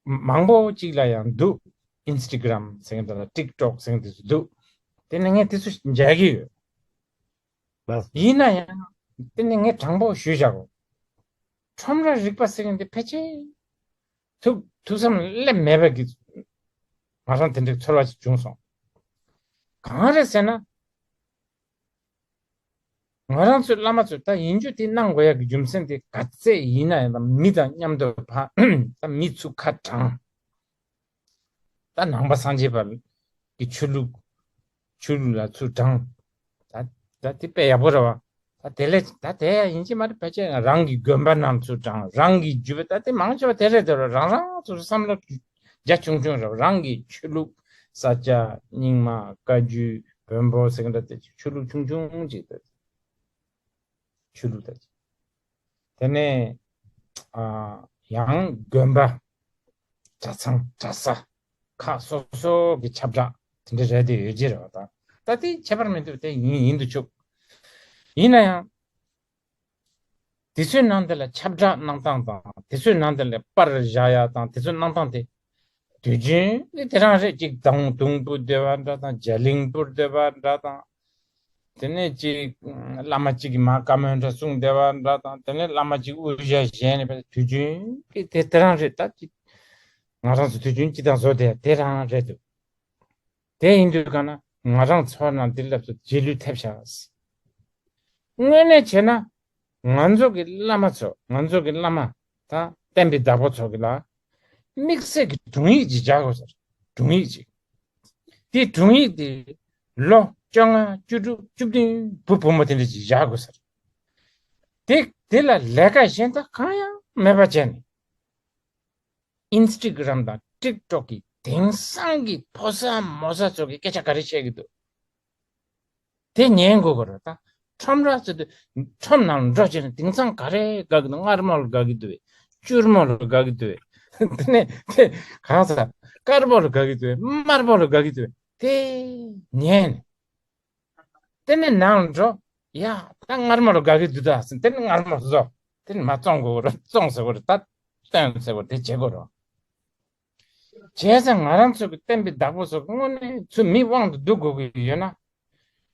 མང་པོ་ཅིག་ལ་ཡང་འདུག་ཨིན་སི་ཊ་གྷི་རམ་ཟེར་མཁན་དེ་ལ་ཊིག་ཊོག་ཟེར་མཁན་དེ་ཚོ་འདུག་དེ་ནས་ངས་དེ་ཚོ་མཇལ་གྱི་ཡོད། ལགས། ཡིན་ན་ཡང་དེ་ནས་ངས་དྲང་པོ་ཞུས་བཞག་གོ། ཁྲོམ་ར་རིག་པ་ཟེར་མཁན་དེ་ཕལ་ཆེར་ཐུགས་ཐུགས་བསམ་སླེབས་མེད་པ་གི། ང་རང་དེ་འདྲའི་ཚོར་བ་ཞིག་བྱུང་སོང་། གང་རེད་ཟེར་ན། ང་རང་ཚོའི་བླ་མ་ཚོས་ད་ཡིན་རྒྱུ་དེ་གནང་དགོས་ཡག་གི་རྒྱུ་མཚན་དེ་ག་ཚད་ཡིན་ན་ཡང་། ད་མི་དང་མཉམ་དུ་ཕ་ད་མི་ཚུར་ཁ་དྲངས། ད་ནང་པ་སངས་རྒྱས་པ་གི་ཆོས་ལུགས། ཆོས་ལུགས་ལ་ཚུར་དྲངས། ད་ད་དེ་དཔེ་ཡག་པོ་རེད་བ། ད་དེ་ལས་ད་དེ་ཡང་ཡིན་གཅིག་མ་རེད། ཕལ་ཆེར་རང་གི་དགོན་པ་རྣམས་ཚུར་དྲངས། རང་གི་རྒྱུད་པ། ད་དེ་མང་ཆེ་བ་དེ་རེད་དེ་རེད། རང་རང་ཚོ་བསམ་བློ་རྒྱ་ཆུང་ཆུང་རེད་བ། རང་གི་ཆོས་ལུགས། ས་སྐྱ། རྙིང་མ། བཀའ་བརྒྱུད། བོན་པོ་ཟེར་གི་འདྲ། དེ་ཆོས་ལུགས་ཆུང་ཆུང་ཅིག་དེ། ཆོས་ལུགས་དང་། དེ་ནས་ཨ། ཡང་དགོན་པ། གྲྭ་ཚང་། གྲྭ་ས། ཁག་སོ་སོ་གི་ཁྱབ་བསྒྲགས་དེ་འདྲ་རེད་དེ་ཡོད་ཀྱི་རེད་བ། ད་ད་དེ་ཁྱད་པར་མི་འདུག་དེ་ཡིན་ཡིན་དུ་ཆུག་ཡིན་ན་ཡང་དེ་ཚོའི་ནང་དེ་ལ་ཁྱབ་བསྒྲགས་གནང་སྟངས་དང་། དེ་ཚོའི་ནང་དེ་ལ་པར་བཞག་ཡ་དང་། དེ་ཚོའི་གནང་སྟངས་དེ་དུས་རྒྱུན་ནི་དེ་རང་རེད། གཅིག་དང་དུང་དུང་ཕུ་བསྡད་པ་འདྲ་དང་། རྒྱ་གླིང་ཕུ་བསྡད་པ་འདྲ་དང་། དེ་ནས་ཅིག་བླ་མ་གཅིག་གིས་མར་བཀའ་མོལ་འདྲ་གསུངས་བསྡད་པ་འདྲ་དང་། དེ་ནས་བླ་མ་གཅིག་དབུ་ཞྭ་བཞེས་ནས་པས་དུས་རྒྱུན་གྱི་དེ་དེ་རང་རེད། ད་ཅིག་ང་རང་ཚོ་དུས་རྒྱུན་སྤྱི་དང་བཟོ་དེ་དེ་རང་རེད་འདུག་དེ་ཡིན་དུས་གང་ན་ང་རང་ཚོ་ནང་འདི་ལབ་ཚོ་རྗེས་ལུས་ཐེབས་ཤག་དངོས་གནས་བྱས་ན་ང་ཚོ་གི་བླ་མ་ཚོ། ང་ཚོ་གི་བླ་མ་དང་བསྟན་པའི་བདག་པོ་ཚོ་གི་ལ་དམིགས་བསལ་གྱི་དྲུང་ཡིག་ཅིག་བཞག་དགོས་ཟེར། དྲུང་ཡིག་ཅིག་དེ་དྲུང་ཡིག་དེ་ལོ་བཅོ་ལྔ། བཅུ་དྲུག་བཅུ་བདུན། བུ་བུ་མོ་དེ་འདྲ་ཅིག་བཞག་དགོས་ཟེར། དེ་དེ་ལ་ལས་ཀ་གཞན་དག་གང་ཡང་མེད་པ་བྱས་ནས། ཨིན་སི་ཊ་གྷི་རམ་དང་ཊིག་ཊོག་གིས་དེང་སང་གི་ཕོ་གསར་མོ་གསར་ཚོ་གི་སྐད་ཆ་ག་རེ་བཤད་ཀྱི་འདུག་དེ་ཉན་དགོས་ཀྱི་རེད། ད་ཁྲོམ་ར་ཚོ་དེ། ཁྲོམ་ནང་ལ་འགྲོ་བྱས་ནས་དེང་སང་ག་རེ་དགའ་གི་འདུག་མངར་མོ་ལ་དགའ་གི་འདུག་བས། སྐྱུར་མོ་ལ་དགའ་གི་འདུག་བས། དེ་ནས་དེ་གང་ཟེར། དཀར་པོ་ལ་དགའ་གི་འདུག་བས། དམར་པོ་ལ་དགའ་གི་འདུག་བས། དེ་ཉན་ནས། དེ་ནས་ནང་ལ་འགྲོ། ཡ། ད་མངར་མོ་ལ་དགའ་གི་འདུག་ད་ཟེར། དེ་ནས་མངར་མོ་བཟོ། དེ་ནས་མར་བཙོང་དགོས་རེད། བཙོང་ཟེར་དགོས་རེད། ད་བཏོན་ཟེར་དགོས་རེད། དེ་བྱེད་དགོས་རེད། བྱས་ཙང་ང་རང་ཚོ་གི་བསྟན་པའི་བདག་པོ་ཚོ་དངོས་གནས་ཚུར་མི་དབང་དུ་བསྡུ་དགོས་ཀྱི་ཡོད་ན།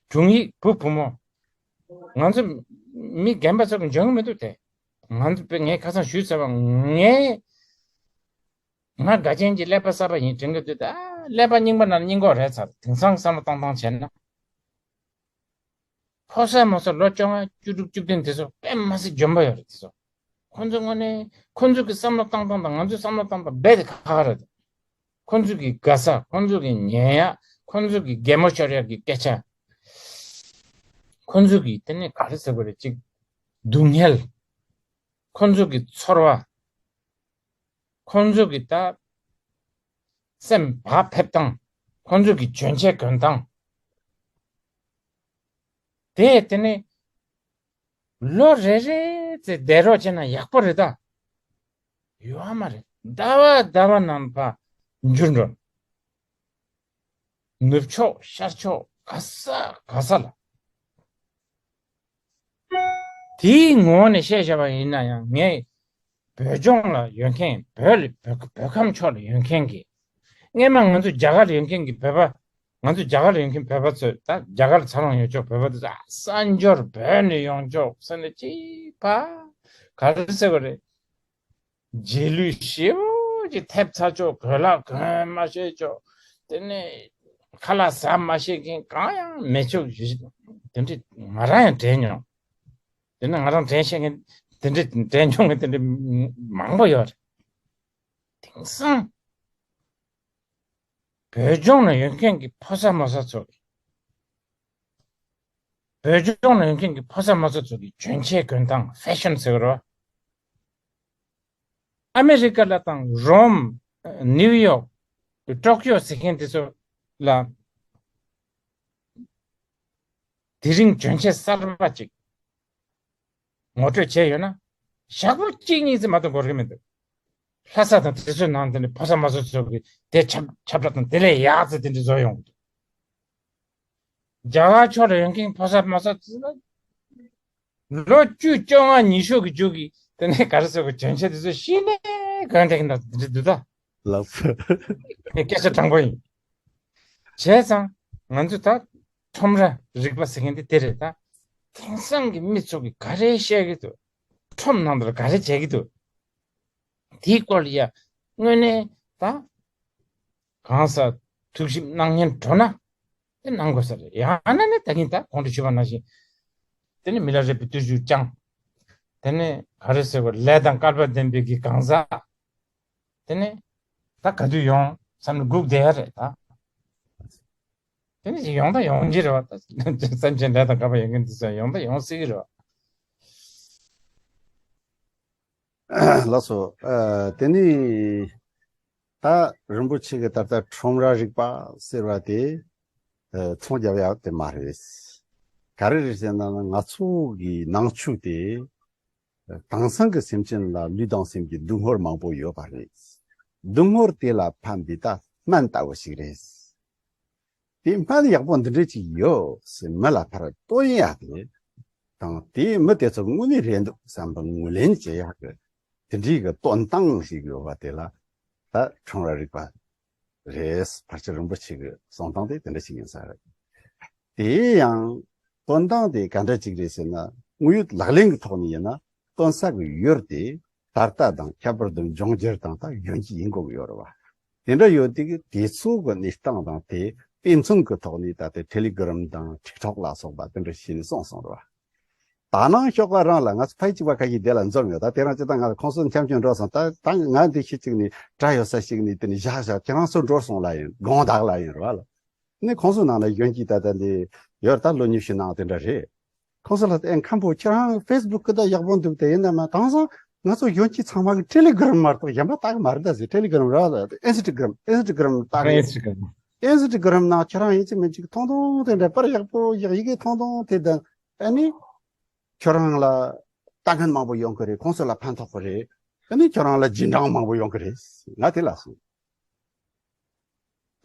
དྲུང་ཡིག་བུ་བུ་མོ། ང་ཚོ་མི་རྒན་པ་ཚོ་གི་འཇོན་གི་མི་འདུག་སྟེ། ང་ཚོ་དཔེ་ངས་ཁ་སང་ཞུས་ཚར་བ། ངས། ང་དགའ་ཆེན་གྱི་ཀླད་པ་གསར་པ་ཡིན་དྲན་གི་འདུག་ད་ཀླད་པ་རྙིང་པ་ནང་རྙིང་གོག་རེད་ཚར། དེང་སང་བསམ་བློ་བཏང་སྟངས་བྱས་ན། ཕོ་གསར་མོ་གསར་ལོ་བཅོ་ལྔ། བཅུ་དྲུག་བཅུ་བདུན་དེ་ཚོ་དཔེ་མ་སྲིད་འཇོན་པ་ཡོད་རེད། དེ་ཚོ་ཁོ་ཚོ་དངོས་གནས་ཁོ་ཚོ་གི་བསམ་བློ་བཏང་སྟངས་དང་ང་ཚོའི་བསམ་བློ་བཏང་སྟངས་རྦད་དེ་ཁ་ཁ་རེད། ཁོ་ཚོ་གི་དགའ་ས། ཁོ་ཚོ་གི་ཉན་ཡག་ཁོ་ཚོ་གི་གད་མོ་ཤོར་ཡག་གི་སྐད་ཆ། ཁོ་ཚོ་གི་དེ་ནས་ག་རེ་ཟེར་དགོས་རེད། ཅིག་སྡུག་བསྔལ། ཁོ་ཚོ་གི་ཚོར་བ། ཁོང་ཚོ་གི་ད་སེམས་བག་ཕེབས་སྟངས། ཁོང་ཚོ་གི་གྱོན་ཆས་གྱོན་སྟངས། དེ་དེ་ནས་ལོ་རེ་རེ་ཙམ་བསྡད་རོགས་བྱས་ན་ཡག་པོ་རེད་ད། ཡོད་མ་རེད། ཟླ་བ་ཟླ་བ་ནང་ཕར་འགྱུར་འགྲོ། ནུབ་ཕྱོགས་ཤར་ཕྱོགས་ག་ས་ག་ས་ལ། དེའི་ངོ་བོ་ནས་བཤད་བྱ་བ་ཡིན་ན་ཡང་ངས་བོད་ལྗོངས་ལ་ཡོད་མཁན། བོད་ལ་བོད་བོད་ཁམས་ཕྱོགས་ལ་ཡོད་མཁན་གྱི། སྔས་མ་ང་ཚོ་རྒྱ་གར་ལ་ཡོད་མཁན་གྱི་བོད་པ། ང་ཚོ་རྒྱ་གར་ལ་ཡོད་མཁན་བོད་པ་ཚོས། ད་རྒྱ་གར་ལ་འཚར་ལོངས་ཡོད་ཆོག་བོད་པ་དེ་ཚོ། ཨ། གསར་འབྱོར་བོད་ནས་ཡོང་ཆོག་ཟེར་ནས་ཅིག་ཕར་ག་རེ་ཟེར་དགོས་རེད། རྗེས་ལུས་ཞེ་པོ་ཅིག་ཐེབས་ཚར་ཆོག་གོས་ལག་གོན་མ་ཤེས་ཆོག་དེ་ནས་ཁ་ལག་ཟ་མ་ཤེས་མཁན་གང་ཡང་མེད་ཆོག་དེ་འདྲ་ང་རང་ཡང་དྲན་མྱོང་། དེ་ནས་ང་རང་དྲན་ཤེས་མཁན། དེ་འདྲ་དྲན་མྱོང་མཁན་དེ་འདྲ་མང་པོ་ཡོད་རེད། དེང་སང་བོད་ལྗོངས་ན་ཡོད་མཁན་གྱི་ཕོ་གསར་མོ་གསར་ཚོ་གིས། བོད་ལྗོངས་ན་ཡོད་མཁན་གྱི་ཕོ་གསར་མོ་གསར་ཚོ་གིས་གྱོན་ཆས་གྱོན་སྟངས། ཧྥེ་ཤན་ཟེར་གི་རེད་བ། ཨ་མེ་རི་ཀ་ལ་དང་རོམ། ནིའུ་ཡོག་ཊོ་ཀིའོ་ཟེར་མཁན་དེ་ཚོ་ལ། དེ་རིང་གྱོན་ཆས་གསར་པ་ཅིག་ངོ་སྤྲོད་བྱས་ཡོད་ན། ཞག་པོ་གཅིག་གཉིས་ཙམ་མ་གཏོགས་འགོར་གི་མི་འདུག་ལྷ་ས་དང་དེ་ཚོའི་ནང་དེ་ནས་ཕོ་གསར་མོ་གསར་ཚོ་གིས་དེ་ཁྱབ་ཁྱབ་བསྒྲགས་དང་དེ་ལས་ཡག་ཙམ་དེ་འདྲ་བཟོ་ཡོང་གི་འདུག་རྒྱ་གར་ཕྱོགས་ལ་ཡོད་མཁན་ཕོ་གསར་མོ་གསར་ཚོ་ལ། ལོ་བཅུ་བཅོ་ལྔ་ཉི་ཤུ་གི་མཇུག་གི་དེ་ནས་ག་རེ་ཟེར་དགོས། གྱོན་ཆས་དེ་ཚོ་གཞི་ནས་གོན་བསྡད་མཁན་དང་དེ་འདྲ་འདུག་ད། ལགས་སོ། སྐད་ཆ་དྲང་པོ་ཡིན། བྱས་ཙང་ང་ཚོ་ད་ཁྲོམ་ར་རིག་པ་ཟེར་མཁན་དེ་དེ་རེད་ད། དེང་སང་གི་མི་ཚོ་གིས་ག་རེ་བཤད་ཀྱི་འདུག་ཁྲོམ་ནང་དུ་ག་རེ་བྱེད་ཀྱི་འདུག་དེའི་སྐོར་ལ་ཡ་དངོས་གནས་ད་གང་ཟག་ཐུགས་ཞིབ་གནང་སྙིང་བྲོ་ན། དེ་གནང་དགོས་ས་རེད། ཡང་ན་ནི་ད་གིན་ད་གོང་དུ་ཞུས་པ་ནང་བཞིན། དེ་ནི་མི་ལ་རས་པའི་བརྟུལ་ཞུགས་བསྐྱངས། དེ་ནི་ག་རེ་ཟེར་བ། ལས་དང་སྐལ་པ་ལྡན་པའི་གི་གང་ཟག་དེ་ནི་ད་ག་དུས་ཡོང་བསམ་ནས་སྒུག་བསྡད་ཡ་རེད་ད། དེ་ནི་ཡོང་ད་ཡོང་གི་རེད་བ། ད་སེམས་ཅན་ལས་དང་སྐལ་པ་ཡོད་མཁན་དེ་ཚོ་ཡོང་ད་ཡོང་སྲིད་ཀྱི་རེད་བ། ལགས་སོ། ཨ། དེ་ནི་ད་རིན་པོ་ཆེ་གི་ད་ལྟ་ཁྲོམ་ར་རིག་པ་ཟེར་བ་དེ། ཨ། ཚོང་རྒྱབ་ཡག་དེ་མ་རེད། ག་རེ་རེད་ཟེར་ན། ང་ཚོ་གི་ནང་ཆོས་དེ་དེང་སང་གི་སེམས་ཅན་ལ་ལུས་དང་སེམས་ཀྱི་སྡུག་བསྔལ་མང་པོ་ཡོད་པ་རེད། སྡུག་བསྔལ་དེ་ལ་ཕན་པའི་ད་སྨན་ལྟ་བུ་ཞིག་རེད། དེ་སྨན་ཡག་པོ་འདི་འདྲ་ཅིག་ཡོད་ཟེར་མི་ལ་ཕར་སྟོན་ཡ་དེ་དང་། དེ་མི་དེ་ཚོ་དངོས་གནས་རེད་འདུག་བསམ་པ་ངོས་ལེན་བྱེད་ཡག་གི་དེ་འདྲའི་གི་སྟོན་སྟངས་ཤིག་ཡོད་པ་དེ་ལ་ད་ཁྲོམ་ར་རིག་པ་རེད། ཕལ་ཆེར་རིན་པོ་ཆེ་གི་གསུང་སྟངས་དེ་དེ་འདྲ་ཞིག་ཡིན་ས་རེད། དེ་ཡང་སྟོན་སྟངས་དེ་ག་འདྲ་ཅིག་རེད་ཟེར་ན། དངོས་ཡོད་ལག་ལེན་གྱི་ཐོག་ནས་ཡིན་ན། སྟོན་ས་གི་ཡུལ་དེ་ད་ལྟ་དང་ཁྱད་པར་དུ་འབྱུང་འགྱུར་དང་ད་ཡོང་གི་ཡིན་དགོས་ཀྱི་ཡོད་རེད་བ། དེ་འདྲ་ཡོད་དུས་ཀྱི་དེ་ཚོ་གི་གནས་སྟངས་དང་དེ་དཔེ་མཚོན་གྱི་ཐོག་ནས་ད་ལྟའི་ཊེ་ལི་གྷི་རམ་དང་ཊིག་ཊོག་ལ་སོགས་པ་དེ་འདྲ་བྱས་ནས་གསུངས་སོང་རེད་བ། ད་ནང་ཞོགས་པ་རང་ལ་ང་ཚོ་ཕ་ཡི་གཅིག་པ་ཁ་ཤས་དེ་ལ་འཛོམས་ཡོད། ད་དེ་རིང་སྤྱིར་བཏང་ང་ཁོང་ཚོ་འཆམ་འཆམ་འགྲོ་སོང་། ད་ད་ང་འདི་ཤི་གཅིག་ནས་གྲྭ་ཡོད་ས་ཞིག་ནས་དེ་ནས་བཞག་བཞག་ཁྱེད་རང་ཚོ་འགྲོ་སོང་ལབ་ཡིན། དགོང་དག་ལབ་ཡིན་རེད་བ་ལ། ནི་ཁོང་ཚོ་ནང་ན་གཞོན་སྐྱེས་ད་ལྟ་འདི་ཡོད། ད་ལོ་ཉི་ཤུ་ནང་དེ་འདྲ་རེད། ཁོང་ཚོ་ལ་ཨེ་མཁན་པོ་ཁྱེད་རང་ཕེ་སི་བུག་གི་ད་ཡག་པོ་འདུག་དེ་ཡིན་ན་མ། དེང་སང་ང་ཚོ་གཞོན་སྐྱེས་ཚང་མ་གི་ཊེ་ལི་གྷི་རམ་མ་གཏོགས་གཞན་པ་ལྟ་གི་མ་རེད། ད་ཟེར། ཊེ་ལི་གྷི་རམ་ར་ལ་ཨིན་སི་ཊ་གྷི་རམ། ཨིན་སི་ཊ་གྷི་རམ་ལྟ་གི་ཡོད། ཨིན་སི་ཊ་གྷི་རམ་ནང་ཁྱེད་རང་ཡིན་གཅིག་མིན་གཅིག་ཐུང་ཐུང་དེ་འདྲ་པར་ཡག་པོ་ཡག་ཡི་གེ་ཐུང་ཐུང་དེ་དང་། ཨ་ནི་ཁྱོད་རང་ལ་ལྟ་མཁན་མང་པོ་ཡོང་གི་རེད། ཁོང་ཚོ་ལ་ཕན་ཐོགས་གི་རེད། ཨ་ནི་ཁྱོད་རང་ལ་རྗེས་འབྲང་མང་པོ་ཡོང་གི་རེད། ང་དེ་ལ་གསུངས།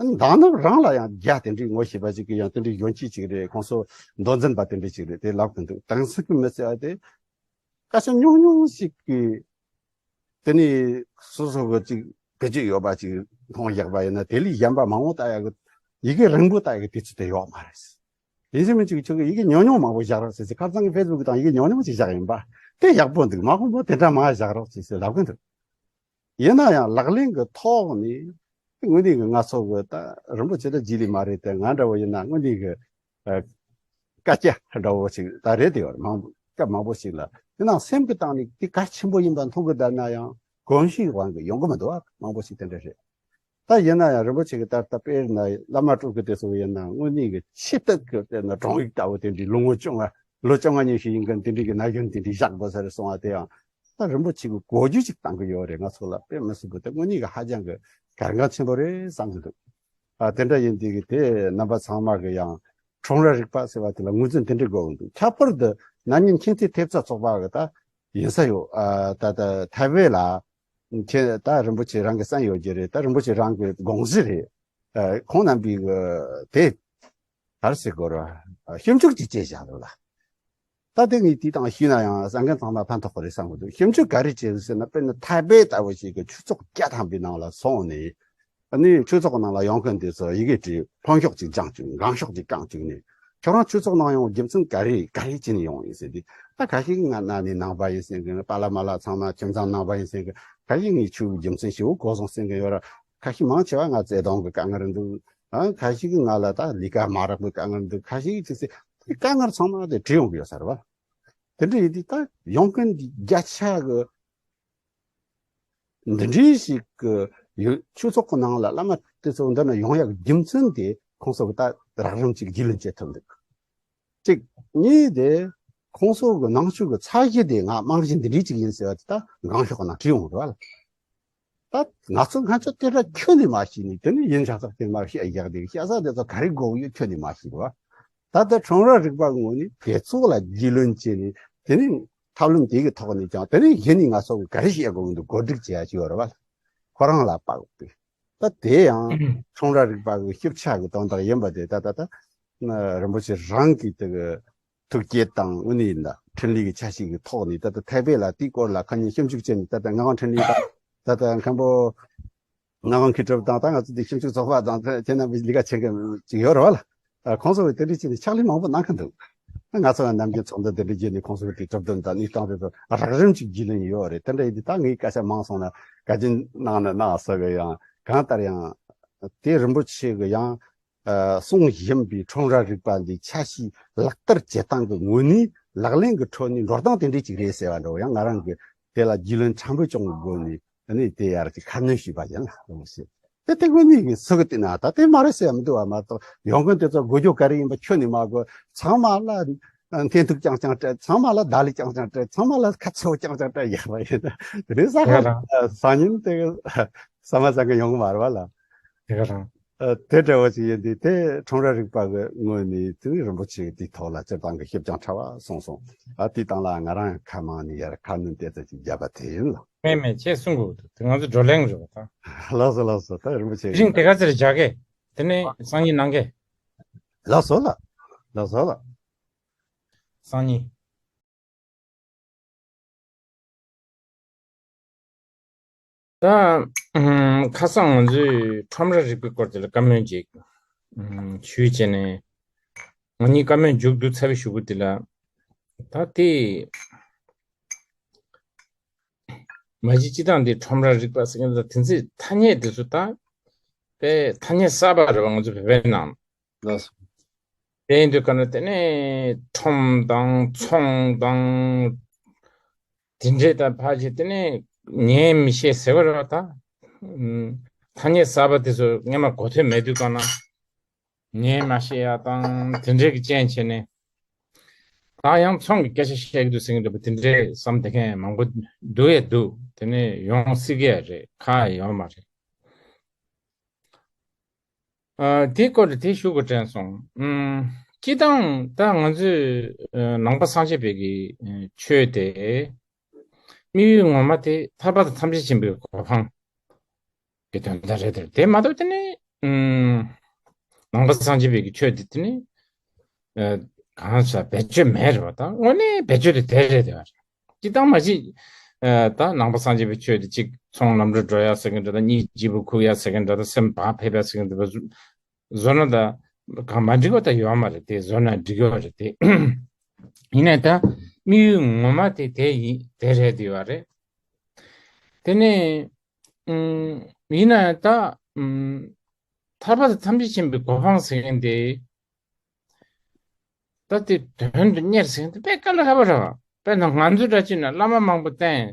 ཨ་ནི་མདང་ནུབ་རང་ལ་ཡང་རྒྱ་དེ་འདྲའི་ངོ་ཤེས་པ་ཅིག་གིས་ཡང་དེ་འདྲའི་གཞོན་སྐྱེས་ཅིག་རེད། ཁོང་ཚོ་མདོ་འཛིན་པ་དེ་འདྲ་ཅིག་རེད། དེ་ལབ་གི་འདུག་དེང་སང་གི་མི་ཟེར་བ་དེ་སྐད་ཆ་ཉུང་ཉུང་ཞིག་གིས། དེ་ནས་སོ་སོ་གི་ཅིག་བེད་སྤྱོད་ཡོད་པ་ཅིག་མཐོང་བཞག་པ་ཡིན་ན། དེ་ལས་གཞན་པ་མང་པོ་ལྟ་ཡག་གི་ཡི་གེ་རིང་པོ་ལྟ་ཡག་གི་དུས་ཚོད་དེ་ཡོད་མ་རེད། ཡིན་གཅིག་མིན་གཅིག་ཁྱོད་ཀྱིས་ཡི་གེ་ཉུང་ཉུང་མང་པོ་བཞག་རོགས་ཟེར་ཟེར། ཁ་སང་གི་ཕེ་སི་བུག་དང་ཡི་གེ་ཉུང་ཉུང་ཅིག་བཞག་ཡིན་པ་དེ་ཡག་པོ་འདུག་མ་དགོངས་པ་དེ་འདྲ་མང་བཞག་རོགས་ཟེར་ཟེར་ལབ་གི་འདུག་ཡིན་ན་ཡང་ལག་ལེན་གྱི་ཐོག་ནས་དངོས་གནས་ཀྱི་ང་ཚོ་གི་ད་རིན་པོ་ཆེ་ད་རྗེས་ལུས་མ་རེད་དེ། ང་འདྲ་བོ་ཡིན་ན་དངོས་གནས་ཀྱི་ཨ། བཀའ་རྒྱ་འདྲ་བོ་ཞིག་ད་རེད་དེ་ཡོད་རེད། མང་པོ་སྐབས་མང་པོ་ཞིག་ལ། དེ་ནང་སེམས་ཀྱི་སྟེང་ནས་དེ་གལ་ཆེན་པོ་ཡིན་པ་མཐོང་གི་བསྡད་ན་ཡང་གོམས་གཤིས་དབང་གིས་ཡོང་གི་མི་འདུག་མང་པོ་ཞིག་དེ་འདྲ་རེད། ད་ཡིན་ན་ཡང་རིན་པོ་ཆེ་གི་ད་ལྟ་དཔེར་ན་བླ་མ་སྤྲུལ་སྐུ་དེ་ཚོ་ཡིན་ན་དངོས་གནས་ཀྱི་ཆེ་བསྟོད་ཀྱི་དཔེར་ན་དྲུང་ཡིག་ལྟ་བུ་དེ་འདྲའི་ལོ་ངོ་བཅོ་ལྔ་ལོ་བཅོ་ལྔ་ཉི་ཤུ་ཡིན་མཁན་དེ་འདྲའི་གི་ན་གཞོན་དེ་འདྲའི་བཞག་དགོས་ས་རེད་གསུང་བ་དེ་ཡང་ད་རིན་པོ་ཆེ་གི་གོ་རྒྱུ་ཅིག་བཏང་གི་ཡོད་རེད། ང་ཚོ་ལ་དཔེ་མི་སྲིད་པོ་དེ་དངོས་གནས་ཀྱི་ཧ་ཅང་གི་གལ་འགངས་ཆེན་པོ་རེད་བསམ་གི་འདུག་ཨ། དེ་འདྲ་ཡིན་དུས་ཀྱི་དེ་རྣམ་པ་ཚང་མ་གི་ཡང་ཁྲོམ་ར་རིག་པ་ཟེར་བ་དེ་ལ་ངོས་འཛིན་དེ་འདྲ་དགོས་འདུག་ཁྱད་པར་དུ་ན་ནིང་ཁྱིམ་མཚེས་ཐེབས་རྩ་ཚོགས་པ་གི་ད་ཡིན་ས་ཡོད། ཨ། ད་ད་ཐའེ་ཝན་ལ་ ཁྱེད་ད་རིན་པོ་ཆེ་རང་གི་བསམ་ཡོད་ཀྱི་རེད། ད་རིན་པོ་ཆེ་རང་གི་དགོངས་གཞི་རེད། ཨ། ཁོང་རྣམ་པའི་གི་དེ་ག་རེ་ཟེར་དགོས་རེད། ཞིབ་འཇུག་ཅིག་བྱས་བཞག་འདུག་ལ། ད་དེ་ངས་དེ་དང་ཞུས་ན་ཡང་གསན་མཁན་ཚང་མ་ཕན་ཐོགས་ཀྱི་རེད་བསམ་གྱི་འདུག། ཞིབ་འཇུག་ག་རེ་བྱས་ཟེར་ན། དཔེར་ན་ཐའེ་པེ་ལྟ་བུ་ཞིག་གི་ཆོས་ཚོགས་བརྒྱ་ཐམ་པའི་ནང་ལ་སོང་ནས། ཨ་ནི་ཆོས་ཚོགས་ནང་ལ་ཡོང་མཁན་དེ་ཚོ་ཡི་གེ་བྲིས། ལྷོད་ཤོག་ཅིག་བརྐྱངས་བཅུག། ངང་ཤོག་ཅིག་བརྐྱངས་བཅུག་ནས། ཁྱོད་རང་ཆོས་ཚོགས་ནང་ཡོང་རྒྱུ་མཚན་ག་རེ་ག་རེ་བྱས་ནས་ཡོང་ཡིན་ཟེར་དུས། ད་ཁ་ཤས་ཀྱིས་ང་གནའ་ནས་ནང་པ་ཡིན་ཟེར་མཁན། པཱ་ལགས་མ་ལགས་ཚང་མ་ཁྱིམ་ཚང་ནང་པ་ཡིན་ཟེར་མཁན། ཁ་ཤས་ངས་ཆོས་ཀྱི་རྒྱུ་མཚན་ཞིག་གོ་སོང་ཟེར་མཁན་ཡོད་ར། ཁ་ཤས་མང་ཆེ་བ་ང་བརྩེ་དུང་གི་དཀའ་ངལ་འདུག། ཨ། ཁ་ཤས་ཀྱིས་ང་ལ་ད་ལས་ཀ་མ་རག་པའི་དཀའ་ངལ་འདུག། ཁ་ཤས་ཀྱིས་ཅི་ཟེར་དཀའ་ངལ་ཚང་མ་དེ་བྲིས་ཡོང་གི་ཡོད་ས་རེད་བ། དེ་འདྲ་ཡིན་དུས་ད་ཡོང་མཁན་འདི་བརྒྱ་ཆ་གི་འདི་འདྲའི་ཞིག་གི་ཡོད། ཆོས་ཚོགས་ཀྱི་ནང་ལ་བླ་མ་དེ་ཚོ་འདི་ན་ཡོང་ཡག་རྒྱུ་མཚན་དེ་ཁོང་ཚོ་གི་ད་རགས་རིམ་ཅིག་རྒྱུས་ལོན་བྱེད་ཐུབ་འདུག། གཅིག། གཉིས་དེ། ཁོང་ཚོ་གི་ནང་ཆོས་ཀྱི་ཚད་གཞི་དེ་ང་རྨང་གཞི་འདི་འདྲའི་ཅིག་ཡིན་ཟེར་བ་དེ་ད་ངང་ཤོག་ནང་བྲིས་ཡོང་རེད་བ་ལ། ད་ང་ཚོ་སྔ་ཆད་དེ་འདྲ་ཁྱོན་ནས་མ་ཤེས་ནས། དེ་ནས་ཡིན་ཆགས་ཚགས་དེ་མ་བཤད་ཡག་དེ་བཤད་ས་དེ་ཚོ་ག་རེ་དགོས་ཡོད་ཁྱོན་ནས་མ་ཤེས་རེད་བ། ད་ལྟ་ཁྲོམ་ར་རིག་པ་ངོས་ནས་དེ་ཚོ་ལ་རྒྱུས་ལོན་བྱས་ནས། དེ་ནས་ཐབས་ལམ་དེ་གི་ཐོག་ནས་ཀྱང་དེ་ནས་གཞི་ནས་ང་ཚོ་གི་ག་རེ་བཤད་དགོས་འདུག་གོ་སྒྲིག་བྱེད་ཡ་ཅིག་ཡོད་རེད་བ། ཁོ་རང་ལ་དཔག་པའི། ད་དེ་ཡང་ཁྲོམ་ར་རིག་པ་གི་ཤེས་བྱ་གི་དོན་དག་ཡིན་པ་དེ། ད་ད་ད་རིན་པོ་ཆེ་རང་གིས་དེ་གི་ཐུགས་བསྐྱེད་དང་། དངོས་གནས་ཡིན་ན་འཕྲིན་ལས་ཀྱི་ཆ་ཤས་ཀྱི་ཐོག་ནས་ད་ལྟ་ཐའེ་པེ་ལ་དེའི་སྐོར་ལ་ཁ་ཉིན་ཞིབ་འཇུག་བྱས་ནས། ད་ལྟ་ངག་དབང་འཕྲིན་ལས་དང་། ད་ལྟ་མཁན་པོ་ངག་དབང་མཁས་གྲུབ་དང་། ད་ང་ཚོ་འདི་ཞིབ་འཇུག་ཚོགས་པ་དང་། ད་ཁྱེད་རྣམ་པའི་ལས་ཀ་བྱེད་མཁན་ཅིག་ཡོད་རེད་བ་ལ། ཨ། ཁོང་ཚོ་གིས་དེ་འདྲ་བྱས་ནས་ཕྱག་ལས་མང་པོ་གནང་གི་འདུག། ང་ཚོ་ལ་ནམ་རྒྱུན་ཚོགས་འདུ་དེ་འདྲ་བརྒྱུད་ནས་ཁོང་ཚོ་གི་གྲུབ་དོན་དང་གནས་སྟངས་དེ་ཚོ་རགས་རིམ་ཅིག་རྒྱུས་ལོན་ཡོད་རེད། དེ་འདྲ་ཡིན་དུས་ད་ངའི་སྐད་ཆ་མང་སོང་ན་བཀའ་དྲིན་གནང་ན་གནང་ཟེར་གི། ཡང་གང་ལྟར་ཡང་དེ་རིན་པོ་ཆེ་གི་ཡང་ཨ། གསུང་བཞིན་པའི་ཁྲོམ་ར་རིག་པ་འདི་ཆ་ཤས་ལག་བསྟར་བྱེད་སྟངས་ཀྱི་ངོས་ནས་ལག་ལེན་གྱི་ཁྲོད་ནས་འགྲོ་སྟངས་དེ་འདྲ་ཅིག་རེད་ཟེར་བ་འདྲ་བོ། ཡང་ང་རང་གིས་དེ་ལ་རྒྱུས་ལོན་ཕྲན་བུ་བྱུང་བའི་སྒོ་ནས་ནི་དེ་ཡར་གྱི་ཁ་སྣོན་ཞུས་པ་ཡིན་ལ། རིན་པོ་ཆེ། དེ་དེ་དངོས་གནས་ཀྱི་སུ་གི་བལྟས་ན་ད་དེ་མ་རེད་ཟེར་ཡ་མི་འདུག་བ། མ་གཏོགས་ཡོང་མཁན་དེ་ཚོ་དགོས་རྒྱུ་ག་རེ་ཡིན་པ་ཁྱོན་ནས་མ་གོ། ཚང་མ་ལ་འཐེན་ཐུག་རྐྱང་རྐྱང་སྤྲད། ཚང་མ་ལ་བརྡ་ལན་རྐྱང་རྐྱང་སྤྲད། ཚང་མ་ལ་ཁ་ཚ་བོ་རྐྱང་རྐྱང་སྤྲད་ཡག་པ་ཡིན། དེ་ནས་ས་དེ་ག་ཁ་རང་སང་ཉིན་དེ་ས་མ་ཚང་གི་ཡོང་གི་མ་རེད་བ་ལ། དེ་ག་རང་། ཨ། དེ་འདྲ་བོ་ཞིག་ཡིན་དུས། དེ་ཁྲོམ་ར་རིག་པ་གི་ངོས་ནས་དེ་རིན་པོ་ཆེ་གི་དེའི་ཐོག་ལ་སྤྱིར་བཏང་གི་ཞིབ་སྦྱང་ཕྲ་བ་གསུངས་སོང་། ཨ། དེའི་སྟེང་ལ་ང་རང་ཁ་མང་ནས་ཡར་ཁ་སྣོན་ཏོག་ཙམ་ཅིག་བརྒྱབ་པ་དེ་ཡིན་ལ། མེད་མེད། ཁྱེད་གསུང་དགོས་འདུག། དེ་ང་ཚོ་བགྲོ་གླེང་རེད་བ་ད། ལགས་སོ་ལགས་སོ། ད་རིན་པོ་ཆེ་དེ་རིང་དེ་ག་ཚོད་རེ་རྒྱག་གི། དེ་ནས་སང་ཉིན་གནང་གི། ལགས་སོ་ལགས། ལགས་སོ་ལགས། སང་ཉིན། ད་ཨམ། ཁ་སང་ང་ཚོས་ཁྲོམ་ར་རིག་པའི་སྐོར་དེ་ལ་བཀའ་མོལ་ཅིག་ཨམ། ཞུས་བྱས་ནས། ང་གཉིས་བཀའ་མོལ་མཇུག་བསྡུ་ཚར་བའི་གཞུག་གུ་དེ་ལ། ད་དེ་མ་གཞི་སྤྱིར་བཏང་འདི་ཁྲོམ་ར་རིག་པ་ཟེར་མཁན་དང་དེ་ཚོའི་ཐ་སྙད་དེ་ཚོ་ད་དཔེ་ཐ་སྙད་གསར་པ་རེད་བ། ང་ཚོ་བོད་པའི་ནང་། ལགས་སོ། དེ་ཡིན་དུས་ག་ན་དེ་ནས་ཁྲོམ་དང་ཚོང་དང་དེ་འདྲས་དང་ཕལ་ཆེར་དེ་ནས་ཉན་མི་ཤེས་ཟེར་བ་རེད་བ་ད། ཨུམ། ཐ་སྙད་གསར་པ་དེ་ཚོ་སྔོན་མ་གོ་ཐོས་མེད་དུས་ག་ན་ཉན་མ་ཤེས་ཡ་དང་དེ་འདྲས་ཀྱི་རྐྱེན་བྱས་ནས། ད་ཡང་ཚོང་གི་སྐད་ཆ་བཤད་ཀྱི་འདུག་ཟེར་མཁན་འདྲ་པོ་དེ་འདྲས་བསམ་བསྡད་མཁན་མང་པོ་འདུག་ཡ་འདུག། དེ་ནས་ཡོང་སྲིད་ཀྱི་ཡ་རེད། ཁག་ཡོད་མ་རེད། ཨ། དེའི་སྐོར་དེ་ཞུ་དགོས་དྲན་སོང་། ཨུམ། སྤྱིར་བཏང་ད་ང་ཚོས་ཨ། ནང་པ་སངས་རྒྱས་པའི་གི་ཨ། ཆོས་དེ་དམིགས་ཡུལ་ངོ་མ་དེ་ཐར་པ་དང་ཐམས་ཅད་མཁྱེན་པའི་གོ་འཕང་གི་དོན་དག་རེད་དེ། དེ་མ་གཏོགས་དེ་ནི་ཨུམ། ནང་པ་སངས་རྒྱས་པའི་གི་ཆོས་དེ་དེ་ནི་ཨ། གང་ཟག་བེད་སྤྱོད་མེད་རེད་བ། ད་དངོས་གནས་བེད་སྤྱོད་དེ་དེ་རེད་དེ་བ་རེད། སྤྱིར་བཏང་མ་གཞི་ཨ། ད་ནང་པ་སངས་རྒྱས་པའི་ཆོས་དེ་གཅིག་ཚོང་ལམ་འགྲོ་འགྲོ་ཡ་ཟེར་མཁན་འདྲ་ད། གཉིས་སྐྱིད་པོ་ཁུག་ཡ་ཟེར་མཁན་འདྲ་ད། སེམས་བག་ཕེབས་ཡ་ཟེར་མཁན་འདྲ་ད། བཟོ་ན་ད་གང་མ་འགྲིག་པ་ད་ཡོད་མ་རེད་དེ། བཟོ་ན་འགྲིག་ཡོད་རེད་དེ། ཡིན་ནའི་ད་དམིགས་ཡུལ་ངོ་མ་དེ་དེ་ཡིན་དེ་རེད་དེ་ཡོད་རེད། དེ་ནས་ཨུམ། ཡིན་ནའི་ད་ཨུམ། ཐར་པ་དང་ཐམས་ཅད་མཁྱེན་པའི་གོ་འཕང་ཟེར་མཁན་དེ། ད་དེ་དོན་དུ་གཉེར་ཟེར་མཁན་དེ་དཔེ་དཀའ་ལས་ཁག་པོ་རེད་བ། དཔེར་ན་ང་ཚོའི་འདྲ་བྱས་ན་བླ་མ་མང་པོ་བསྟེན།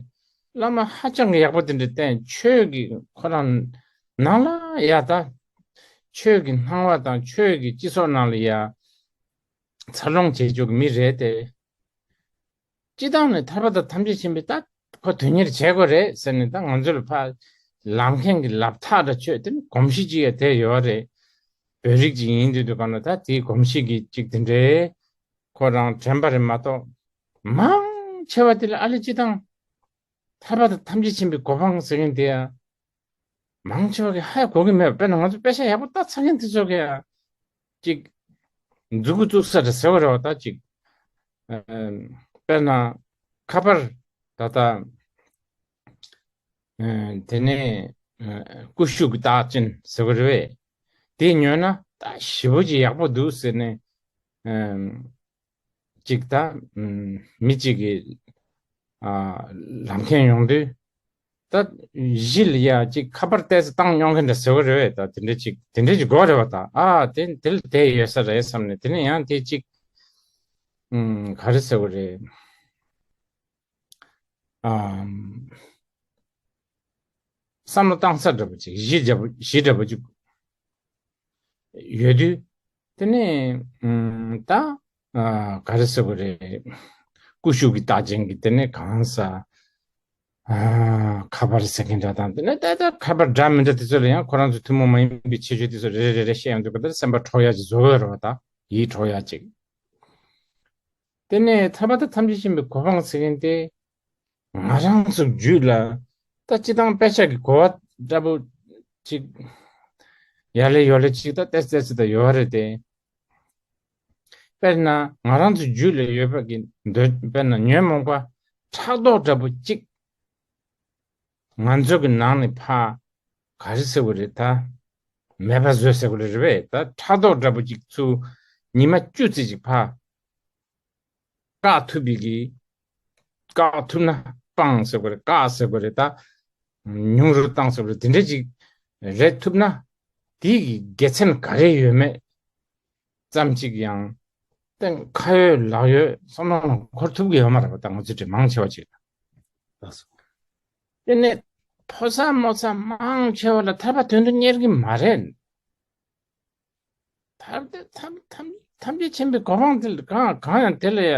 བླ་མ་ཧ་ཅང་གི་ཡག་པོ་དེ་འདྲ་བསྟེན། ཆོས་ཀྱི་ཁོ་རང་ནང་ལ་ཡ་ད་ཆོས་ཀྱི་སྣང་བ་དང་ཆོས་ཀྱི་སྤྱི་ཚོགས་ནང་ལ་ཡ་འཚར་ལོངས་བྱེད་ཆོག་གི་མི་རེད་དེ། སྤྱིར་བཏང་ནས་ཐར་པ་དང་ཐམས་ཅད་མཁྱེན་པའི་ད་ཁོ་དོན་གཉེར་བྱེད་དགོས་རེད་ཟེར་ནས། ད་ང་ཚོ་ལ་ཕར་ལམ་མཁན་གྱི་ལབ་ཐག་འདྲ་ཆོད་དེ་ནི་གོམས་གཤིས་ཅིག་ཡ་དེ་ཡོད་རེད། བོད་རིགས་ཅིག་ཡིན་དུས་དུས་གང་ན་ད་དེའི་གོམས་གཤིས་ཀྱི་ཅིག་དེ་འདྲའི་ཁོ་རང་དྲན་པ་རེད་མ་གཏོགས། མང་ཆེ་བ་དེ་ལ་ཨ་ལེ་སྤྱིར་བཏང་ ཐར་པ་དང་ཐམས་ཅད་མཁྱེན་པའི་གོ་འཕང་ཟེར་མཁན་དེ་ཡང་མང་ཆེ་བ་གིས་ཧ་གོ་གི་མེད་པ། དཔེར་ན་ང་ཚོ་དཔེ་ཆ་ཡག་པོ་ལྟ་ཚར་མཁན་དེ་ཚོ་གིས་ཡང་ཅིག་མཛུབ་གུ་བཙུགས་ས་རེད་ཟེར་བ་རེད་བ། ད་ཅིག་ཨ་དཔེར་ན་ཁ་པར་ད་ལྟ་ཨ་དེ་ནས་ཨ་ཀུ་ཤུ་གི་རྟགས་ཅན་ཟེར་བ་རེད་བས། དེ་ཉོས་ན་ད་ཞེ་པོ་ཅིག་ཡག་པོ་འདུག་ཟེར་ནས་ཨ་ཅིག་ད་ཨ་མི་གཅིག་གིས་ཨ་ལབ་མཁན་ཡོང་དུས། ད་གཞི་ལ་ཡ་ཅིག་ཁ་པར་ཏོག་ཙམ་བཏང་མྱོང་མཁན་འདྲ་ཟེར་བ་རེད་བས། ད་དེ་འདྲ་ཅིག་དེ་འདྲ་ཅིག་དགོས་རེད་བ། ད་ཨ་དེ་དེ་ལ་དེ་ཡོད་ས་རེད་བསམ་ནས། དེ་ནས་ཡང་དེ་ཅིག་ཨུམ་ག་རེ་ཟེར་བ་རེད། ཨམ། བསམ་བློ་བཏང་ས་འདྲ་པོ་ཅིག་གཞི་འདྲ་པོ་གཞི་འདྲ་པོ་ཅིག་ཡོད་དུས། དེ་ནས་ཨམ་ད་ཨ་ག་རེ་ཟེར་བ་རེད། ཀུ་ཤུ་གི་རྟགས་ཅན་གྱི་དེ་ནས་གང་ཟག་ཨ་ཁ་པར་ཟེར་མཁན་འདྲ་དང་། དེ་ནས་ད་ལྟ་ཁ་པར་འདྲ་མི་འདྲ་དེ་ཚོ་ལ་ཡང་ཁོ་རང་ཚོ་ཐུན་མོང་མ་ཡིན་པའི་ཁྱད་ཆོས་དེ་ཚོ་རེ་རེ་རེ་རེ་བཤད་ཡོང་དུས། ག་ད་སེམས་པ་འཕྲོག་ཡག་ཅིག་བཟོ་གི་ཡོད་རེད་བ། ད་ཡིད་འཕྲོག་ཡག་ཅིག་དེ་ནས་ཐར་པ་དང་ཐམས་ཅད་མཁྱེན་པའི་གོ་འཕང་ཟེར་མཁན་དེ། ང་རང་ཚོ་རྒྱུད་ལ་ད་སྤྱིར་བཏང་དཔེ་ཆ་གི་གོ་བ་འདྲ་པོ་ཅིག་ཡ་ལེ་ཡོ་ལེ་ཅིག་ད་ཏེ་ཙེ་ཙེ་ད་ཡོད་རེད་དེ། དཔེར་ན་ང་རང་ཚོ་རྒྱུད་ལ་ཡོད་པ་གི་འདོད། དཔེར་ན་ཉོན་མོངས་པ་ཕྲག་དོག་འདྲ་པོ་ཅིག་ང་ཚོ་གི་ནང་ནས་ཕར་ག་རེ་ཟེར་བ་རེད། ད་མེད་པ་བཟོས་ཟེར་བ་རེད་བས། ད་ཕྲག་དོག་འདྲ་པོ་ཅིག་ཚུར་ཉི་མ་བཅུ་ཙམ་ཅིག་ཕར་བཀག་ཐུབ་པའི་གི། བཀག་ཐུབ་ན་སྤང་ཟེར་བ་རེད། བཀག་ཟེར་བ་རེད། ད་ཉུང་རུ་བཏང་ཟེར་བ་རེད། དེ་འདྲ་ཅིག་རེད་ཐུབ་ན། དེའི་གི་དགེ་མཚན་ག་རེ་ཡོད་མེད་ཙམ་ཅིག་ཡང་ཏན་ཁ་ཡོད་ལག་ཡོད་བསམ་བློ་ལ་འཁོར་ཐུབ་ཀྱི་ཡོད་མ་རེད་པ། ད་ང་ཚོ་དེ་མང་ཆེ་བ་ཅིག་ལ། དེ་ནས་ཕོ་གསར་མོ་གསར་མང་ཆེ་བ་ལ་ཐར་པ་དོན་དུ་གཉེར་གྱི་མ་རེད། ཐར་པ་ཐམས་ཐམས་ཐམས་ཅད་མཁྱེན་པའི་གོ་འཕང་དེ་ལ་གང་གང་ཡང་དེ་ལ་ཡ།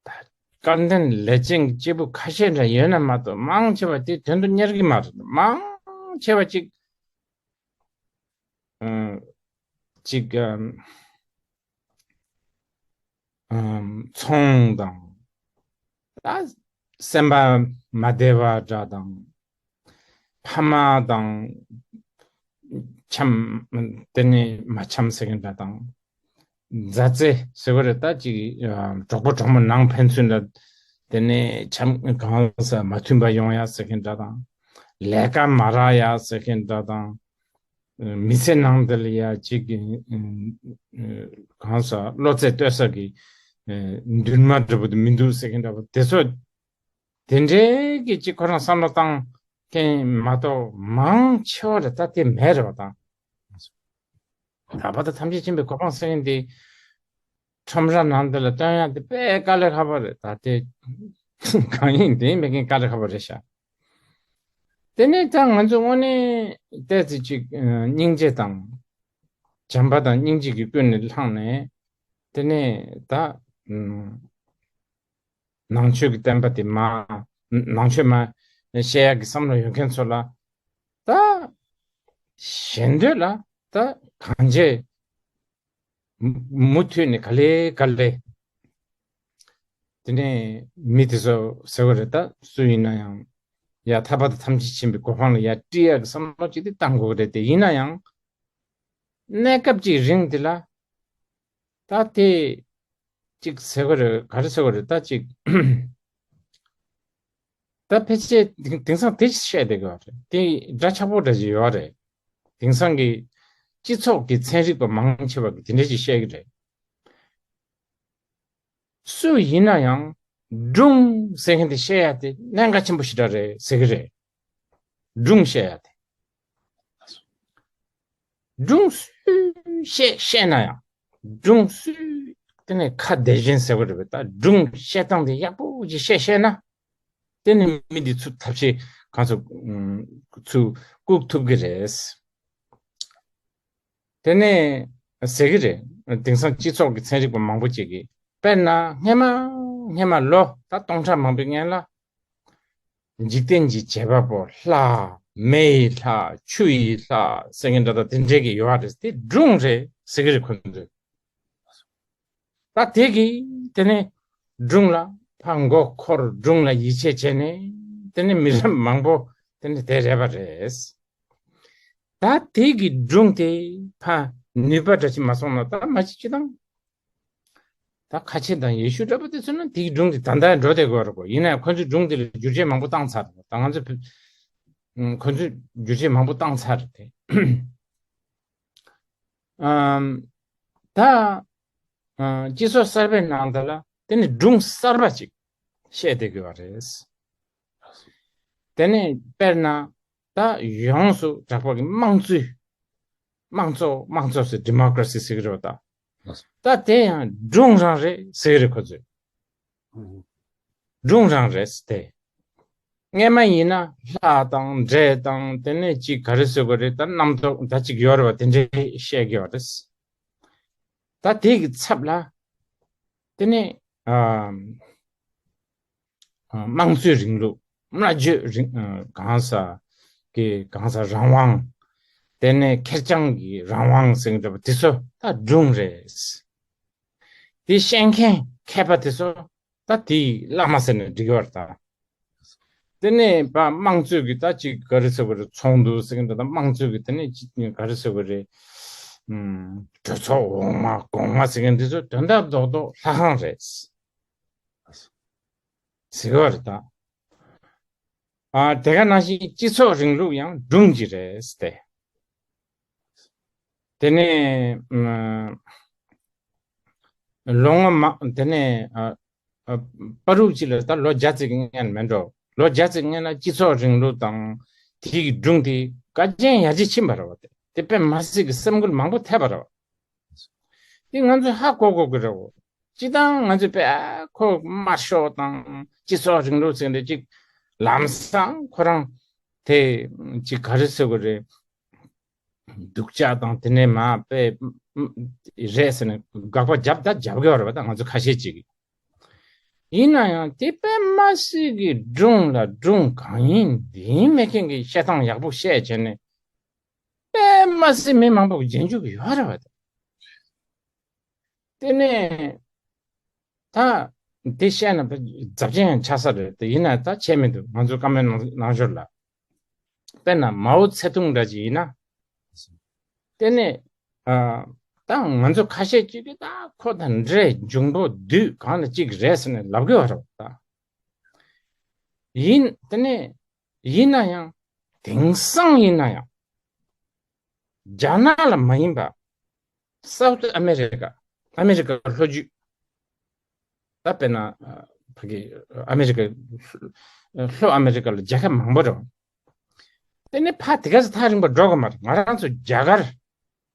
ད་སྐལ་ལྡན་ལས་ཅན་གྱི་སྐྱེས་བུ་ཁ་ཤས་འདྲ་ཡོད་ན་མ་གཏོགས། མང་ཆེ་བ་དེ་དོན་དུ་གཉེར་གྱི་མ་རེད། མང་ཆེ་བ་ཅིག་ཨ་ཅིག་ཨམ་ཨམ་ཚོང་དང་། ད་སེམས་པ་མ་བདེ་བ་འདྲ་དང་། ཕ་མ་དང་འཆམ། དེ་ནས་མ་འཆམ་ཟེར་མཁན་འདྲ་དང་། མཛའ་བརྩེ་ཟེར་བ་རེད། ད་ཅིག་ཨ་གྲོགས་པོ་གྲོགས་མོ་ནང་ཕན་ཚུན་ལ་དེ་ནས་འཆམ་གང་ཟག་མ་མཐུན་པ་ཡོང་ཡ་ཟེར་མཁན་འདྲ་དང་། ལས་ཀ་མ་རག་ཡ་ཟེར་མཁན་འདྲ་དང་། མི་ཚེ་ནང་དེ་ལ་ཡ་ཅིག་གི་གང་ཟག་བློ་རྩེ་གཏོད་ས་གི་འདུན་མ་འདྲ་པོ་དེ་མི་འདུག་ཟེར་མཁན་འདྲ་པོ་དེ་ཚོ། དེ་འདྲའི་གི་ཅིག་ཁོ་རང་བསམ་བློ་བཏང་མཁན་མ་གཏོགས་མང་ཆེ་བ་ལ་ད་དེ་མེད་རེད་བ། ད་ད་བར་དུ་ཐམས་ཅད་མཁྱེན་པའི་གོ་འཕང་ཟེར་མཁན་དེ་ཁྲོམ་ར་ནང་དེ་ལ་སྟོན་ཡག་དེ་དཔེ་དཀའ་ལས་ཁག་པོ་རེད། ད་དེ་གང་ཡིན་དེ་མེད་མཁན་དཀའ་ལས་ཁག་པོ་རེད་ཤག་དེ་ནས་ད་ང་ཚོ་དངོས་གནས་ཏོག་ཙམ་ཅིག་སྙིང་རྗེ་དང་བྱམས་པ་དང་སྙིང་རྗེ་གི་ཀུན་ནས་བསླངས་ནས། དེ་ནས་ད་ནང་ཆོས་ཀྱི་བསྟན་པ་དེ་མར། ནང་ཆོས་མར་བཤད་ཡག་གི་བསམ་བློ་ཡོད་མཁན་ཚོ་ལ། ད་ཞེ་འདོད་ལ་ད་གང་བྱས་མུ་མཐུད་ནས་ག་ལེ་ག་ལེ། དེ་ནས་མི་དེ་ཚོ་ཟེར་བ་རེད། ད་སུ་ཡིན་ན་ཡང་ཡ་ཐར་པ་དང་ཐམས་ཅད་མཁྱེན་པའི་གོ་འཕང་ལ་ཡ་སྤྲད་ཡག་གི་བསམ་བློ་ཅིག་དེ་བཏང་དགོས་ཀྱི་རེད་དེ། ཡིན་ན་ཡང་གནས་སྐབས་ཅིག་རིང་དེ་ལ་ད་དེ་ཅིག་ཟེར་བ་རེད། ག་རེ་ཟེར་བ་རེད། ད་ཅིག་ད་ཕལ་ཆེར་དེང་དེང་སང་དེ་བཤད་བསྡད་ཀྱི་ཡོད་རེད། དེ་འདྲ་ཆགས་པོ་འདྲ་ཅིག་ཡོད་རེད། དེང་སང་གི་སྤྱི་ཚོགས་ཀྱི་ཚན་རིག་པ་མང་ཆེ་བ་གིས་དེ་འདྲ་ཅིག་བཤད་ཀྱི་རེད། སུ་ཡིན་ན་ཡང་སྒྲུང་ཟེར་མཁན་དེ་བཤད་ཡ་དེ་གནད་འགག་ཆེན་པོ་ཞེ་དྲག་རེད་ཟེར་གྱི་རེད། སྒྲུང་བཤད་ཡ་དེ། སྒྲུང་སུས་བཤད་བཤད་ན་ཡང་། སྒྲུང་སུས་དེ་ནས་ཁ་བདེ་བཞིན་ཟེར་བ་རེད་པས། ད་སྒྲུང་བཤད་སྟངས་དེ་ཡག་པོ་ཅིག་བཤད་བཤད་ན། དེ་ནི་མི་འདི་ཚུར་ཐབས་ཤེས་གང་ཚོ་ཚུར་བཀུག་ཐུབ་ཀྱི་རེད། དེ་ནས་ཟེར་གྱི་རེད། དེང་སང་སྤྱི་ཚོགས་ཀྱི་ཚན་རིག་པ་མང་པོ་ཅིག་གིས། དཔེར་ན་སྔས་མ་སྔས་མ་ལོ་ད་སྟོང་ཕྲག་མང་པོའི་སྔོན་ལ། འཇིག་རྟེན་གྱི་བྱེད་པ་པོ་ལྷ། མེ་ཡི་ལྷ། ཆུ་ཡི་ལྷ་ཟེར་མཁན་འདྲ་དང་དེ་འདྲས་ཀྱི་ཡོད་རེད། དེ་སྒྲུང་རེད་ཟེར་གྱི་རེད་ཁོ་ཚོས། ད་དེ་གིས་དེ་ནས་སྒྲུང་ལ་ ཕར་མགོ་འཁོར་སྒྲུང་ལ་ཡིད་ཆེས་བྱས་ནས་དེ་ནི་མི་རབས་མང་པོ་དེ་ནི་དེ་རེད་པ་རེད། ད་དེ་གི་སྒྲུང་དེ་ཕར་ནུས་པ་འདྲ་ཞིག་མ་སོང་ན་ད་མ་ཅིག་ཅི་དང་། ད་ཁ་ཆེ་དང་ཡེ་ཤུ་འདྲ་པོ་དེ་ཚོ་ན་དེའི་སྒྲུང་དེ་ད་ལྟ་འགྲོ་བསྡད་དགོས་རེད་གོ། ཡིན་ནའི་ཁོ་ཚོའི་སྒྲུང་དེ་ལ་བསྒྱུར་བཅོས་མང་པོ་བཏང་ཚར་རེད། ད་ང་ཚོ་ཁོ་ཚོས་བསྒྱུར་བཅོས་མང་པོ་བཏང་ཚར་རེད་དེ། ཨམ། ད་ཨ་སྤྱི་ཚོགས་གསར་པའི་ནང་དུ་ལ་དེ་ནི་སྒྲུང་གསར་པ་ཅིག་བཤད་བསྡད་དགོས་པ་རེད། དེ་ནས་དཔེར་ན་ད་ཡོངས་སུ་གྲགས་པ་གི་དམངས་གཙོའི་དམངས་གཙོ་དམངས་གཙོ་ཟེར་ཌི་མོ་ཀ་ར་སི་ཟེར་གི་རེད་པ་ད། ད་དེ་ཡང་སྒྲུང་རང་རེད་ཟེར་གི་རེད་ཁོ་ཚོས། སྒྲུང་རང་རེད་ཟེར་ཏེ། སྔས་མ་ཡིན་ན་ལྷ་དང་འདྲེ་དང་དེ་ནས་ཅིག་ག་རེ་ཟེར་དགོས་རེད། ད་རྣམ་རྟོག་ད་ཅིག་ཡོད་རེད་པ། དེ་འདྲའི་བཤད་ཀྱི་ཡོད་རེད། ད་དེ་གི་ཚབ་ལ་དེ་ནས་ཨ། དམངས་གཙོའི་རིང་ལུགས། སྨྲ་བརྗོད་རིང་གང་ཟག་གི་གང་ཟག་རང་དབང་། དེ་ནས་ཁེར་རྐྱང་གི་རང་དབང་ཟེར་གྱི་འདྲ་པོ་དེ་ཚོ་ད་སྒྲུང་རེད། དེ་བཤད་མཁན་མཁས་པ་དེ་ཚོ་ད་དེ་བླ་མ་ཟེར་ནས་འགྲིག་གི་བར་ད། དེ་ནས་པ་དམངས་གཙོའི་གི་ད་ཅིག་ག་རེ་ཟེར་དགོས་རེད། ཚོགས་འདུ་ཟེར་གྱི་འདྲ་ད་དམངས་གཙོའི་གི་དེ་ནས་ཅིག་ག་རེ་ཟེར་དགོས་རེད། གྲོས་ཚོགས་འོག་མ་གོང་མ་ཟེར་མཁན་དེ་ཚོ་དོན་དག་རྡོག་རྡོག་ལྷ་ཁང་རེད། ཟེར་བ་རེད་ད། ཨ་དེ་ག་ནང་བཞིན་སྤྱི་ཚོགས་རིང་ལུགས་ཡང་སྒྲུང་གཅིག་རེད་ཟེར་ཏེ། དེ་ནས་ཨ་ལོ་ངོ་མ་དེ་ནས་ཨ་ཨ་པ་རུག་གཅིག་ལ་ད་ལོ་བརྒྱ་ཙམ་གྱི་སྔོན་མེད་འགྲོ། ལོ་བརྒྱ་ཙམ་སྔོན་ལ་སྤྱི་ཚོགས་རིང་ལུགས་དང་དེའི་སྒྲུང་དེ་དཀའ་རྒྱན་ཡར་རྒྱས་ཕྱིན་པ་རེད་བ། དེ་དེ་དཔེ་མ་སྲིད་ཀྱི་སེམས་འགུལ་མང་པོ་ཐེབས་པ་རེད་བ། དེ་ང་ཚོས་ཧ་གོ་དགོས་ཀྱི་རེད་བ། སྤྱི་བཏང་ང་ཚོས་དཔེ་ཨ་ཁོ་དམར་ཤོག་དང་སྤྱི་ཚོགས་རིང་ལུགས་ཟེར་འདི་ཅིག་ལམ་སང་ཁོ་རང་དེ་ཅིག་ག་རེ་ཟེར་དགོས་རེད། སྡུག་ཅག་དང་དེ་ནས་མ་དཔེ་རེད་ཟེར་ནས་དགག་པ་བརྒྱབ་ད་རྒྱབ་དགོས་རེད་བ། ད་ང་ཚོ་ཁ་ཤས་ཅིག་གིས། ཡིན་ན་ཡང་དེ་དཔེ་མ་སྲིད་ཀྱི་སྒྲུང་ལ་སྒྲུང་གང་ཡིན་འདི་ཡིན་མེད་མཁན་གྱི་བཤད་སྟངས་ཡག་པོ་བཤད་བྱས་ནས་དཔེ་མ་སྲིད་མི་མང་པོ་གི་རྗེས་འཇུག་ཡོད་རེད་བ། དེ་ནས་ད་འདི་བཤད་ན་རྫབ་ཆེན་ཡང་ཆགས་ས་རེད། དེ་ཡིན་ན་ད་བྱས་མི་འདུག་ང་ཚོ་བཀའ་མོལ་གནང་གནང་ཞོར་ལ། དཔེར་ན་མའོ་ཚེ་ཏུང་འདྲ་ཅིག་ཡིན་ན། དེ་ནས་ཨ་ད་ང་ཚོ་ཁ་ཤས་ཅིག་གིས་ད་ཁོ་དང་འདྲེ་འབྱུང་པོ་བདུད་གང་ལ་གཅིག་རེད་ཟེར་ནས་ལབ་དགོས་པ་རེད་ད། ཡིན་དེ་ནས་ཡིན་ན་ཡང་དེང་སང་ཡིན་ན་ཡང་རྒྱ་ནག་ལ་མ་ཡིན་པ་སའུ་ཐི་ཨ་མེ་རི་ཀ་ཨ་མེ་རི་ཀ་ལྷོ་རྒྱུད། ད་དཔེར་ན་ཨ་ཕ་གི་ཨ་མེ་རི་ཀ་ལྷོ་ཨ་མེ་རི་ཀ་ལ་རྒྱལ་ཁབ་མང་པོ་རེད། དེ་ནས་ཕ་དེ་ག་ཚོད་ཐག་རིང་པོ་འགྲོ་གི་མ་རེད། ང་རང་ཚོ་རྒྱ་གར་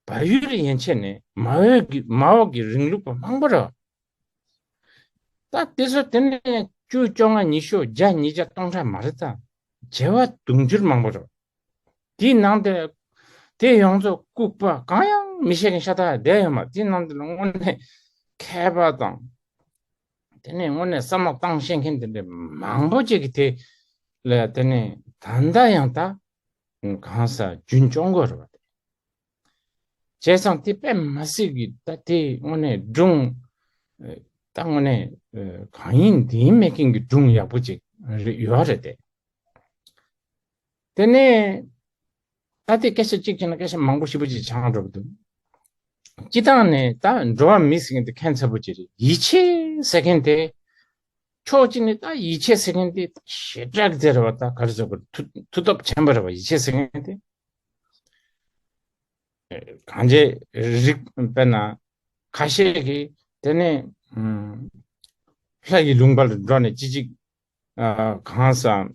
བལ་ཡུལ་ཡན་ཆད་ནས་མའོ་གི་མའོ་གི་རིང་ལུགས་པ་མང་པོ་རེད། ད་དེ་ཚོ་དེ་ནས་བཅུ་བཅོ་ལྔ་ཉི་ཤུ་བརྒྱ་ཉིས་བརྒྱ་སྟོང་ཕྲག་མ་རེད་ད། བྱེ་བ་དུང་ཕྱུར་མང་པོ་རེད། དེའི་ནང་དེ་དེ་ཡོངས་རྫོགས་ལྐུགས་པ་གང་ཡང་མི་ཤེས་མཁན་ཤ་སྟག་བསྡད་ཡོད་མ་རེད། དེའི་ནང་དེ་ལ་དངོས་གནས་མཁས་པ་དང་། དེ་ནས་དངོས་གནས་བསམ་བློ་བཏང་ཤེས་མཁན་དེ་འདྲ་མང་པོ་ཅིག་གིས་དེ་ལ་དེ་ནས་ད་ལྟ་ཡང་ད་གང་ཟག་རྒྱུན་སྐྱོང་དགོས་རེད་བ། བྱས་ཙང་དེ་དཔེ་མ་སྲིད་ཀྱི་ད་དེ་དངོས་གནས་སྒྲུང་ད་དངོས་གནས་གང་ཡིན་འདི་ཡིན་མེད་མཁན་གྱི་སྒྲུང་ཡག་པོ་ཅིག་ཡོད་རེད་དེ། དེ་ནས་ད་ལྟའི་སྐད་ཆ་གཅིག་བྱས་ན་སྐད་ཆ་མང་པོ་ཞེ་པོ་ཅིག་ཆགས་འགྲོ་གི་འདུག་སྤྱི་བཏང་ནས་ད་འགྲོ་བ་མི་ཟེར་མཁན་དེ་ཁྱད་མཚར་པོ་ཅིག་རེད། ཡིད་ཆེས་ཟེར་མཁན་དེ་ཕྱོགས་གཅིག་ནས་ད་ཡིད་ཆེས་ཟེར་མཁན་དེ་ཞེ་དྲག་གི་དེ་རེད་བ། ད་ག་རེ་ཟེར་དགོས། མཐུ་མཐུ་སྟོབས་ཆེན་པོ་རེད་བ། ཡིད་ཆེས་ཟེར་མཁན་དེ་གང་ཅི་རིག་དཔེར་ན་ཁ་ཤས་ཀྱིས་དེ་ནས་ཨ་ལྷ་ཡི་ལུང་པ་ལ་འགྲོ་ནས་ཅི་ཅིག་ཨ་གང་ཟག་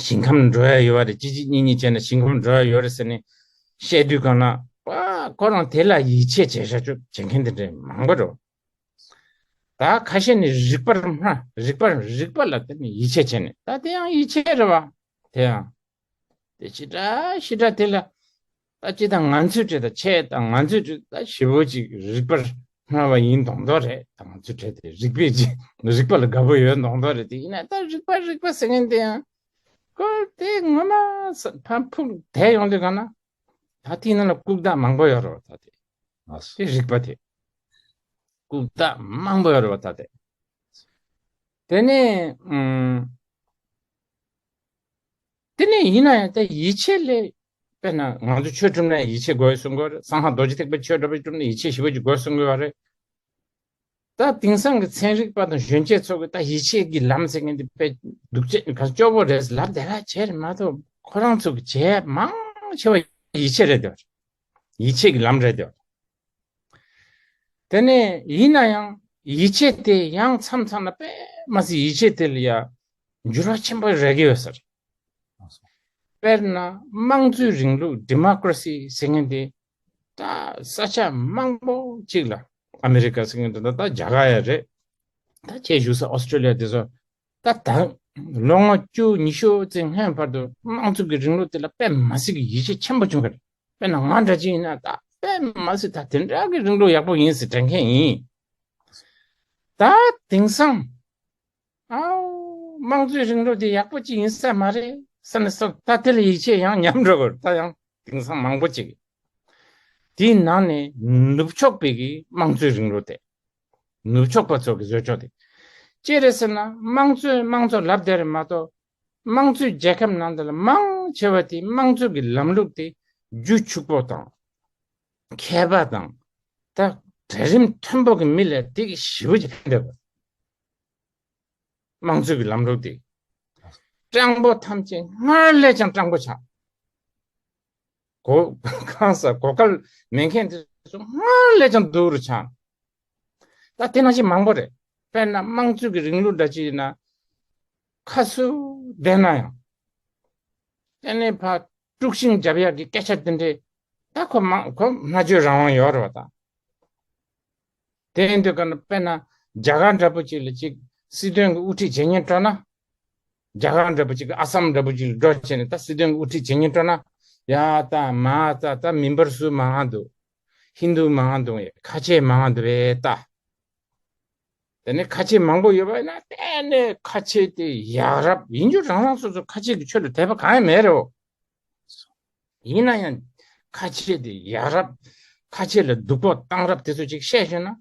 ཞིང་ཁམས་འགྲོ་ཡ་ཡོད་པ་རེད། ཅི་ཅི་གཉིས་གཉིས་བྱས་ན་ཞིང་ཁམས་འགྲོ་ཡ་ཡོད་རེད་ཟེར་ནས་བཤད་དུས་གང་ན་པ་ཁོ་རང་དེ་ལ་ཡིད་ཆེས་བྱེད་བྱ་ཆོག་བྱེད་མཁན་དེ་འདྲ་མང་པོ་རེད། ད་ཁ་ཤས་ནི་རིག་པར་སྨྲ། རིག་པར་རིག་པ་ལ་དེ་ནི་ཡིད་ཆེས་བྱས་ནས་ད་དེ་ཡང་ཡིད་ཆེས་རེད་བ། དེ་ཡང་དེ་ཞེ་དྲག་ཞེ་དྲག་དེ་ལ་ད་ཅི་ད་ང་ཚོའི་གྲས་ད་ཆེ་ད་ང་ཚོའི་གྲས་ད་ཞེ་པོ་ཅིག་རིག་པར་སྨྲ་བ་ཡིན་མདོག་མདོག་རེད། ད་ང་ཚོའི་གྲས་དེ་རིག་པའི་ཅིག་རིག་པ་ལ་དགའ་པོ་ཡོད་མདོག་མདོག་རེད། དེ་ཡིན་ན་ད་རིག་པ་རིག་པ་ཟེར་མཁན་དེ་ཡང་ཁོ་དེ་ངོ་མ་ཕམ་ཕུག་དེ་ཡོང་དུས་ག་ན་ད་དེའི་ནང་ལ་ལྐུགས་རྟགས་མང་པོ་ཡོད་རེད་བ། ད་དེ་ཨ་སོ་དེ་རིག་པ་དེ་ལྐུགས་རྟགས་མང་པོ་ཡོད་རེད་བ། ད་དེ། དེ་ནས་ཨམ། དེ་ནས་ཡིན་ན་ཡང་ད་ཡིད་ཆེས་ལས། དཔེར་ན་ང་ཚོ་ཆོས་སྒྲུབ་ན་ཡིད་ཆེས་དགོས་གསུང་གི་ཡོད་རེད། སང་ཧང་རྡོ་རྗེ་ཐེག་པའི་ཆོས་འདྲ་པོ་སྒྲུབ་ན་ཡིད་ཆེས་ཞེ་པོ་ཅིག་དགོས་གསུང་གི་ཡོད་རེད། ད་དེང་སང་གི་ཚན་རིག་པ་དང་གཞོན་སྐྱེས་ཚོ་གི་ད་ཡིད་ཆེས་ཀྱི་ལམ་ཟེར་མཁན་དེ་དཔེ་སྡུག་ཅག་ག་སྐྱོ་པོ་རེད་ལབ་བསྡད་ཡ་བྱས་རེད་མ་གཏོགས། ཁོ་རང་ཚོ་གི་བྱས་མང་ཆེ་བ་ཡིད་ཆེས་རེད་འདུག་ཡིད་ཆེས་ཀྱི་ལམ་རེད་འདུག་དེ་ནས་ཡིན་ན་ཡང་ཡིད་ཆེས་དེ་ཡང་མཚམས་མཚམས་ལ་དཔེ་མ་སྲིད་ཡིད་ཆེས་དེ་ལ་ཡ་འགྱུར་བ་ཆེན་པོ་རག་གི་ཡོད་ས་རེད། དཔེར་ན་དམངས་གཙོའི་རིང་ལུགས་ཌི་མོ་ཀ་རེ་སི་ཟེར་མཁན་དེ་ད་ས་ཆ་མང་པོ་གཅིག་ལ་ཨ་མེ་རི་ཀ་ཟེར་མཁན་དེ་ད་ད་རྒྱ་གར་ཡ་རེད། ད་ཁྱེད་བཞུགས་ས་ཨོ་སི་ཀྲོ་ལི་ཡ་དེ་ཚོ་ད་ད་ལོ་ངོ་བཅུ་ཉི་ཤུ་ཙམ་སྔོན་བར་དུ་དམངས་གཙོ་གི་རིང་ལུགས་དེ་ལ་དཔེ་མ་སྲིད་ཀྱི་ཡིད་ཆེས་ཆེན་པོ་བྱུང་གི་རེད། དཔེར་ན་ང་འདྲ་ཅིག་ཡིན་ན་ད་དཔེ་མ་སྲིད་ད་དེ་འདྲ་གི་རིང་ལུགས་ཡག་པོ་ཡིན་ཟེར་དྲན་མཁན་ཡིན། ད་དེང་སང་ཨའོ་དམངས་གཙོའི་རིང་ལུགས་དེ་ཡག་པོ་ཅིག་ཡིན་ས་མ་རེད་བསམ་ནས་སོ་ད་དེ་ལ་ཡིད་ཆེས་ཡང་ཉམས་འགྲོ་གི་རེད། ད་ཡང་དེང་སང་མང་པོ་ཅིག་དེའི་ནང་ནས་ནུབ་ཕྱོགས་པའི་གི་དམངས་གཙོའི་རིང་ལུགས་དེ། ནུབ་ཕྱོགས་པ་ཚོ་གི་བཟོ་ཕྱོགས་དེ། ཅི་རེད་ཟེར་ན་དམངས་གཙོའི་དམངས་གཙོ་ལབ་བསྡད་རེད་མ་གཏོགས། དམངས་གཙོའི་རྒྱལ་ཁབ་ནང་དུ་ལ་མང་ཆེ་བ་དེ་དམངས་གཙོ་གི་ལམ་ལུགས་དེ་རྒྱུ་ཕྱུག་པོ་དང་། མཁས་པ་དང་། ད་གྲལ་རིམ་མཐོན་པོ་གི་མི་ལ་དེ་གི་ཞེ་པོ་ཅིག་ཕན་འདོད་པ། དམངས་གཙོ་གི་ལམ་ལུགས་དེ། སྤྲང་པོ་ཐམས་ཅད་སྔར་ལས་ཀྱང་སྤྲང་པོ་ཆགས། གོ་གང་ཟག་གོ་སྐལ་མེད་མཁན་དེ་ཚོ་སྔར་ལས་ཀྱང་སྡུག་རུ་ཆགས། ད་དེ་ནང་བཞིན་མང་པོ་རེད། དཔེར་ན་དམངས་གཙོ་གི་རིང་ལུགས་འདྲ་ཅིག་ཡིན་ན། ཁ་སུ་བསྡད་ན་ཡང་། དེ་ནས་ཕར་དཀྲུག་ཤིང་རྒྱབ་ཡག་གི་སྐད་ཆ་དེ་འདྲས། ད་ཁོ་མང་ཁོ་སྨྲ་བརྗོད་རང་དབང་ཡོད་རེད་བ་ད། དེ་ཡིན་དུས་ཀ་ན་དཔེར་ན་རྒྱ་གར་འདྲ་པོ་ཅིག་ལ་ཅིག་སྲིད་དོན་གྱི་དབུ་ཁྲིད་བྱེད་མཁན་སྤྲོ་ན། རྒྱ་གར་འདྲ་པོ་ཅིག་གི་ཨ་སམ་འདྲ་པོ་ཅིག་ལ་འགྲོ་བྱས་ནས་ད་སྲིད་དོན་གྱི་དབུ་ཁྲིད་བྱེད་མཁན་སྤྲོ་ན། ཡ་ད་མ་ད་ད་མི་འབོར་སུ་མང་ང་འདུག་ཧིན་དུ་མང་ང་འདུག་ཡ་ཁ་ཆེ་མང་ང་འདུག་བས་ད། དེ་ནས་ཁ་ཆེ་མང་པོ་ཡོད་པ་ཡིན་ན་དེ་ནས་ཁ་ཆེ་དེ་ཡག་རབ་ཡིན་རྒྱུ་རང་རང་སོ་སོ་ཁ་ཆེ་གི་ཆོས་ལ་དད་པ་གང་ཡང་མེད་རེད། ཡིན་ན་ཡང་ཁ་ཆེ་དེ་ཡག་རབ་ཁ་ཆེ་ལ་སྡུག་པོ་བཏང་རབ་དེ་ཚོ་ཅིག་བཤད་བཞིན་ན།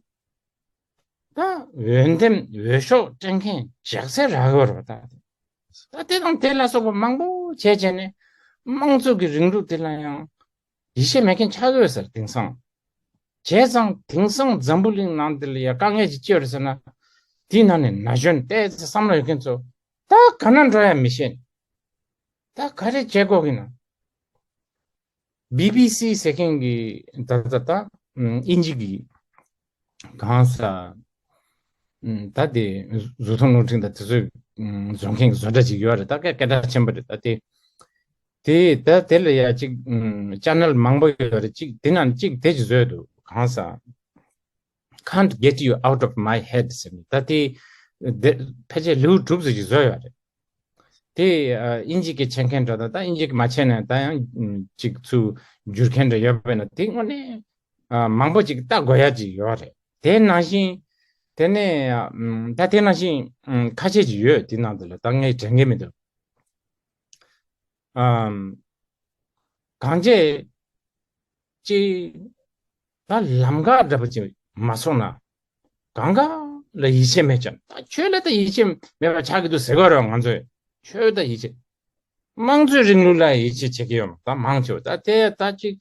ད་འོས་འདེམས་འོས་ཤོག་སྤྲད་མཁན་ཇག་སེ་རག་གི་རེད་ད། ད་དེ་དང་དེ་ལ་སོགས་པ་མང་པོ་བྱས་བྱས་ནས་དམངས་གཙོ་གི་རིང་ལུགས་དེ་ལ་ཡང་ཡིད་ཆེས་མེད་མཁན་ཆགས་ཡོད་ཟེར། དེང་སང་བྱས་ཙང་དེང་སང་འཛམ་བུ་གླིང་ནང་འདི་ལ་ཡ་དཀའ་ངལ་ཅིག་ཅི་ཡོད་རེད་ཟེར་ན། དེའི་ནང་ནས་ན་གཞོན་ཏོག་ཙམ་བསམ་བློ་ཡོད་མཁན་ཚོ་ད་ག་ན་འགྲོ་ཡ་མི་ཤེས། ད་ག་རེ་བྱེད་དགོས་ཀྱི་ན། བི་བི་སི་ཟེར་མཁན་གྱི་ད་ད་ད་ཨིན་ཇི་གི་གང་ས་ད་དེ་བཟོ་ཐོང་རླུང་འཕྲིན་དང་དེ་ཚོས་བཟོ་མཁན་གྱི་བཟོ་གྲྭ་ཅིག་ཡོད་རེད། ད་སྐད་སྐད་གྲགས་ཆེན་པོ་རེད། ད་དེ་དེ་ད་དེ་ལ་ཡ་ཅིག་ཅེ་ནལ་མང་པོ་ཡོད་རེད། ཅིག་དེ་ནང་ཅིག་དེ་ཅིག་བཟོས་འདུག་གང་ས་Can't get you out of my head ཟེར་ནས་ད་དེ་དེ་ཕལ་ཆེར་ལེའུ་དྲུག་ཙམ་ཅིག་བཟོས་ཡོད་རེད། དེ་ཨ་དབྱིན་ཇི་སྐད་མཁྱེན་མཁན་འདྲ་དང་ད་དབྱིན་ཇི་སྐད་མ་མཁྱེན་ན་ད་ཡང་ཅིག་ཚུར་བསྒྱུར་མཁན་འདྲ་ཡོད་པས་ན་དེ་དངོས་གནས་ཨ་མང་པོ་ཅིག་ལྟ་དགོས་ཡ་ཅིག་ཡོད་རེད། དེ་ནང་བཞིན་དེ་ནས་ཨ་ད་དེ་ནང་བཞིན་ཁ་ཆེ་ཅིག་ཡོད། དེ་ནང་དུ་ལ་ད་ངས་དྲན་གི་མི་འདུག་ཨམ། གང་བྱས་ཅི། ད་ལམ་ཁ་འདྲ་པོ་ཅིག་མ་སོང་ན། གང་ག་ལ་ཡིད་ཆེས་མེད་ཀྱང་ད་ཆོས་ལ་ད་ཡིད་ཆེས་མེད་པ་ཆགས་ཀྱི་འདུག་ཟེར་གི་རེད། ང་ཚོས་ཆོས་ད་ཡིད་ཆེས། དམངས་གཙོའི་རིང་ལུགས་ལ་ཡིད་ཆེས་བྱེད་ཀྱི་ཡོད་མ་ད་མང་ཆེ་བ་ད་དེ་ད་ཅིག་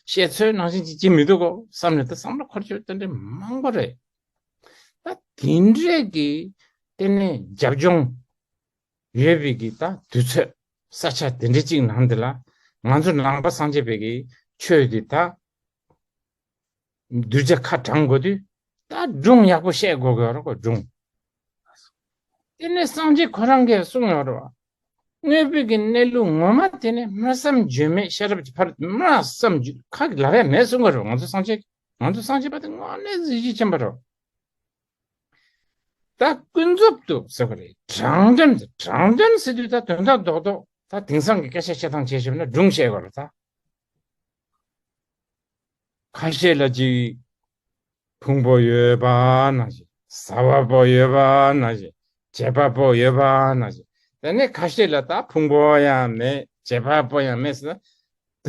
བཤད་ཚོད་ནང་བཞིན་ཅིག་བྱེད་མི་འདུག་གོ་བསམ་ནས་ད་བསམ་བློ་འཁོར་ཆོད་དེ་འདྲ་མང་པོ་རེད། ད་དེ་འདྲས་ཀྱི་དེ་ནས་རྒྱབ་ལྗོངས་ཡོད་པའི་གི་ད་དུས་ཚོད་ས་ཆ་དེ་འདྲ་ཅིག་ནང་དེ་ལ་ང་ཚོ་ནང་པ་སངས་རྒྱས་པའི་གི་ཆོས་དེ་ད་གདུལ་བྱ་ཁ་དྲང་དགོས་དུས་ད་སྒྲུང་ཡག་པོ་བཤད་དགོས་དགོས་རེད་གོ་སྒྲུང་། དེ་ནས་སངས་རྒྱས་ཁོ་རང་གིས་གསུངས་ཡོད་རེད་བ། དངོས་པོའི་གི་གནས་ལུགས་ངོ་མ་དེ་ནི་སྨྲ་བསམ་བརྗོད་མེད་ཤེས་རབ་ཀྱི་ཕ་རོལ་སྨྲ་བསམ་བརྗོད་ཁ་གི་ལབ་ཡ་མེད་གསུང་གི་རེད། ང་ཚོ་སངས་རྒྱས་ང་ཚོ་སངས་རྒྱས་པ་དེ་དངོས་གནས་གཟི་བརྗིད་ཆེན་པོ་རེད། ད་ཀུན་རྫོབ་ཏུ་ཟེར་བ་རེད། དྲང་དོན་དྲང་དོན་ཟེར་དུས་ད་དོན་དག་རྡོག་རྡོག་ད་དེང་སང་གི་སྐད་ཆ་བཤད་སྟངས་བྱས་ཞེས་ན་སྒྲུང་བཤད་དགོས་རེད་ད། ཁ་ཤས་ལ་ཅིག་ཕུང་པོ་ཡོད་པ་ནང་བཞིན་ཟ་བ་པོ་ཡོད་པ་ནང་བཞིན་བྱེད་པ་པོ་ཡོད་པ་ནང་བཞིན་དེ་ནས་ཁ་ཤས་ལ་ད་ཕུང་པོ་ཡང་མེད་བྱེད་པ་པོ་ཡང་མེད་ཟེར་ན་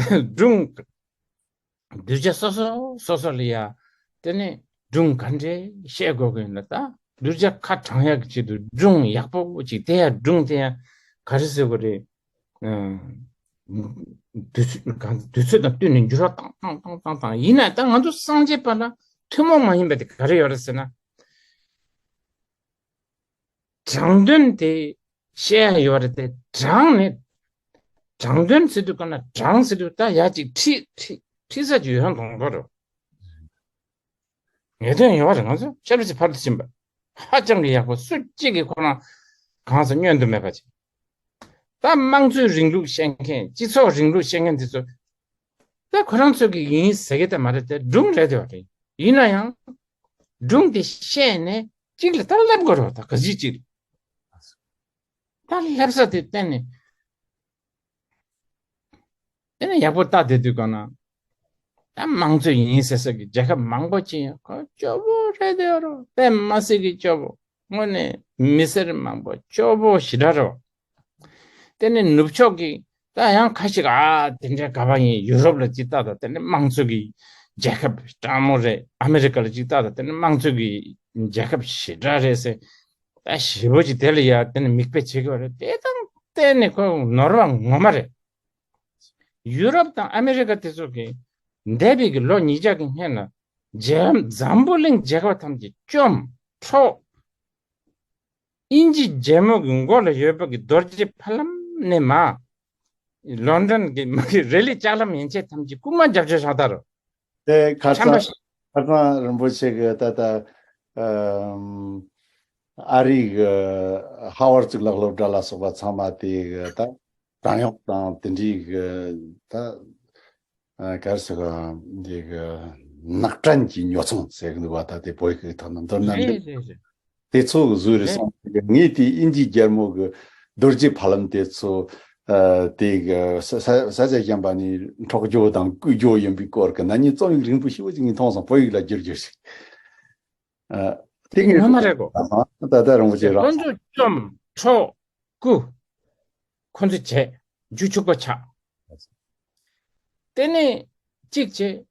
སྒྲུང་གདུལ་བྱ་སོ་སོ་སོ་སོ་ལ་ཡ་དེ་ནས་སྒྲུང་ག་འདྲས་བཤད་དགོས་ཀྱི་ཡིན་ལ་ད་ གདུལ་བྱ་ཁ་དྲང་ཡག་གི་ཆེད་དུ་སྒྲུང་ཡག་པོ་ཅིག་དེ་ཡང་སྒྲུང་དེ་ཡང་ག་རེ་ཟེར་དགོས་རེད། དུས་ཚོད་གང་དུས་ཚོད་དང་བསྟུན་ནས་འགྱུར་བ་བཏང་བཏང་བཏང་བཏང་ཡིན་ན། ད་ང་ཚོ་སངས་རྒྱས་པ་ལ་ཐུན་མོང་མ་ཡིན་པ་དེ་ག་རེ་ཡོད་རེད་ཟེར་ན། དྲང་དོན་དེ་བཤད་ཡ་ཡོད་རེད་དེ། དྲང་ནས་དྲང་དོན་ཟེར་དུས་ག་ན་དྲང་ཟེར་དུས་ད་ཡ་གཅིག་ཁྲིད་ཁྲིད་ཁྲིད་ས་ཅིག་ཡོད་མདོག་མདོག་རེད། ངེས་དོན་ཡོད་རེད། ང་ཚོ་ཆབ་སྲིད་ཕར་དུ་ཕྱིན་པ་ཧ་ཅང་གི་ཡག་པོ། སུ་གཅིག་གིས་ཁོ་རང་གང་ཟག་བསྙོན་དུ་མེད་པ་ཅིག་ད་དམངས་གཙོའི་རིང་ལུགས་བཤད་མཁན་སྤྱི་ཚོགས་རིང་ལུགས་བཤད་མཁན་དེ་ཚོ་ད་ཁོ་རང་ཚོ་གི་ཡིན་ཟེར་གི་ད་མ་རེད་དེ། སྒྲུང་རེད་དེ་བ་རེད། ཡིན་ན་ཡང་སྒྲུང་དེ་བཤད་ནས་གཅིག་ལ་ད་སླེབས་དགོས་རེད་བ། ད་ག་ཚོད་གཅིག་ལ་ད་སླེབས་ས་དེ་གཏན་ནས། དེ་ནས་ཡག་པོ་ལྟ་བསྡད་དུས་གང་ན། ད་དམངས་གཙོ་ཡིན་ཟེར་ས་གི་རྒྱལ་ཁབ་མང་པོ་ཅིག་ཡང་ཁོ་སྐྱོ་པོ་རེད་དེ་རོ། དཔེ་མ་སྲིད་ཀྱི་སྐྱོ་པོ། དངོས་གནས་མི་སེར་མང་པོ་སྐྱོ་པོ་ཞེ་དྲག་རོ། དེ་ནས་ནུབ་ཕྱོགས་ཀྱི་ད་ཡང་ཁ་ཤས་ཀྱིས་ཨ་དེ་འདྲའི་ག་པར་ཡིན། ཡུ་རོབ་ལ་ཅིག་ལྟ་དང་། དེ་ནས་དམངས་གཙོ་གི་རྒྱལ་ཁབ་སྤྲང་མོ་རེད། ཨ་མེ་རི་ཀ་ལ་ཅིག་ལྟ་དང་། དེ་ནས་དམངས་གཙོ་གི་རྒྱལ་ཁབ་ཞེ་དྲག་རེད་ཟེར། ད་ཞེ་པོ་ཅིག་དེ་ལ་ཡ་དེ་ནས་མིག་དཔེ་བྱེད་དགོས་རེད། དེ་དང་གཏན་ནས་ཁོ་ནོར་བ་ངོ་མ་རེད། ཡུ་རོབ་དང་ཨ་མེ་རི་ཀ་དེ་ཚོ་གིས་འདས་པའི་གི་ལོ་ཉིས་བརྒྱ་གི་སྔོན་ལ་འཇམ་འཛམ་བུ་གླིང་རྒྱལ་ཁབ་ཐམས་ཅད་བཅོམ་འཕྲོག་དབྱིན་ཇི་རྒྱལ་མོ་གི་མགོ་ལ་ཡོད་པ་གི་རྡོ་རྗེ་ཕ་ལམ་ནས་མར་ལོན་ཌོན་གྱི་མ་གི་རི་ལི་ལྕགས་ལམ་ཡན་ཆད་ཐམས་ཅད་རྐུན་མ་རྒྱབ་ཆ་བཞག་ད་རོ། དེ་ཁ་ཆམ་པ་སང་ཁ་སང་རིན་པོ་ཆེ་གི་ད་ལྟ་ཨམ་ཨ་རིའི་གི་ཧ་ཝར་ཙིག་ལག་སློབ་གྲྭ་ལ་སོགས་པ་ཚང་མ་དེ་གི་ད་བྲན་གཡོག་དང་དེ་འདྲའི་གི་ད་ཨ་ག་རེ་ཟེར་ག་འདི་གི་ནག་ཕྲན་གྱི་ཉོ་ཚོང་ཟེར་གི་འདུག་བ། ད་དེ་བོད་ཡིག་གི་ཐོག་ན་མདོར་ན་འདི་རེད་རེད་རེད། དེ་ཚོ་གི་བཟོས་རེད་རེད། སོང་། ངས་དེ་དབྱིན་ཇིའི་རྒྱལ་མོ་གི་རྡོ་རྗེ་ཕ་ལམ་དེ་ཚོ་ཨ་དེ་གི་ས་ས་ས་ཆ་གཞན་པ་ནས་འཕྲོག་རྒྱུ་དང་རྐུ་རྒྱུ་ཡིན་པའི་སྐོར་གི་ན་ནིང་རྩོམ་ཡིག་རིང་པོ་ཞེ་པོ་ཅིག་ངས་མཐོང་སོང་། བོད་ཡིག་ལ་བསྒྱུར་རྒྱུ་ཞིག་ཨ་དེ་ངས་ངོ་མ་རེད་གོ། ད་ལྟ་རིན་པོ་ཆེ་རང་ཁོ་ཚོ་བཅོམ་འཕྲོག་རྐུ། ཁོ་ཚོ་བྱས་རྒྱུ་ཕྱུག་པོ་ཆགས། དེ་ནས་གཅིག་བྱས།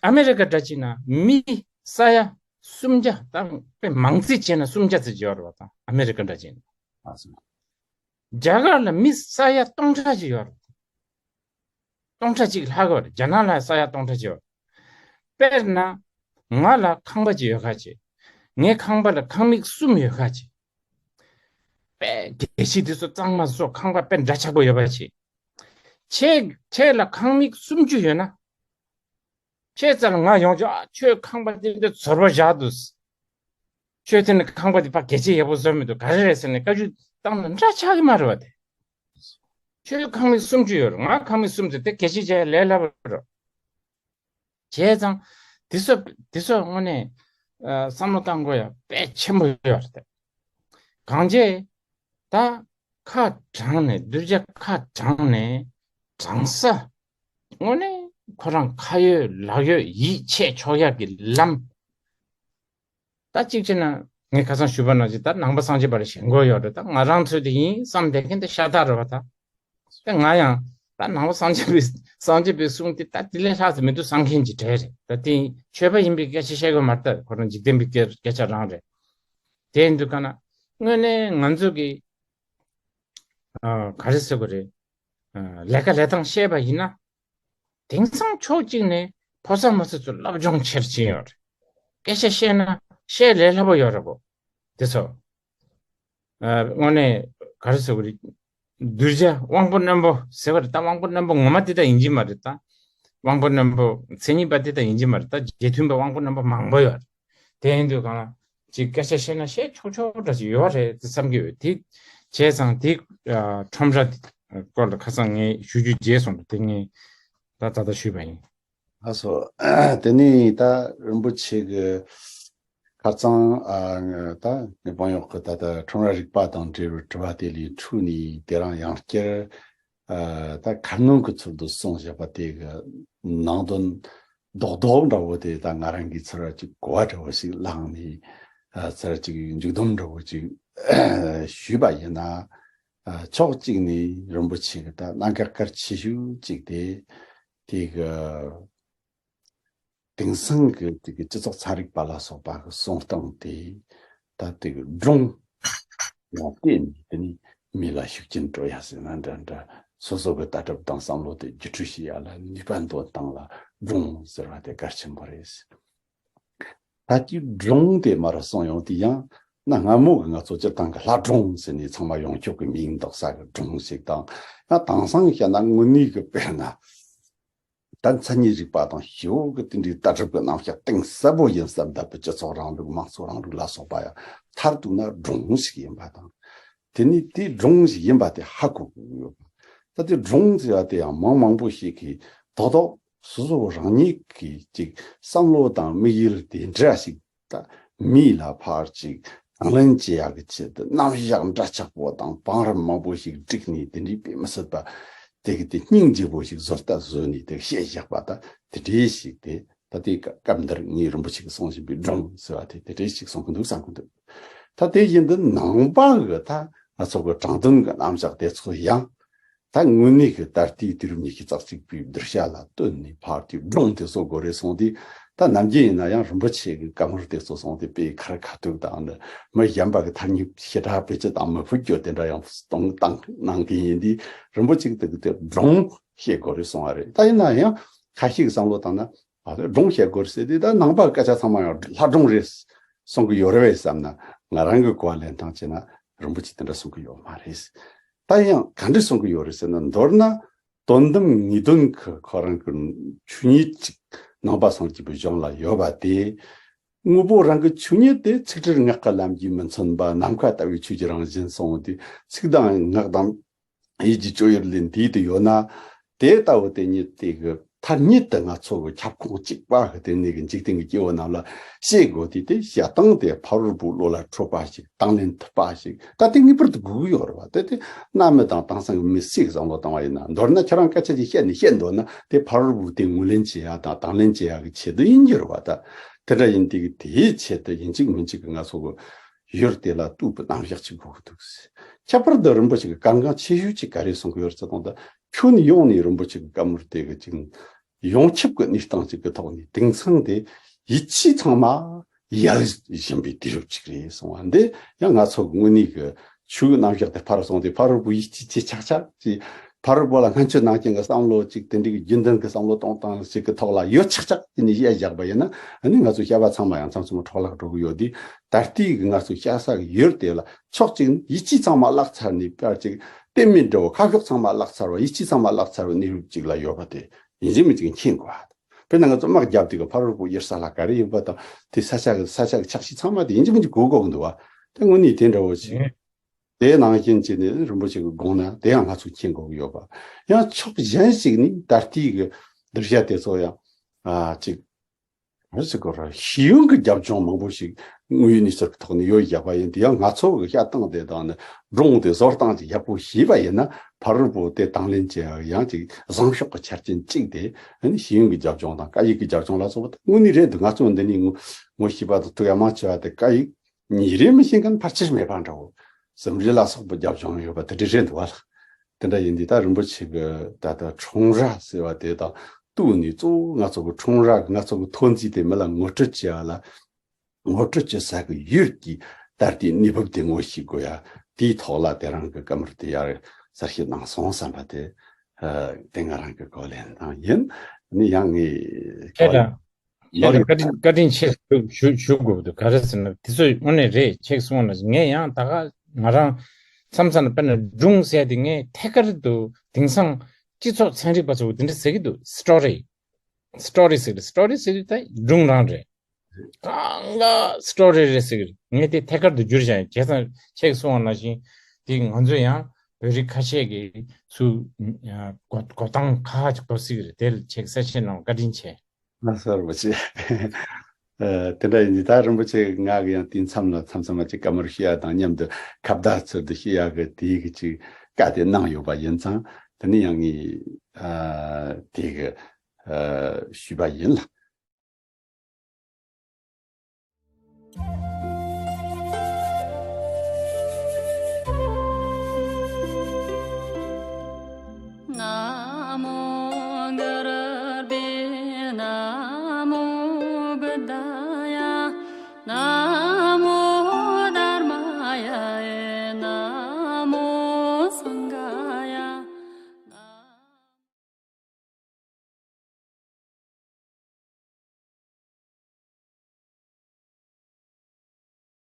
ཨ་མེ་རི་ཀ་འདྲ་ཅིག་ན་མི་ས་ཡ་སུམ་བརྒྱ་དང་དཔེ་མང་རྩིས་བྱས་ན་སུམ་བརྒྱ་ཙམ་ཡོད་རེད་བ། ད་ཨ་མེ་རི་ཀ་འདྲ་ཅིག་ན། ཨ་སོ། རྒྱ་གར་ལ་མི་ས་ཡ་སྟོང་ཕྲག་ཅིག་ཡོད་རེད། སྟོང་ཕྲག་གཅིག་ལྷག་གི་རེད། རྒྱ་ནག་ལ་ས་ཡ་སྟོང་ཕྲག་ཅིག་ཡོད་རེད། དཔེར་ན་ང་ལ་ཁང་པ་ཅིག་ཡོད་ཁ་ཅིག་ངའི་ཁང་པ་ལ་ཁང་མིག་གསུམ་ཡོད་ཁ་ཅིག་དཔེ་རྒྱལ་སྤྱི་དེ་ཚོ་གཙང་མ་བཟོ། ཁང་པ་དཔེ་འདྲ་ཆགས་པོ་ཡོད་པ་ཅིག་ཁྱེད་ཁྱེད་ལ་ཁང་མིག་སུམ་ཅུ་ཡོད་ན། ཁྱེད་རྩ་ལ་ང་ཡོང་ཆོག་ཨ་ཁྱོད་ཁང་པ་དེ་འདྲ་ཚོར་བ་བཞག་འདུག་ཁྱོད་དེ་ནི་ཁང་པ་དེ་ཕ་གལ་ཆེ་ཡག་པོ་བཟོ་མི་འདུག་ག་རེ་རེད་ཟེར་ནས་བཀའ་བཀྱོན་བཏང་ན་འདྲ་ཆགས་ཀྱི་མ་རེད་བ། དེ་ཁྱོད་ཁང་མིག་སུམ་ཅུ་ཡོད་རེད། ང་ཁང་མིག་གསུམ་དེ་དེ་གལ་ཆེ་བྱས་ལས་སླ་པོ་རེད། བྱས་ཙང་དེ་ཚོ་དེ་ཚོ་དངོས་གནས་ཨ་བསམ་བློ་བཏང་དགོས་ཡ་དཔེ་ཆེན་པོ་ཡོད་རེད། གང་བྱས་ད་ཁ་དྲང་ནས་གདུལ་བྱ་ཁ་དྲང་ནས་དྲང་ས་དངོས་གནས་ཁོ་རང་ཁ་ཡོད་ལག་ཡོད་ཡིད་ཆེས་ཆོག་ཡག་གི་ལམ། ད་གཅིག་བྱས་ན་ངས་ཁ་སང་ཞུས་པ་ནང་བཞིན་ད་ནང་པ་སངས་རྒྱས་པ་ལ་ཞེན་ཁོག་ཡོད་རེད། ད་ང་རང་ཚོ་དེ་ཡིན་བསམ་བསྡད་མཁན་དེ་ཤ་སྟག་རེད་བ། ད་དེ་ང་ཡང་ད་ནང་པ་སངས་རྒྱས་པའི་སངས་རྒྱས་པའི་གསུང་དེ་ད་དེ་ལས་ལྷག་ཙམ་མི་འདུག་བསམ་མཁན་གྱི་གྲས་རེད། ད་དེ་ཆོས་པ་ཡིན་པའི་སྐད་ཆ་བཤད་དགོས་མ་རེད། ད་ཁོ་རང་འཇིག་རྟེན་པའི་སྐད་སྐད་ཆ་རང་རེད། དེ་ཡིན་དུས་ག་ན་དངོས་གནས་ང་ཚོ་གི་ཨ་ག་རེ་ཟེར་དགོས་རེད། ཨ་ལས་ཀ་ལས་སྟངས་བཤད་པ་ཡིན་ན། དེང་སང་ཕྱོགས་གཅིག་ནས་ཕོ་གསར་མོ་གསར་ཚོ་སློབ་སྦྱོང་ཆེར་ཕྱིན་ཡོད་རེད། སྐད་ཆ་བཤད་ན་བཤད་ལས་སླ་པོ་ཡོད་རེད་གོ། དེ་ཚོ། ཨ་དངོས་གནས་ག་རེ་ཟེར་དགོས་རེད། གདུལ་བྱ་དབང་པོ་རྣོན་པོ་ཟེར་བ་རེད། ད་དབང་པོ་རྣོན་པོ་ངོ་མ་དེ་ད་ཡིན་གྱི་མ་རེད་ད། དབང་པོ་རྣོན་པོ་མཚན་ཉིད་པ་དེ་ད་ཡིན་གྱི་མ་རེད། ད་རྗེས་མཐུན་པ་དབང་པོ་རྣོན་པོ་མང་པོ་ཡོད་རེད། དེ་ཡིན་དུས་གང་ལ་ཅིག་སྐད་ཆ་བཤད་ན་བཤད་ཆོག་ཆོག་འདྲ་ཞིག་ཡོད་རེད་དེ་བསམ་གྱི་ཡོད། དེ་བྱས་ཙང་དེ་ཨ་ཁྲོམ་ར་དེ་སྐོར་ལ་ཁ་སང་ངས་ཞུ་རྒྱུ་བརྗེད་སོང་། དེ་ངས་ད་ད་ལྟ་ཞུས་པ་ཡིན། ལགས་སོ། དེ་ནས་ད་རིན་པོ་ཆེ་གི་ཁ་སང་ཨ་ད་ངའི་དཔང་ཡོག་གི་ད་ལྟ་ཁྲོམ་ར་རིག་པ་དང་འབྲེལ་བའི་དྲི་བ་དེ་ལས་འཕྲོས་ནས་དེ་རིང་ཡང་བསྐྱར་ཨ་ད་ཁ་སྣོན་གྱི་ཚུལ་དུ་གསུངས་བཞག་པ་དེ་གི་ནང་དོན་རྡོག་རྡོག་འདྲ་བོ་དེ་ད་ང་རང་གིས་ཚུར་ཅིག་གོ་བ་འདྲ་བོ་ཞིག་བླངས་ནས་ཨ་ཚུར་ཅིག་མཇུག་སྡོམ་འདྲ་བོ་ཅིག་ཞུས་པ་ཡིན་ན། ཨ་ཕྱོགས་གཅིག་ནས་རིན་པོ་ཆེ་གི་ད་གནད་འགག་གལ་ཆེ་ཤོས་གཅིག་དེ་དེ་གི་ དེང་སང་གི་དེ་གི་སྤྱི་ཚོགས་ཚན་རིག་པ་ལ་སོགས་པ་གི་གསུང་སྟངས་དེ་ད་དེ་གི་སྒྲུང་ལ་བརྟེན་ནས་དེ་ནི་མི་ལ་ཤུགས་རྐྱེན་སྤྲོད་ཡ་ཟེར་ན་འདྲ་འདྲ། སོ་སོ་གི་ལྟ་གྲུབ་དང་བསམ་བློ་དེ་བརྒྱུད་སྤྲོད་བྱེད་ཡ་ལ་ནུས་པ་འདོན་སྟངས་ལ་སྒྲུང་ཟེར་བ་དེ་གལ་ཆེན་པོ་རེད། ད་ལྟའི་སྒྲུང་དེ་མར་གསུངས་ཡོང་དུས་ཡང་གནའ་སྔ་མོ་གི་ང་ཚོ་སྤྱིར་བཏང་གི་ལྷ་སྒྲུང་ཟེར་ནས་ཚང་མ་ཡོངས་ཁྱབ་ཀྱི་མིང་འདོགས་ས་གི་སྒྲུང་ཞིག་དང་། ཡང་དེང་སང་བཤད་ན་དངོས་གནས་ཀྱི་དཔེར་ན་ད་མཚན་ཉིད་རིག་པ་དང་ཞི་བོ་གི་དེ་འདྲའི་ལྟ་གྲུབ་ཀྱི་རྣམ་གཞག་གཏིང་ཟབ་པོ་ཡིན་བསམ་ད་པའི་སྤྱི་ཚོགས་རིང་ལུགས་དམངས་གཙོ་རིང་ལུགས་ལ་སོགས་པ་ཡང་མཐར་གཏུགས་ན་སྒྲུང་ཞིག་ཡིན་པ་དང་། དེ་ནི་དེའི་སྒྲུང་ཞིག་ཡིན་པ་དེ་ཧ་གོ་དགོས་ཡོད་པ། ད་དེ་སྒྲུང་ཟེར་བ་དེ་ཡང་མང་མང་པོ་ཞིག་གིས་རྡོག་རྡོག་སོ་སོ་རང་ཉིད་ཀྱི་ཅིག་བསམ་བློ་དང་དམིགས་ཡུལ་དེ་འདྲ་ཞིག་ད་མི་ལ་ཕར་ཅིག་དང་ལེན་བྱེད་ཡག་གི་ཆེད་དུ་རྣམ་གཞག་འདྲ་ཆགས་པོ་དང་བང་རིམ་མང་པོ་ཞིག་བསྒྲིགས་ནས་དེ་འདྲའི་དཔེ་མི་སྲིད་པ་དེ་གི་དེ་སྙིང་རྗེ་པོ་ཞིག་བཟོ་ལྟ་བཟོས་ནས་དེ་བཤད་བཞག་པ་ད་དེ་འདྲའི་ཞིག་དེ་ད་དེ་སྐབས་འདིར་ངའི་རིན་པོ་ཆེ་གི་གསུང་བཞིན་པའི་སྒྲུང་ཟེར་བ་དེ་དེ་འདྲའི་ཞིག་གསུང་གི་འདུག་བསམ་གི་འདུག་ད་དེ་བཞིན་དུ་ནང་པ་གི་ད་ང་ཚོ་གི་དྲང་དོན་གི་རྣམ་གཞག་དེ་ཚོ་ཡང་ད་དངོས་གནས་ཀྱི་ད་ལྟའི་དུས་རབས་ཉི་ཤུ་རྩ་གཅིག་པའི་གདུལ་བྱ་ལ་བསྟུན་ནས་ཕར་དེ་སྒྲུང་དེ་ཚོ་དགོས་རེད་གསུངས་ཏེ། ད་ནམ་རྒྱུན་ཡིན་ན་ཡང་རིན་པོ་ཆེ་གི་བཀའ་མོལ་དེ་ཚོ་གསུངས་ཏེ་དཔེ་ཁ་རི་ཁ་ཐུག་དང་ནི་མི་གཞན་པ་གི་ཐ་སྙད་ཞེ་དྲག་བེད་སྤྱོད་དང་མི་ཕུད་རྒྱུ་དེ་འདྲ་ཡང་གཏོང་བཏང་གནང་གི་ཡིན་དུས་རིན་པོ་ཆེ་གི་དེ་གི་དེ་སྒྲུང་བཤད་དགོས་རེད་གསུང་བ་རེད། ད་ཡིན་ན་ཡང་ཁ་ཤས་ཀྱི་བསམ་བློ་བཏང་ན་ཨ་སྒྲུང་བཤད་དགོས་རེད་ཟེར་དུས་ད་ནང་པ་སྐད་ཆ་ཚང་མ་ཡང་ལྷ་སྒྲུང་རེད་གསུང་གི་ཡོད་རེད་བསམ་ན་ང་རང་གི་གོ་བ་ལེན་སྟངས་བྱས་ན་རིན་པོ་ཆེ་དེ་འདྲ་གསུང་གི་ཡོད་མ་རེད། ད་ཡང་ག་འདྲ་གསུང་གི་ཡོད་རེད་ཟེར་ན། མདོར་ན་དོན་དམ་ངེས་དོན་གྱི་ཁོ་རང་གི་ཆོས་ཉིད་ཅིག་ནང་པ་སངས་རྒྱས་པའི་གཞུང་ལ་ཡོད་པ་དེ། དངོས་པོ་རང་གི་ཆོས་ཉིད་དེ་ཚིག་སྒྲིལ་ངག་གི་ལམ་གྱིས་མི་མཚོན་པ་ནམ་མཁའ་ལྟ་བུའི་ཆོས་ཀྱི་རང་བཞིན་གསུངས་ཏེ། ཚིག་དང་ངག་དང་ཡིད་ཀྱི་སྤྱོད་ཡུལ་ལས་འདས་ཏེ་ཡོད་ན། དེ་ལྟ་བུ་དེ་ཉིད་དེ་གི་ཐ་སྙད་དུ་ང་ཚོ་གི་ཁྱབ་ཁོངས་གཅིག་པ་གི་དེ་ནས་གི་འཇིག་རྟེན་གྱི་སྐྱེ་བོ་རྣམས་ལ་བཤད་དགོས་དུས་དེ་བཤད་སྟངས་དེ་ཕ་རོལ་པོའི་བློ་ལ་འཕྲོད་པ་ཞིག་དང་ལེན་ཐུབ་པ་ཞིག་ད་དེ་ངེས་པར་དུ་དགོས་ཀྱི་ཡོད་རེད་བ། དེ་དེ་གནའ་མི་དང་དེང་སང་གི་མི་སུས་བསམ་བློ་བཏང་བ་ཡིན་ན། མདོར་ན་ཁྱེད་རང་སྐད་ཆ་ཅིག་བཤད་ནས་བཤད་འདོད་ན་དེ་ཕ་རོལ་པོས་དེ་ངོས་ལེན་བྱེད་ཡ་དང་དང་ལེན་བྱེད་ཡ་གི་ཆེད་དུ་ཡིན་གྱི་རེད་བ། ད་དེ་འདྲ་ཡིན་དུས་དེའི་ཆེད་དུ་ཡིན་གཅིག་མིན་གཅིག་གི་ང་ཚོ་གི་ཡུལ་དེ་ལ་ལྟོས་པའི་རྣམ་གཞག་ཅིག་དགོས་ཀྱི་འདུག་ཁྱད་པར་དུ་རིན་པོ་ཆེ་གི་གལ་འགངས་ཆེ་ཤོས་ཅིག་ག་རེ་གསུང་གི་ཡོད་རེད་ཟེར་དང་། ད་ཁྱོན་ཡོངས་ནས་རིན་པོ་ཆེ་གི་བཀའ་མོལ་དེ་གི་ཅིག་ཡོངས་ཁྱབ་ཀྱི་གནས་སྟངས་ཅིག་གི་ཐོག་ནས་དེང་སང་དེ་ཡིད་ཆེས་ཚང་མ་ཡལ་བཞིན་པའི་དུས་རབས་ཅིག་རེད་གསུང་བ་འདི་ཡང་ང་ཚོ་གི་དངོས་གནས་ཀྱི་ཆོས་རྣམ་གཞག་དེ་ཕར་སོང་སྟེ་ཕ་རོལ་པོ་ཡིད་ཆེས་ཆེ་ཆག་ཆག་ཅིག་ཕ་རོལ་པོ་ལ་སྔོན་ཆད་ནང་རྐྱེན་གྱི་བསམ་བློ་ཅིག་དེ་འདྲའི་རྒྱུན་ལྡན་གྱི་བསམ་བློ་གཏོང་སྟངས་ཅིག་གི་ཐོག་ལ་ཡོད་ཆག་ཆག་ཅིག་ནས་བཤད་བཞག་པ་ཡིན་ན། ཨ་ནི་ང་ཚོ་བཤད་པ་ཚང་མ་ཡང་མཚམས་མཚམས་འཕྲོ་བརླག་འགྲོ་གི་ཡོད་དུས། ད་ལྟའི་གི་ང་ཚོ་བཤད་ས་གི་ཡུལ་དེ་ལ་ཕྱོགས་གཅིག་ནས་ཡིད་ཆེས་ཚང་མ་བརླག་ཚར་ནས། པར་ཅིག་གཏན་མེད་འདྲ་བོ། ཁ་ཕྱོགས་ཚང་མ་བརླག་ཚར་བ། ཡིད་ཆེས་ཚང་མ་བརླག་ཚར་བའི་གནས་ལུགས་ཅིག་ལ་ཡོད་པ་དེ་ཡིན་གཅིག་མིན་གཅིག་མཁྱེན་དགོས། དཔེར་ན་ང་ཚོ་དམག་བརྒྱབ་དུས་གི་ཕ་རོལ་པོ་གཡུལ་ས་ལ་ག་རེ་ཡིན་པ་དང་། དེ་ས་ཆ་གི་ས་ཆ་གི་ཆགས་གཞི་ཚང་མ་དེ་ཡིན་གཅིག་མིན་གཅིག་གོ་དགོས་ཀྱི་འདུག་བ། དེ་དངོས་གནས་དེ་འདྲ་བོ་ཞིག་དེའི་ནང་བཞིན་བྱས་ནས་རིན་པོ་ཆེ་གི་དགོངས་ན་དེ་ཡང་ང་ཚོས་མཁྱེན་དགོས་ཀྱི་ཡོད་པ། ཡང་ཕྱོགས་གཞན་ཞིག་ནས་ད་ལྟའི་གི་གདུལ་བྱ་དེ་ཚོ་ཡང་ཨ་ཅིག་ག་རེ་ཟེར་དགོས་རེད། ཤེས་ཡོན་གྱི་རྒྱབ་ལྗོངས་མང་པོ་ཞིག་དངོས་ཡོད་གནས་ཚུལ་གྱི་ཐོག་ནས་ཡོད་བཞག་པ་ཡིན་དུས། ཡང་ང་ཚོ་གི་བཤད་སྟངས་དེ་དང་ནི་སྒྲུང་དེ་བཟོ་སྟངས་ཅིག་ཡག་པོ་ཤེས་པ་ཡིན་ན། ཕ་རོལ་པོ་དེ་དང་ལེན་བྱེད་ཡག་ཡང་ཅིག་བཟང་ཕྱོགས་ཀྱི་ཆ་རྐྱེན་གཅིག་དེ། ཨ་ནི་ཤེས་ཡོན་གྱི་རྒྱབ་ལྗོངས་དང་སྐད་ཡིག་གི་རྒྱབ་ལྗོངས་ལ་སོགས་པ་དངོས་གནས་རེད་འདུག་ང་ཚོ་འདི་ནས་ངོ་ངོ་ཤེས་པ་དང་ཐུག་ཡ་མང་ཆེ་བ་དེ་སྐད་ཡིག་ཉིན་རེ་མི་ཤེས་མཁན་ཕལ་ཆེར་མེད་པ་འདྲ་བོ། རྩོམ་རིག་ལ་སོགས་པའི་རྒྱབ་ལྗོངས་ཡོད་པ་དེ་འདྲ་རེད་འདུག་བ་ལགས། དེ་འདྲ་ཡིན་དུས་ད་རིན་པོ་ཆེ་གི་ད་ལྟ་འཁྲུངས་ར་ཟེར་བ་དེ་དང་བསྟུན་ནས། གཙོ་བོ་ང་ཚོ་གི་འཁྲུངས་ར་གི་ང་ཚོ་གི་ཐོན་རྫས་དེ་མི་ལ་ངོ་སྤྲོད་བྱེད་པ་ལ། ངོ་སྤྲོད་བྱེད་ས་གི་ཡུལ་གྱི་ད་ལྟའི་གནས་བབ་དེ་ངོ་ཤེས་དགོས་ཡ། དེའི་ཐོག་ལ་དེ་རང་གི་བཀའ་མོལ་དེ་ཡར་གསལ་བཤད་གནང་སོང་བསམ་པ་དེ། ཨ་དེ་ང་རང་གི་གོ་ལེན་དང་ཡིན། ནི་ཡང་ངས་ཁྱེད་གོ་དང་ལོ་ཁྱེད་ཡོད་བཀའ་དྲིན་བཀའ་དྲིན་ཆེ་ཞུ་ཞུ་ཞུ་དགོས་འདུག་ག་རེ་ཟེར་ན་དེ་ཚོ་དངོས་གནས་རེད། ཁྱེད་གསུངས་ན་ངས་ཡང་ད་ག་ང་རང་མཚམས་མཚམས་ན་དཔེར་ན་སྒྲུང་ཟེར་དེ་ངས་ཐད་ཀར་དུ་དེང་སང་སྤྱི་ཚོགས་ཚན་རིག་པ་ཚོ་དེ་འདྲ་ཟེར་གི་འདུག་སི་ཊོ་རི། སི་ཊོ་རི་ཟེར་གི་རེད། སི་ཊོ་རི་ཟེར་དུས་ད་སྒྲུང་རང་རེད། གང་ག་སི་ཊོ་རི་རེད་ཟེར་གི་རེད། ངས་དེ་ཐད་ཀར་དུ་བསྒྱུར་བཞག་ཡིན། བྱས་ཙང་ཁྱེད་གསུངས་པ་ནང་བཞིན་དེ་ང་ཚོ་ཡང་བོད་རིགས་ཁ་ཤས་ཀྱིས་ཚུར་གོ་གོ་སྟངས་ཁག་ཅིག་འགོ་སྲིད་ཀྱི་རེད། དེ་ལ་ཁྱེད་གསལ་བཤད་གནང་བ་བཀའ་དྲིན་ཆེ། ལགས་སོ་རིན་པོ་ཆེ། ཨ་དེ་འདྲ་ཡིན་དུས་ད་རིན་པོ་ཆེ་ང་གི་ཡང་དུས་མཚམས་ལ་མཚམས་མཚམས་མ་ཅིག་བཀའ་མོལ་ཞུ་ཡ་དང་མཉམ་དུ་ཁ་བརྡ་ཚུལ་དུ་ཞུ་ཡ་གི་དེའི་གི་ཅིག་བཀའ་དེ་གནང་ཡོད་པ་ཡིན་ཙང་། དེ་ནི་ཡང་ངས་ཨ་དེ་གི་ཨ་ཞུས་པ་ཡིན་ལགས།